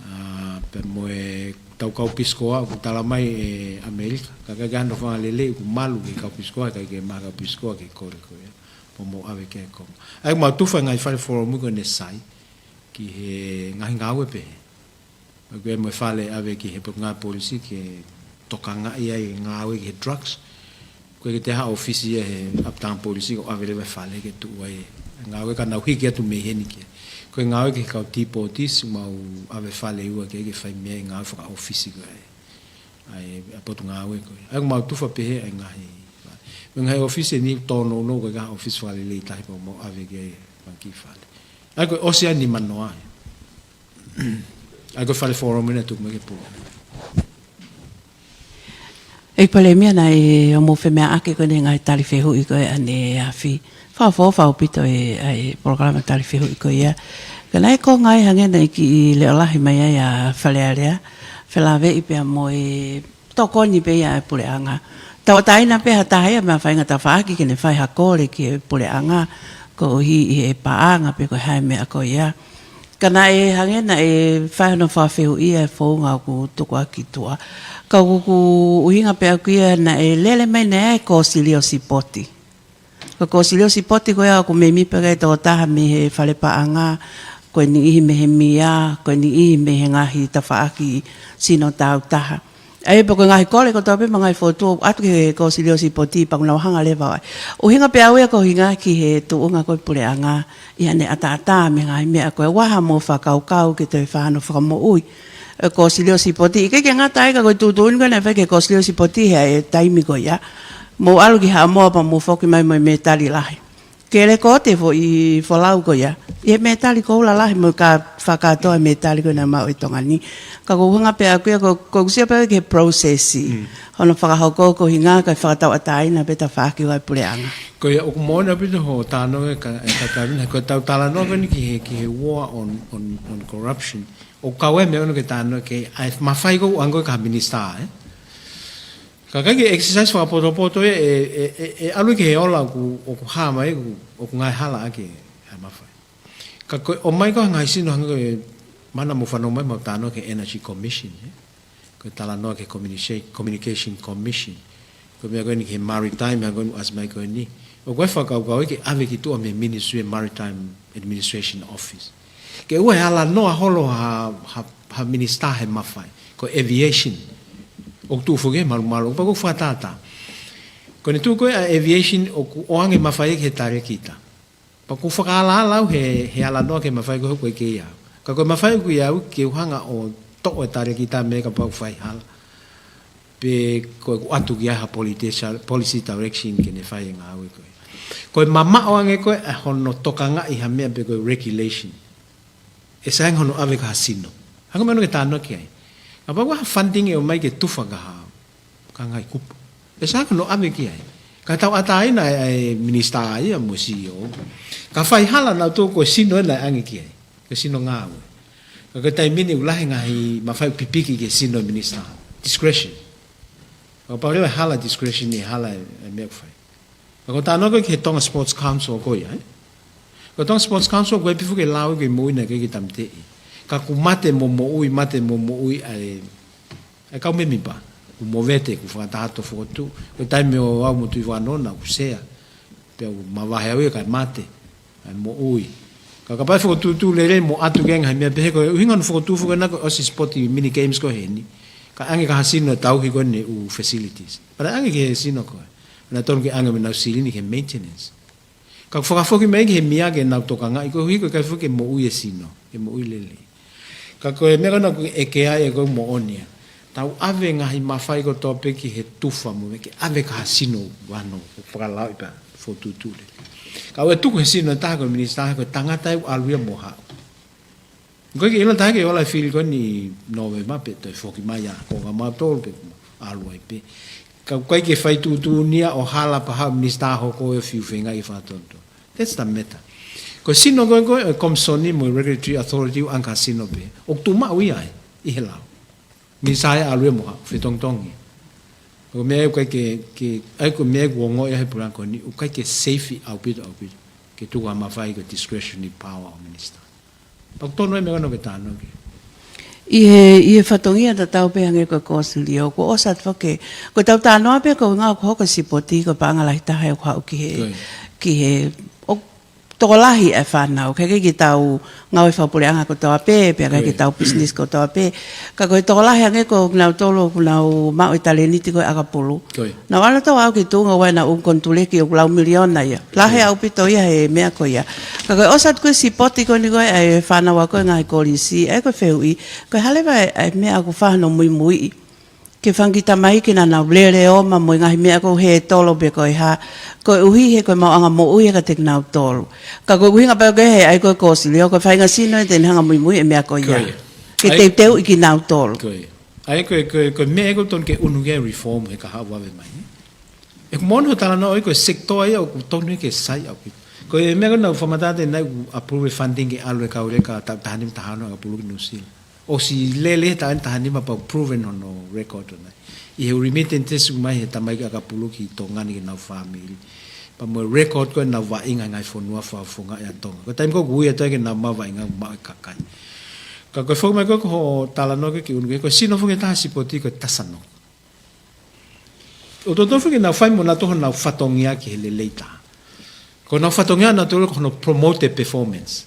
ʻA, pea mo e tau kau Peace Corps ʻoku tala mai ʻe ʻAmelika. Ka ʻikai ke ʻi ai hano fanga lelei ʻoku malu ki he kau Peace Corps, ʻikai ke maʻu kau Peace Corps ke kole ko ia. Pea mo ʻave ki ai e konga. ʻA ia ʻoku mau tufa e ngaahi fale folomu ko eni ʻe sai. Ki he ngaahi ngāue pehē. Ko e mo e fale ʻave ki he Potungāue Polisi ke tokangaʻi ai e ngāue ki he drugs. Ko e ke te ha ʻōfisi ia he ʻapitanga polisi ʻoku ʻave leva e fale ke tuʻu ai e ngāue ka nau hiki atu mei heni ki ai. Ko e ngāue ki he kau deportees mau ʻave fale ua ke, ke fai mei ai e ngāue fakaʻōfisi ko ē. ʻA e, ʻa e Potungāue ko ē. ʻA ia ʻoku mau tufa pehē ʻa e ngaahi. Mo e ngaahi ʻōfisi ʻe niʻihi tōnounou ko e ngaahi ʻōfisi fakalelei tahi pea mau ʻave ki ai e fanga kiʻi fale. ʻA ia ko e ʻosi ʻa e nimanoa. ʻA ia ko e fale folomu naʻe tuku mai ki he puleʻanga. ʻEiki Palēmia, naʻe ʻomo femeʻaʻaki ko eni e ngaahi tali fehuʻi ko ē ʻaneafi. Fakaʻofoʻofa ʻaupito e, ʻa e polokalama tali fehuʻi ko ia. Ka naʻe konga ai hangē naʻe kiʻi leʻo lahi mai ai ʻa Fale Alea, felāveʻi pea mo e tokoni pē ia ʻa e puleʻanga. Tauʻatāina pē ha taha ia mei ha faʻahinga tafaʻaki ke ne fai ha kole ki he puleʻanga, koeʻuhi ʻi he paʻanga pe ko e hā e meʻa ko ia. Ka naʻe hangē naʻe fai hono fakafehuʻia e founga ʻoku tukuaki tuʻa. Ka ʻoku, ʻoku ʻuhinga pē ʻaku ia naʻe lele mai naʻe ʻi ai e kōsilio sipoti. Ko e kōsilio sipoti ko ia ʻoku mēmipa ki ai e tokotaha mei he fale paʻanga, ko e niʻihi mei he M I A, ko e niʻihi mei he ngaahi tafaʻaki sino tāutaha. ʻA ia pea ko e ngaahi kole kotoa pē mo e ngaahi fokotuʻu ʻoku ʻatu ki he kōsilio sipoti pea ʻoku nau hanga leva ʻo ʻai. ʻUhinga pē ʻaʻau ia ko e ʻuhinga ki he tuʻunga ko ē puleʻanga, ʻi haʻane ʻataʻatā mei he ngaahi meʻa ko ē ʻoku ʻi ai ha mo fakaukau ke toe fai hano fakamoʻui. E kōsilio sipoti, ʻikai ke ngata ai ka ko e tuʻutuʻuni ko ē naʻe fai ki he kōsilio sipoti he ʻa e taimi ko ia. Mou ʻalu ki Haʻamoa pea mou foki mai mo e mētali lahi. Ke lekooti e foʻi folau ko ia. ʻI he mētali koula lahi mo e ka fakakātoa e mētali ko ē naʻe maʻu ʻe Tonga ni. Ka ko e ʻuhinga pē ʻaku ia ko, ko e sio pē ki he process. Mm. Hono fakahoko ko e ʻuhinga ka fakatauʻatāina pē tafaʻaki ʻa e puleʻanga. Ko ia ʻoku moʻoni ʻaupito hoʻo talanoa ka, e ka talanoa, ko e tau talanoa ko eni ki he, ki he war on, on, on corruption. ʻOku kau ai e meʻa ko ena ke talanoa ki ai, ʻa e mafai ko ē ʻoku ʻange ko ē ki ha minisitā, eh? Ka ʻikai ke exercise fakapotopoto ē, ʻe, ʻe, ʻe, ʻe ʻalu ki he ola ʻoku, ʻoku hā mai, ʻoku, ʻoku ngaahi hala ʻaki ʻa e mafai. Ka ko e ʻomai ko ē ngaahi sino hangē ko e mana mo fanau mai mau talanoa ki he Energy Commission, eh? Ko e talanoa ki he Communica-, Communication Commission. Ko e meʻa ko eni ki he Maritime, hangē ko eni ʻasi mai ko eni. ʻOku ʻi ai e fakakaukau ia ke ʻave ki tuʻa mei he Ministry of Maritime Administration Office. Ke ʻoua ʻe ala noa holo ha, ha, ha minisitā he mafai. Ko e aviation. ʻOku tuʻu foki he malumalu. Pea ʻoku fakatātā. Ko ʻene tuʻu ko ē ʻa e aviation ʻoku ʻoange mafai ki he talēkita. Pea ʻoku fakaalaala au he, he ala noa ki he mafai ko ē ʻoku ʻikai ke ʻi ai. Ka ko e mafai ʻoku ʻi ai au ke u hanga ʻo toʻo e talēkita mei ai kapau ʻoku fai hala. Pe ko ʻeku ʻatu ki ai ha politician, policy direction ke ne fai e ngāue ko ē. Ko e mamaʻo ange ko ē ʻa hono tokangaʻi ha meʻa pe ko e regulation. ʻE sai ange hono ʻave ki ha sino. Hangē ko e meʻa ʻoku ke talanoa ki ai. Kapau ko ha funding ʻe ʻomai ke tufa ki ha, ki ha ngaahi kupu. ʻE sai ange hono ʻave ki ai. Ka tauʻatāina ʻa e, ʻa e minisitā ia mo e C E O. Ka fai hala naʻa tau ko e sino ē naʻe ʻange ki ai. Ko e sino ngāue. Ka ko e taimi ni ʻoku lahi e ngaahi mafai ʻoku pipiki ki he sino e minisitā. Discretion. Ka pau leva hala discretion ʻi he hala e, e meʻa ʻoku fai. Ka ko e talanoa ko ē ki he Tonga Sports Council ko ia, ē? Ko e Tonga Sports Council, ko e pifo ke lau ke moʻui naʻe ʻikai ke tāmateʻi. Ka ʻoku mate mo moʻui, mate mo moʻui ʻa e, ʻa e kau mēmipa. Kuo movete, kuo fakataha ʻo fokotuʻu. Ko e taimi ʻo au mo Tuʻivakanōna, kuo sea. Pea u mavahe au ia kae mate. ʻA e moʻui. Ka kapau ʻe fokotuʻutuʻu lelei mo ʻoatu ki ai e ngaahi meʻa pehē ko e ʻuhinga hono fokotuʻu foki ena ko e ʻosi sipoti mini games ko eni. Ka ʻange ki ha sino tauhi ko eni ʻū facilities. Pea ʻange ki he sino ko ē. Naʻe tonu ke ʻange mei heʻenau silini ki he maintenance. Ka ʻoku fakafoki mai ki he meʻa ke nau tokangaʻi koeʻuhi ko e ʻikai foki ke moʻui e sino. Ke moʻui lelei. Ka ko e meʻa ko ena ʻoku ʻeke ai ʻe koe moʻoni ia. Tau ʻave ngaahi mafai kotoa pē ki he tufa mo e meʻa ke ʻave ki ha sino ʻoku ʻano ʻoku fakalauʻi pea fokotuʻutuʻu lelei. Ka ʻoku tuku he sino ʻe taha ko e minisitā ko e tangata ʻoku ʻalu ia mo haʻu. ʻOku ʻikai ke ʻilo taha ke ola e fili ko eni ʻi Nōvema pe toe foki mai ia ko ka mautolu pe ʻalu ai pē. Ka ʻoku ʻikai ke fai tuʻutuʻuni ia ʻo hala pea haʻu e minisitā hoko ʻo fiu feinga ʻi he fakatonutonu. That's the matter. Ko e sino ko ē, ko e, e komisoni mo e regulatory authority ʻoku ʻange ki ha sino pē. ʻOku tuʻu maʻu ia ai, ʻi he lao. Minisitā ia ʻalu ia mo haʻu, fetongitongi. Ko e meʻa ʻoku ʻikai ke, ke, ʻa ia ko e meʻa ʻoku ongoʻi ai he puleʻanga ko eni, ʻoku ʻikai ke safe ʻaupito, ʻaupito. Ke tuku ha mafai ko e discretionary power ʻo e minisitā. Pea ʻoku tonu e meʻa ko ena ke talanoa ki ai. ʻI he, ʻi he fatongia tatau pē hangē ko e kosilio, kuo ʻosi atu foki. Ko ʻetau talanoa pē ko e ʻuhinga ʻoku hoko e sipoti ko e paʻanga lahi taha ʻoku haʻu ki he, Ko ia. ki he, ʻoku tokolahi e fānau, ʻikai ke tau ngāue fakapuleʻanga kotoa pē, pea ʻikai ke Ko ia. tau business kotoa pē. Ka ko e tokolahi hangē ko kinautolu ʻoku nau maʻu e talēniti ko e ʻakapulu. Ko ia. Nau ʻalu ʻo aʻu ki tuʻunga ʻoku ʻi ai ʻenau ʻū konituleki ʻoku lau miliona ia. Lahi ʻaupito ia he meʻa ko ia. Ka ko e ʻosi atu ko e sipoti ko eni ko e ʻa e fānau ʻa ko e ngaahi kolisi, ʻa ia ko e fehuʻi, ko e hā leva e, e meʻa ʻoku fai hono muimuiʻi. Ke fanga kiʻi tamaiki naʻa nau lele ʻo maʻu mo e ngaahi meʻa ko e hē tolo pe ko e hā, koeʻuhi he ko e maʻuʻanga moʻui ia kiate kinautolu. Ka ko e ʻuhinga pē ko ē he ʻa ia ko e kosilio, ko e faʻahinga sino ē te ne hanga ʻo muimuiʻi e meʻa ko ia. Ko ia. Ke ʻA ia teuteuʻi kinautolu. Ko ia. ʻA ia ko e, ko e, ko e meʻa ē ʻoku tonu ke ʻunu ki ai e reform he kahaʻu ʻave mai. ʻOku moʻoni hoʻo talanoa ʻo ʻai ko e sector ia ʻoku tonu ke sai ʻaupito. Ko e meʻa ko ē naʻa ku fakamatala atu naʻa ku approve funding ke ʻalu e kau leka taʻu taha nima taha ono ʻakapulu ki Nuʻu Sila. ʻOsi lele he taʻu eni taha nima pea proven hono record ʻo ʻai. ʻI he remittances ʻoku ʻomai he tamaiki ʻakapulu ki Tonga ni ki heʻenau fāmili. Pea mo e record ko ē ʻenau vaʻinga he ngaahi fonua fakafofonga ʻa Tonga. Ko e taimi ko ē ʻoku ui atu ai ke nau maʻu vaʻinga ʻoku maʻu e kakai. Ka ko e foki mai ko ē ko hoʻo talanoa ko ē ki he ʻunu ko ē, ko e sino foki ʻe taha e sipoti ko e tasanoko. ʻOku totonu foki ke nau fai mo nautolu honau fatongia ki he lelei taha. Ko honau fatongia nautolu ko hono promote e performance.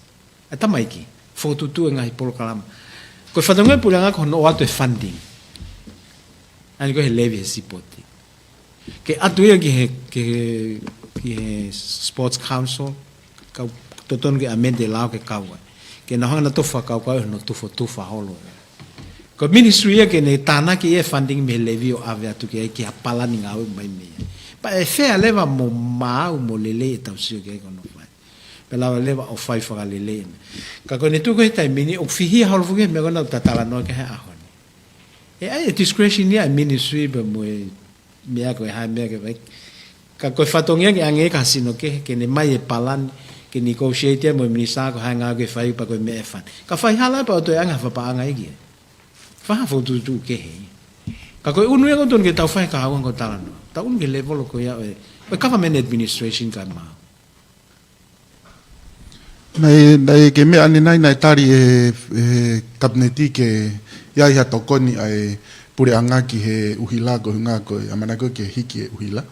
ʻA e tamaiki, fokotuʻutuʻu e ngaahi polokalama. Ko e fatongia e puleʻanga ko hono ʻoatu e funding. ʻA eni ko e levy he sipoti. Ke ʻatu ia ki he, ki he, ki he Sports Council, ka ʻoku totonu ke amend e lao ke kau ai. Ke nau hanga nautolu ʻo fakakaukau hono tufotufa holo. Ko e ministry ia ke ne tānaki e funding mei he levy ʻo ʻave atu ki ai ki ha palani ngāue mai mei ai. Pea ʻe fair leva mo maau mo lelei ʻetau sio ki ai ko hono fai. Pea lava leva ʻo fai fakalelei ena. Ka ko ʻene tuʻu ko ē he taimi ni ʻoku fihia holo foki he meʻa ko ena ʻoku ta talanoa ki ai he ʻaho ni. ʻE ʻai e discretion ia e ministry pea mo e meʻa ko e hā e meʻa ke fai. Ka ko e fatongia ke ʻange ki ha sino kehe, ke ne ʻomai e palani, ke negotiate ia mo e minisitā ko e hā e ngāue ke fai pea ko e meʻa ʻe fai. Ka fai hala pea ʻoku toe ʻange ha fakapaʻanga ia ki ai. Fai ha fokotuʻutuʻu kehe. Ka ko e ʻunu ia ʻoku tonu ke tau fai ka hauanga ko e talanoa. Tau ʻunu ki he level ko ia ʻo e, ʻo e government administration kae maau. Naʻe, naʻe ke meʻa ʻanenai naʻe tali ʻe he, ʻe he kapineti ke ʻi ai ha tokoni ʻa e puleʻanga ki he ʻuhila ko e ʻuhinga ko e ʻamanaki ko ē ke hiki e ʻuhila.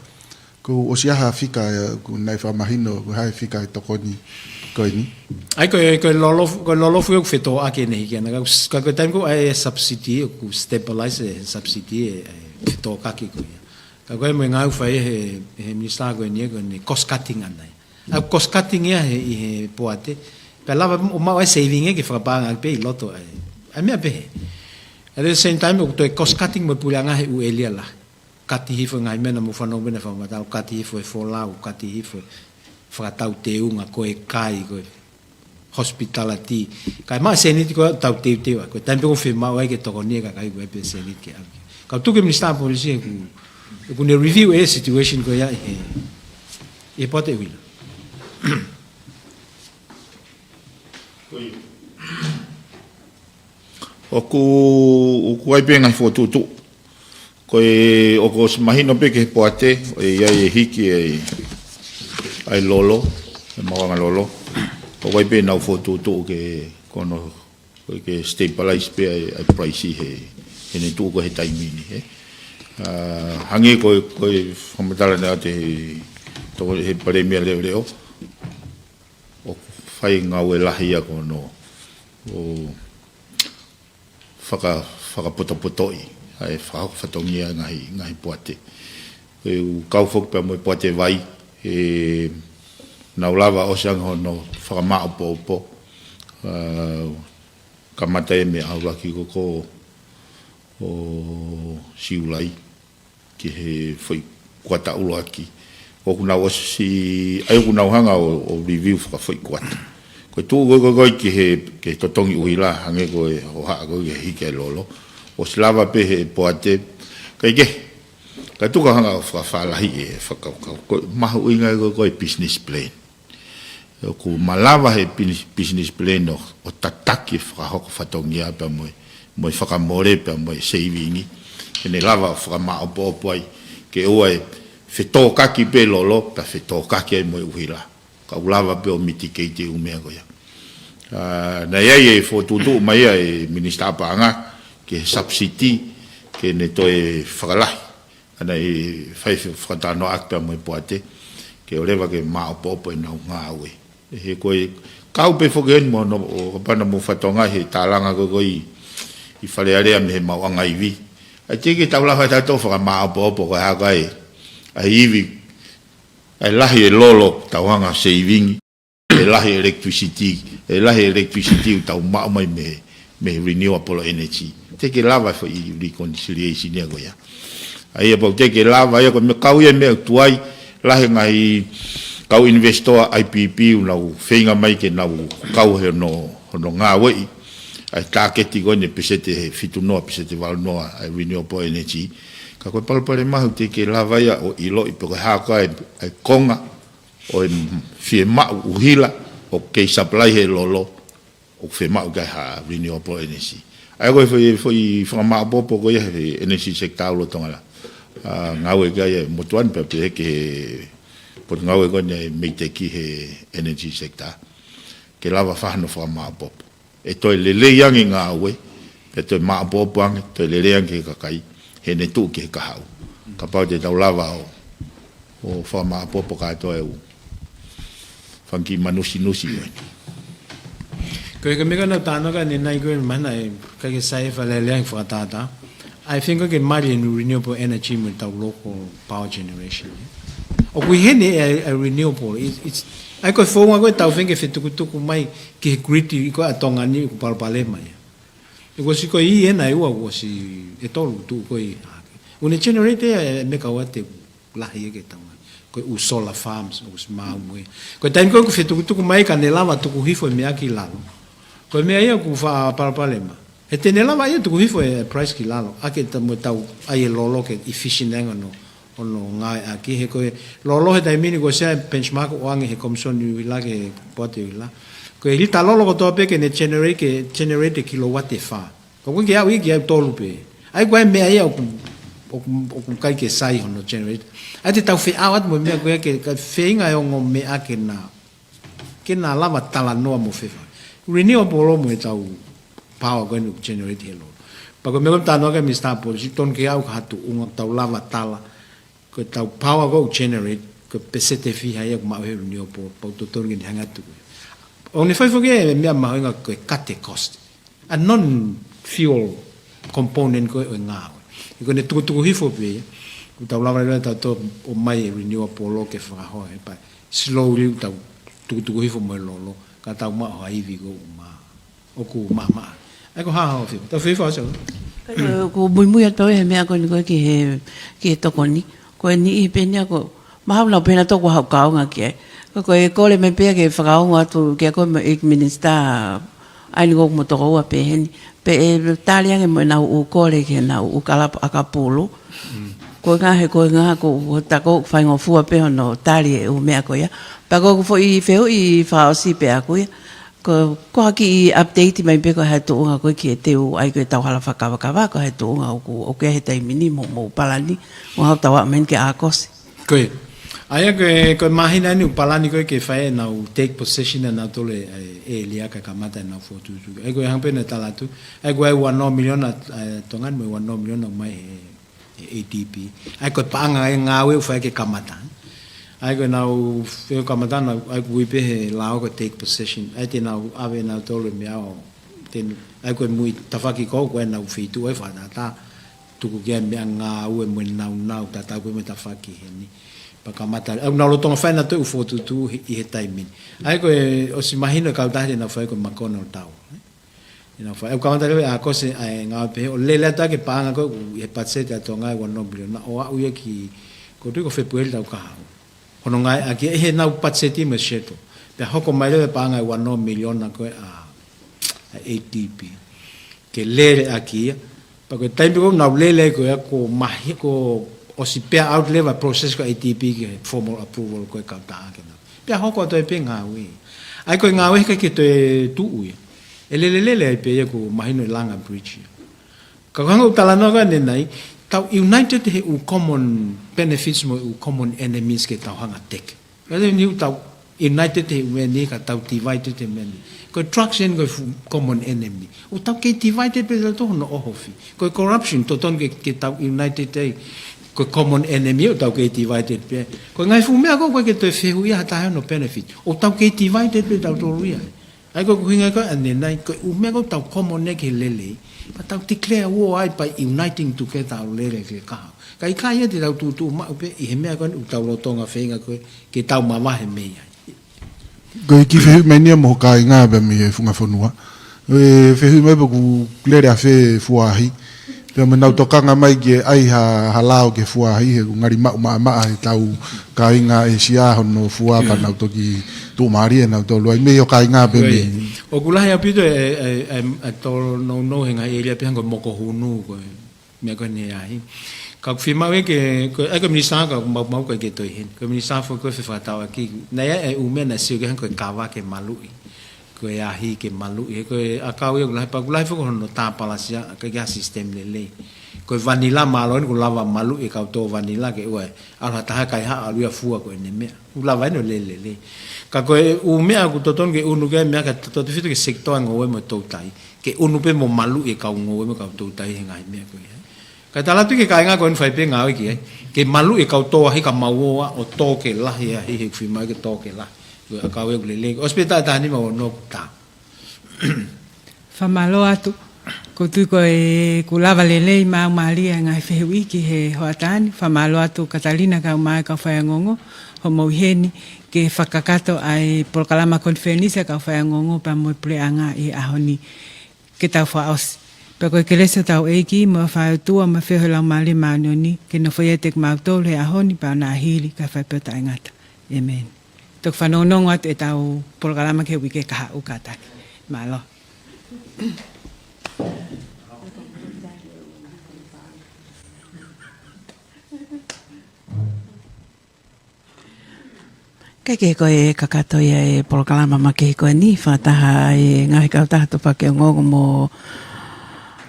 Kuo ʻosi ʻi ai ha fika, ʻoku nau fakamahino, ko e hā e fika e tokoni ko eni. ʻA ia ko e, ko e lolofu, ko e lolofu ʻoku fetōʻaki ʻene hiki ʻana. Ka, ka ko e taimi ko ē ʻa e subsidy, ʻoku stabilize e subsidy e, e fetōʻaki ko ia. Ka ko e meʻa ngāue ʻoku fai he, he minisitā ko eni, ko ʻene cost cutting ʻana ia. ʻA e cost cutting ia he, ʻi he poate. Pea lava ʻo maʻu ʻa e saving ia ke fakapaʻanga pē ʻi loto ai. ʻA e meʻa pehē. At the same time, ʻoku toe cost cutting mo e puleʻanga he ʻū ʻēlia lahi. Kati hifo e ngaahi meʻa naʻa mou fanongo pē naʻe fakamatala, kati hifo e folau, kati hifo e fakatau teunga, ko e kai, ko e hospitality. Kae maʻu e sēniti ko ē ʻoku tau teuteu ai. Ko e taimi pē ʻoku fiemaʻu ai ke tokoni e kakai ko ē pē sēniti ke ʻave. Ka ʻoku tuku e minisitā polisi ʻoku ʻOku ne review e situation ko ia ʻi he, ʻi he poate ʻuhila. ʻOku, ʻoku ʻi ai pē ngaahi fokotuʻutuʻu. Ko e, ʻoku ʻosi mahino pē ki he poate, ʻe ʻi ai e hiki e, ʻa e lolo, e maʻuʻanga lolo. ʻOku ʻi ai pē ʻenau fokotuʻutuʻu ke, ko hono, ko e ke stabilize pē ʻa e, ʻa e price he, he ne tuʻu ko ē he taimi ni, ē. ʻA, hangē ko e, ko e fakamatala naʻe ʻoatu he, toko he Palēmia leʻoleʻo, ʻoku fai ngāue lahi ia ko hono, ʻo faka-, fakapotopotoʻi, ʻa e fakahoko fatongia ngaahi, ngaahi poate. Ko e ʻū kau foki pea mo e poate vai, ʻe nau lava ʻosi ange hono fakamāʻopoʻopo, ʻa, kamata e meʻa ʻuluaki ko ē ʻo Siulai ki he foʻi kuata ʻuluaki. ʻOku nau ʻosi, ʻa ia ʻoku nau hanga ʻo, ʻo review fakafoʻi kuata. Ko e tuʻu ko ē, ko ē, ko ē ki he, ki he totongi ʻuhila, hangē ko e hohaʻa ko ē ki he hiki e lolo. ʻOsi lava pē he poate, kae kehe, ka tuku hanga ʻo fakafālahi e faka-, ka, ko e mahuʻinga ko ē, ko e business plan. ʻOku malava he pini-, business plan ʻo, ʻo tataki e fakahoko fatongia pea mo e, mo e fakamole pea mo e saving. Ke ne lava ʻo fakamāʻopoʻopo ai, ke ʻoua ʻe fetōkaki pē lolo, pea fetōkaki ai mo e ʻuhila. Ka ʻoku lava pē ʻo mitigate e ʻū meʻa ko ia. ʻA, naʻe ʻi ai e fokotuʻutuʻu mai ia e Minisitā Paʻanga, ki he subsidy, ke ne toe fakalahi. ʻA ia naʻe fai fe-, fakatalanoaʻaki pea mo e poate, ke ʻoleva ke māʻopoʻopo ʻenau ngāue. He ko e kau pē foki eni mo hono, ʻo kapau naʻa mou fakatokangaʻi he tālanga ko ē, ko ē ʻi, ʻi Fale Alea mei he maʻuʻanga ivi. ʻAi teʻeki ke tau lava ʻe tautolu ʻo fakamāʻopoʻopo ko e hā ko ē ʻa e ivi, ʻa e lahi e lolo tau hanga saving. ʻE lahi electricity, ʻe lahi electricity ʻoku tau maʻu mai mei, mei he renewable energy. Teʻeki ke lava e foʻi reconciliation ia ko ia. ʻA ia pau teʻeki ke lava ia ko e meʻa kau ia meʻa tuai, lahi e ngaahi kau investor I P P ʻoku nau feinga mai ke nau kau he hono, hono ngāueʻi ʻa e tāketi ko eni peseti he fitu noa, peseti valu noa ʻa e renewable energy. Ka ko e palopalema ʻoku teʻeki ke lava ia ʻo ʻiloʻi pe ko e hā ko ē ʻa e konga ʻo e fiemaʻu ʻuhila ʻoku kei supply he lolo, ʻoku fiemaʻu ki ai ha renewable energy. ʻA ia ko e foʻi, foʻi fakamāʻopoʻopo ko ia he energy sector ʻo Tonga la. ʻA, ngāue ki ai e motuʻa ni pea pehē ki he potungāue ko eni ʻa e MEIDECC he energy sector. Ke lava fai hano fakamāʻopoʻopo. ʻE toe lelei ange ngāue, pea toe māʻopoʻopo ange, toe lelei ange ki he kakai, he ne tuʻu ki he kahaʻu. Kapau te tau lava ʻo, ʻo fakamāʻopoʻopo kātoa e ʻū fanga kiʻi manusinusi ko eni. Ko e ka meka na tānaka ne nai ko e mana e ka ke sai e Fale Alea fakatātā. I think ke mali e renewable energy mo tau local power generation. ʻOku ʻi heni e, e renewable. It's, it's, ʻa ia ko e founga ko ē tau feinga ke fetukutuku mai ki he grid ʻi ko ē ʻa Tonga ni ʻoku palopalema ia. ʻE kuo ʻosi ko ē ʻi hena e ua kuo ʻosi ʻe tolu tuʻu ko ē ʻi hake. ʻOku ne generate e megawatt ʻoku lahi ia ki Tonga. Ko e ʻū solar farms, ʻoku ʻosi maʻu mo e. Ko e taimi ko ē ʻoku fetukutuku mai ka ne lava tuku hifo e meʻa ki lalo. Ko e meʻa ia ʻoku faʻa palopalema. He te ne lava ia tuku hifo e price ki lalo. ʻA ke ta mo tau ʻai e lolo ke efficient ange hono, hono ngāueʻaki. He ko e lolo he taimi ni kuo ʻosi ʻa e benchmark ʻoange he Komisoni ʻUhila ki he poate ʻuhila. Ko e lita lolo kotoa pē ke ne generate, ke generate e kilowatt ʻe fā. Ka ʻoku ke aʻu ia ki ai ʻe tolu pē. ʻA ia ko e meʻa ia ʻoku, ʻoku, ʻoku ʻikai ke sai hono generate. ʻA ia te tau feʻao atu mo e meʻa ko ia ke, ka feinga e ongo meʻa ke na, ke na lava talanoa mo fefa. Renewable mo e tau power ko eni ʻoku generate he lolo. Pea ko e meʻa ko e talanoa ki ai Minisitā Polisi, tonu ke aʻu ki ha tuʻunga tau lava tala, ko e tau power ko ē ʻoku generate, ko e peseti fiha ia ʻoku maʻu he renewable, pau totonu ke ne hanga tuku. ʻOku ne fai foki e meʻa mahuʻinga ko e cut e cost. A non-fuel component ko ē ʻo e ngāue. ʻI ko ē ne tukutuku hifo pē, ʻoku tau lava leva tau tō ʻo mai e renewable ke fakahoa he pea slowly ʻoku tau tukutuku hifo mo e lolo, ka tau maʻu ha ivi ko ē ʻoku mā, ʻoku maʻamaʻa. ʻA ia ko e hā hoʻo fiu. Tau fiu fā sau. ʻOku muimui atu pē he meʻa ko eni ko ē ki he, ki he tokoni. Ko e niʻihi pē eni ʻoku mahalo pē naʻa tau haʻu kaunga ki ai. Ko, ko e kole mai pē ke fakaongo atu kia koe mo e ʻEiki Minisitā ʻa eni ko ē mo tokoua pē heni. Pea ʻe tali ange mo ʻenau ʻū kole ki heʻenau ʻū kalapu ʻakapulu. Mm. Ko e ngaahi, ko e ngaahi, ko e, tā ko e faingofua pē hono tali e ʻū meʻa ko ia. Pea ko ʻeku foʻi fehuʻi fakaʻosi pē ʻaʻaku ia. Ko, ko ha kiʻi update mai pē ko e hā e tuʻunga ko ē ki he teu ai ko e tau hala fakakavakava, ko e hā e tuʻunga ʻoku, ʻoku ʻi ai he taimi ni mo, mo palani, ʻo hau tau aʻu mai ki ʻAokosi. Ko ia. ʻA ia ko e, ko e māhina ni ʻoku palani ko ē ke fai ʻenau take possession ʻanautolu e, e, e ʻēlia kae kamata ʻenau fokotuʻutuʻu. ʻA ia ko e hangē pē naʻe tala atu. ʻA ia ko e ua noa miliona, e, Tonga ni mo e ua noa miliona mai he, he A D P. ʻA ia ko e paʻanga e ngāue ʻoku fai ke kamata. ʻA ia ko ʻenau fai kamata na, ʻa ia ʻoku ui pē he lao ko e take possession. ʻA ia te nau ʻave ʻenautolu e meʻa ʻo, te, ʻa ia ko e muʻi tafaʻaki ko ē ʻoku ʻi ai ʻenau feituʻu ʻe fakatātā. Tuku ki ai e meʻangāue mo e nāunau tatau pē mo e tafaʻaki heni. Pea kamata, ʻa ia ʻoku nau lolotonga fai ʻenautolu e ʻū fokotuʻutuʻu he, ʻi he taimi ni. ʻA ia ko e ʻosi mahino e kautaha te nau fai ko e McConnell Tower. ʻE nau fai, ʻoku kamata leva ʻi ʻAokosi ʻa e ngāue pehē, ʻo lele atu ʻa e paʻanga ko ē ʻi he patiseti ʻa Tonga ʻe ua noa miliona, ʻo aʻu ia ki, ʻoku ou tui ko Fēpueli taʻu kahaʻu. Hono ngāueʻaki ʻe heʻenau patiseti mo e schedule. Pea hoko mai leva e paʻanga ʻe ua noa miliona ko ē ʻa, ʻa A D P. Ke lele ʻaki ia. Pea ko e taimi ko ē ʻoku nau lele ai ko ia ko e mahi, ko e ʻosi pay out leva process ko e A D P ki he formal approval ko e kautaha ke nau. Pea hoko atu ai pē ngāue. ʻA ia ko e ngāue he ʻikai ke toe tuʻu ia. ʻE lele lele ai pē ia ʻoku mahino ʻi Langa Bridge ia. Ka ko e hangē ko e talanoa ko ē ʻanenai, tau united he ʻū common benefits mo e ʻū common enemies ke tau hanga teke. Ka te ni ʻoku tau united he ʻū meʻa ni ka tau divided he meʻa ni. Ko e drugs eni ko e fuʻu common enemy. ʻOku tau kei divided pē tautolu hono ʻohofi. Ko e corruption, totonu ke, ke tau united ai. Ko e common enemy ʻoku tau kei divided pē. Ko e ngaahi fuʻu meʻa ko ē ʻoku ʻikai ke toe fehuʻia ha taha hono benefit. ʻOku tau kei divided pē tautolu ia. ʻA ia ko e ʻuhinga ko ē ʻanenai, ko e ʻū meʻa ko ē ʻoku tau common ʻaki he lelei. Pea tau declare war ai by uniting together ʻo lele ki he kahaʻu. Ka ʻikai ia te tau tuʻutuʻu maʻu pē ʻi he meʻa ko ē ʻoku tau lolotonga feinga ko ē ke tau mavahe mei ai. Ko e kiʻi fehuʻi mai eni ia mo e kāinga pea mei he funga fonua. ʻE fehuʻi mai pe ʻoku lele ʻafē e fua ahi. Pea mo ʻenau tokanga mai ke ʻai ha, ha lao ke fua ahi, he ʻoku ngali maʻu maʻamaʻa ʻe he tau kāinga ʻĒsia hono fua pea nau toki tuʻumālie ʻenautolu ai mei he kāinga pē. Ko ia. Mei. ʻOku lahi ʻaupito e, e, e, e tōnounou he ngaahi ʻēlia pehē ko e moko hunu ko e meʻa ko eni ʻa e ahi. Ka ʻoku fiemaʻu ia ke, ko e, ʻa ia ko e minisitā ka mau, mau ʻikai ke toe heni. Ko e minisitā foki ko e fefakatauʻaki. Naʻe ʻi ai e ʻū meʻa naʻe sio ki ai ko e kava ke maluʻi. Ko e ahi ke maluʻi. He ko e ʻakau ia ʻoku lahi pea ʻoku lahi foki hono tāpalasia, ʻikai ke ʻi ai ha system lelei. Ko e vanila mālō eni ʻoku lava maluʻi e kau tō vanila ke ʻoua ʻe ʻalu ha taha kaihaʻa ʻalu ia fua ko ʻene meʻa. ʻOku lava eni ʻo lele lelei. Ka ko e ʻū meʻa ʻoku totonu ke ʻunu ki ai e meʻa ka totonu ʻaupito ki he sekitoa ngoue mo e toutai. Ke ʻunu pē mo maluʻi e kau ngoue mo e kau toutai he ngaahi meʻa ko ia. Ka tala atu ki he kāinga ko eni fai pē ngāue ki ai. Ke maluʻi e kau tō ahi ka mau ō ʻo tō ke lahi e ahi he ʻoku fiemaʻu ke tō ke lahi. Ko e ʻakau ia ʻoku lelei. ʻOsi pē taʻu ʻe taha nima ʻo nō tā. Fakamālō atu. ʻOku ou tui ko e ʻoku lava lelei maʻu mālie e ngaahi fehuʻi ki he hoʻatā ni. Fakamālō atu Katalina kae ʻumaʻā e kau faiongoongo hoʻomou ʻi heni ke fakakakato ʻa e polokalama konifelenisi ʻa e kau faiongoongo pea mo e puleʻanga ʻi he ʻaho ni. Ke tau fakaʻosi. Pea ko e kelesi ʻa hotau ʻEiki mo e ʻofa ʻa e ʻOtua mo e feohi ʻa e Laumālie Māʻoniʻoni ke nofo ʻiate kimautolu he ʻaho ni pea ʻo nā hili kae fai pē ʻo taʻengata. ʻĒmeni. Toki fanongonongo atu ʻetau polokalama ki he uike kahaʻu kātaki. Mālō. Kae kehe ko e kakato ia e polokalama makehe ko eni, fakataha e ngaahi kautaha Tupaki Ongoongo mo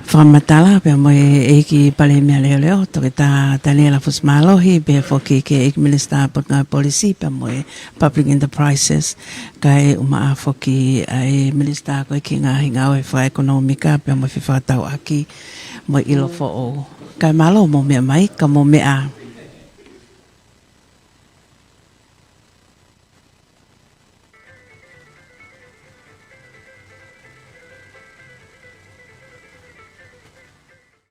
Fakamatala, pea mo e ʻEiki Palēmia Leʻoleʻo, Toketā Taniela Fusimālohi, pehē foki ki he ʻEiki Minisitā Potungāue Polisi, pea mo e Public Enterprises, kae ʻumaʻā foki ʻa e Minisitā ko ē ki he Ngaahi Ngāue Fakaʻekonōmika, pea mo e Fefakatauʻaki mo e ʻIlo Foʻou. Kae mālō hoʻomou meʻa mai, ka mou meʻa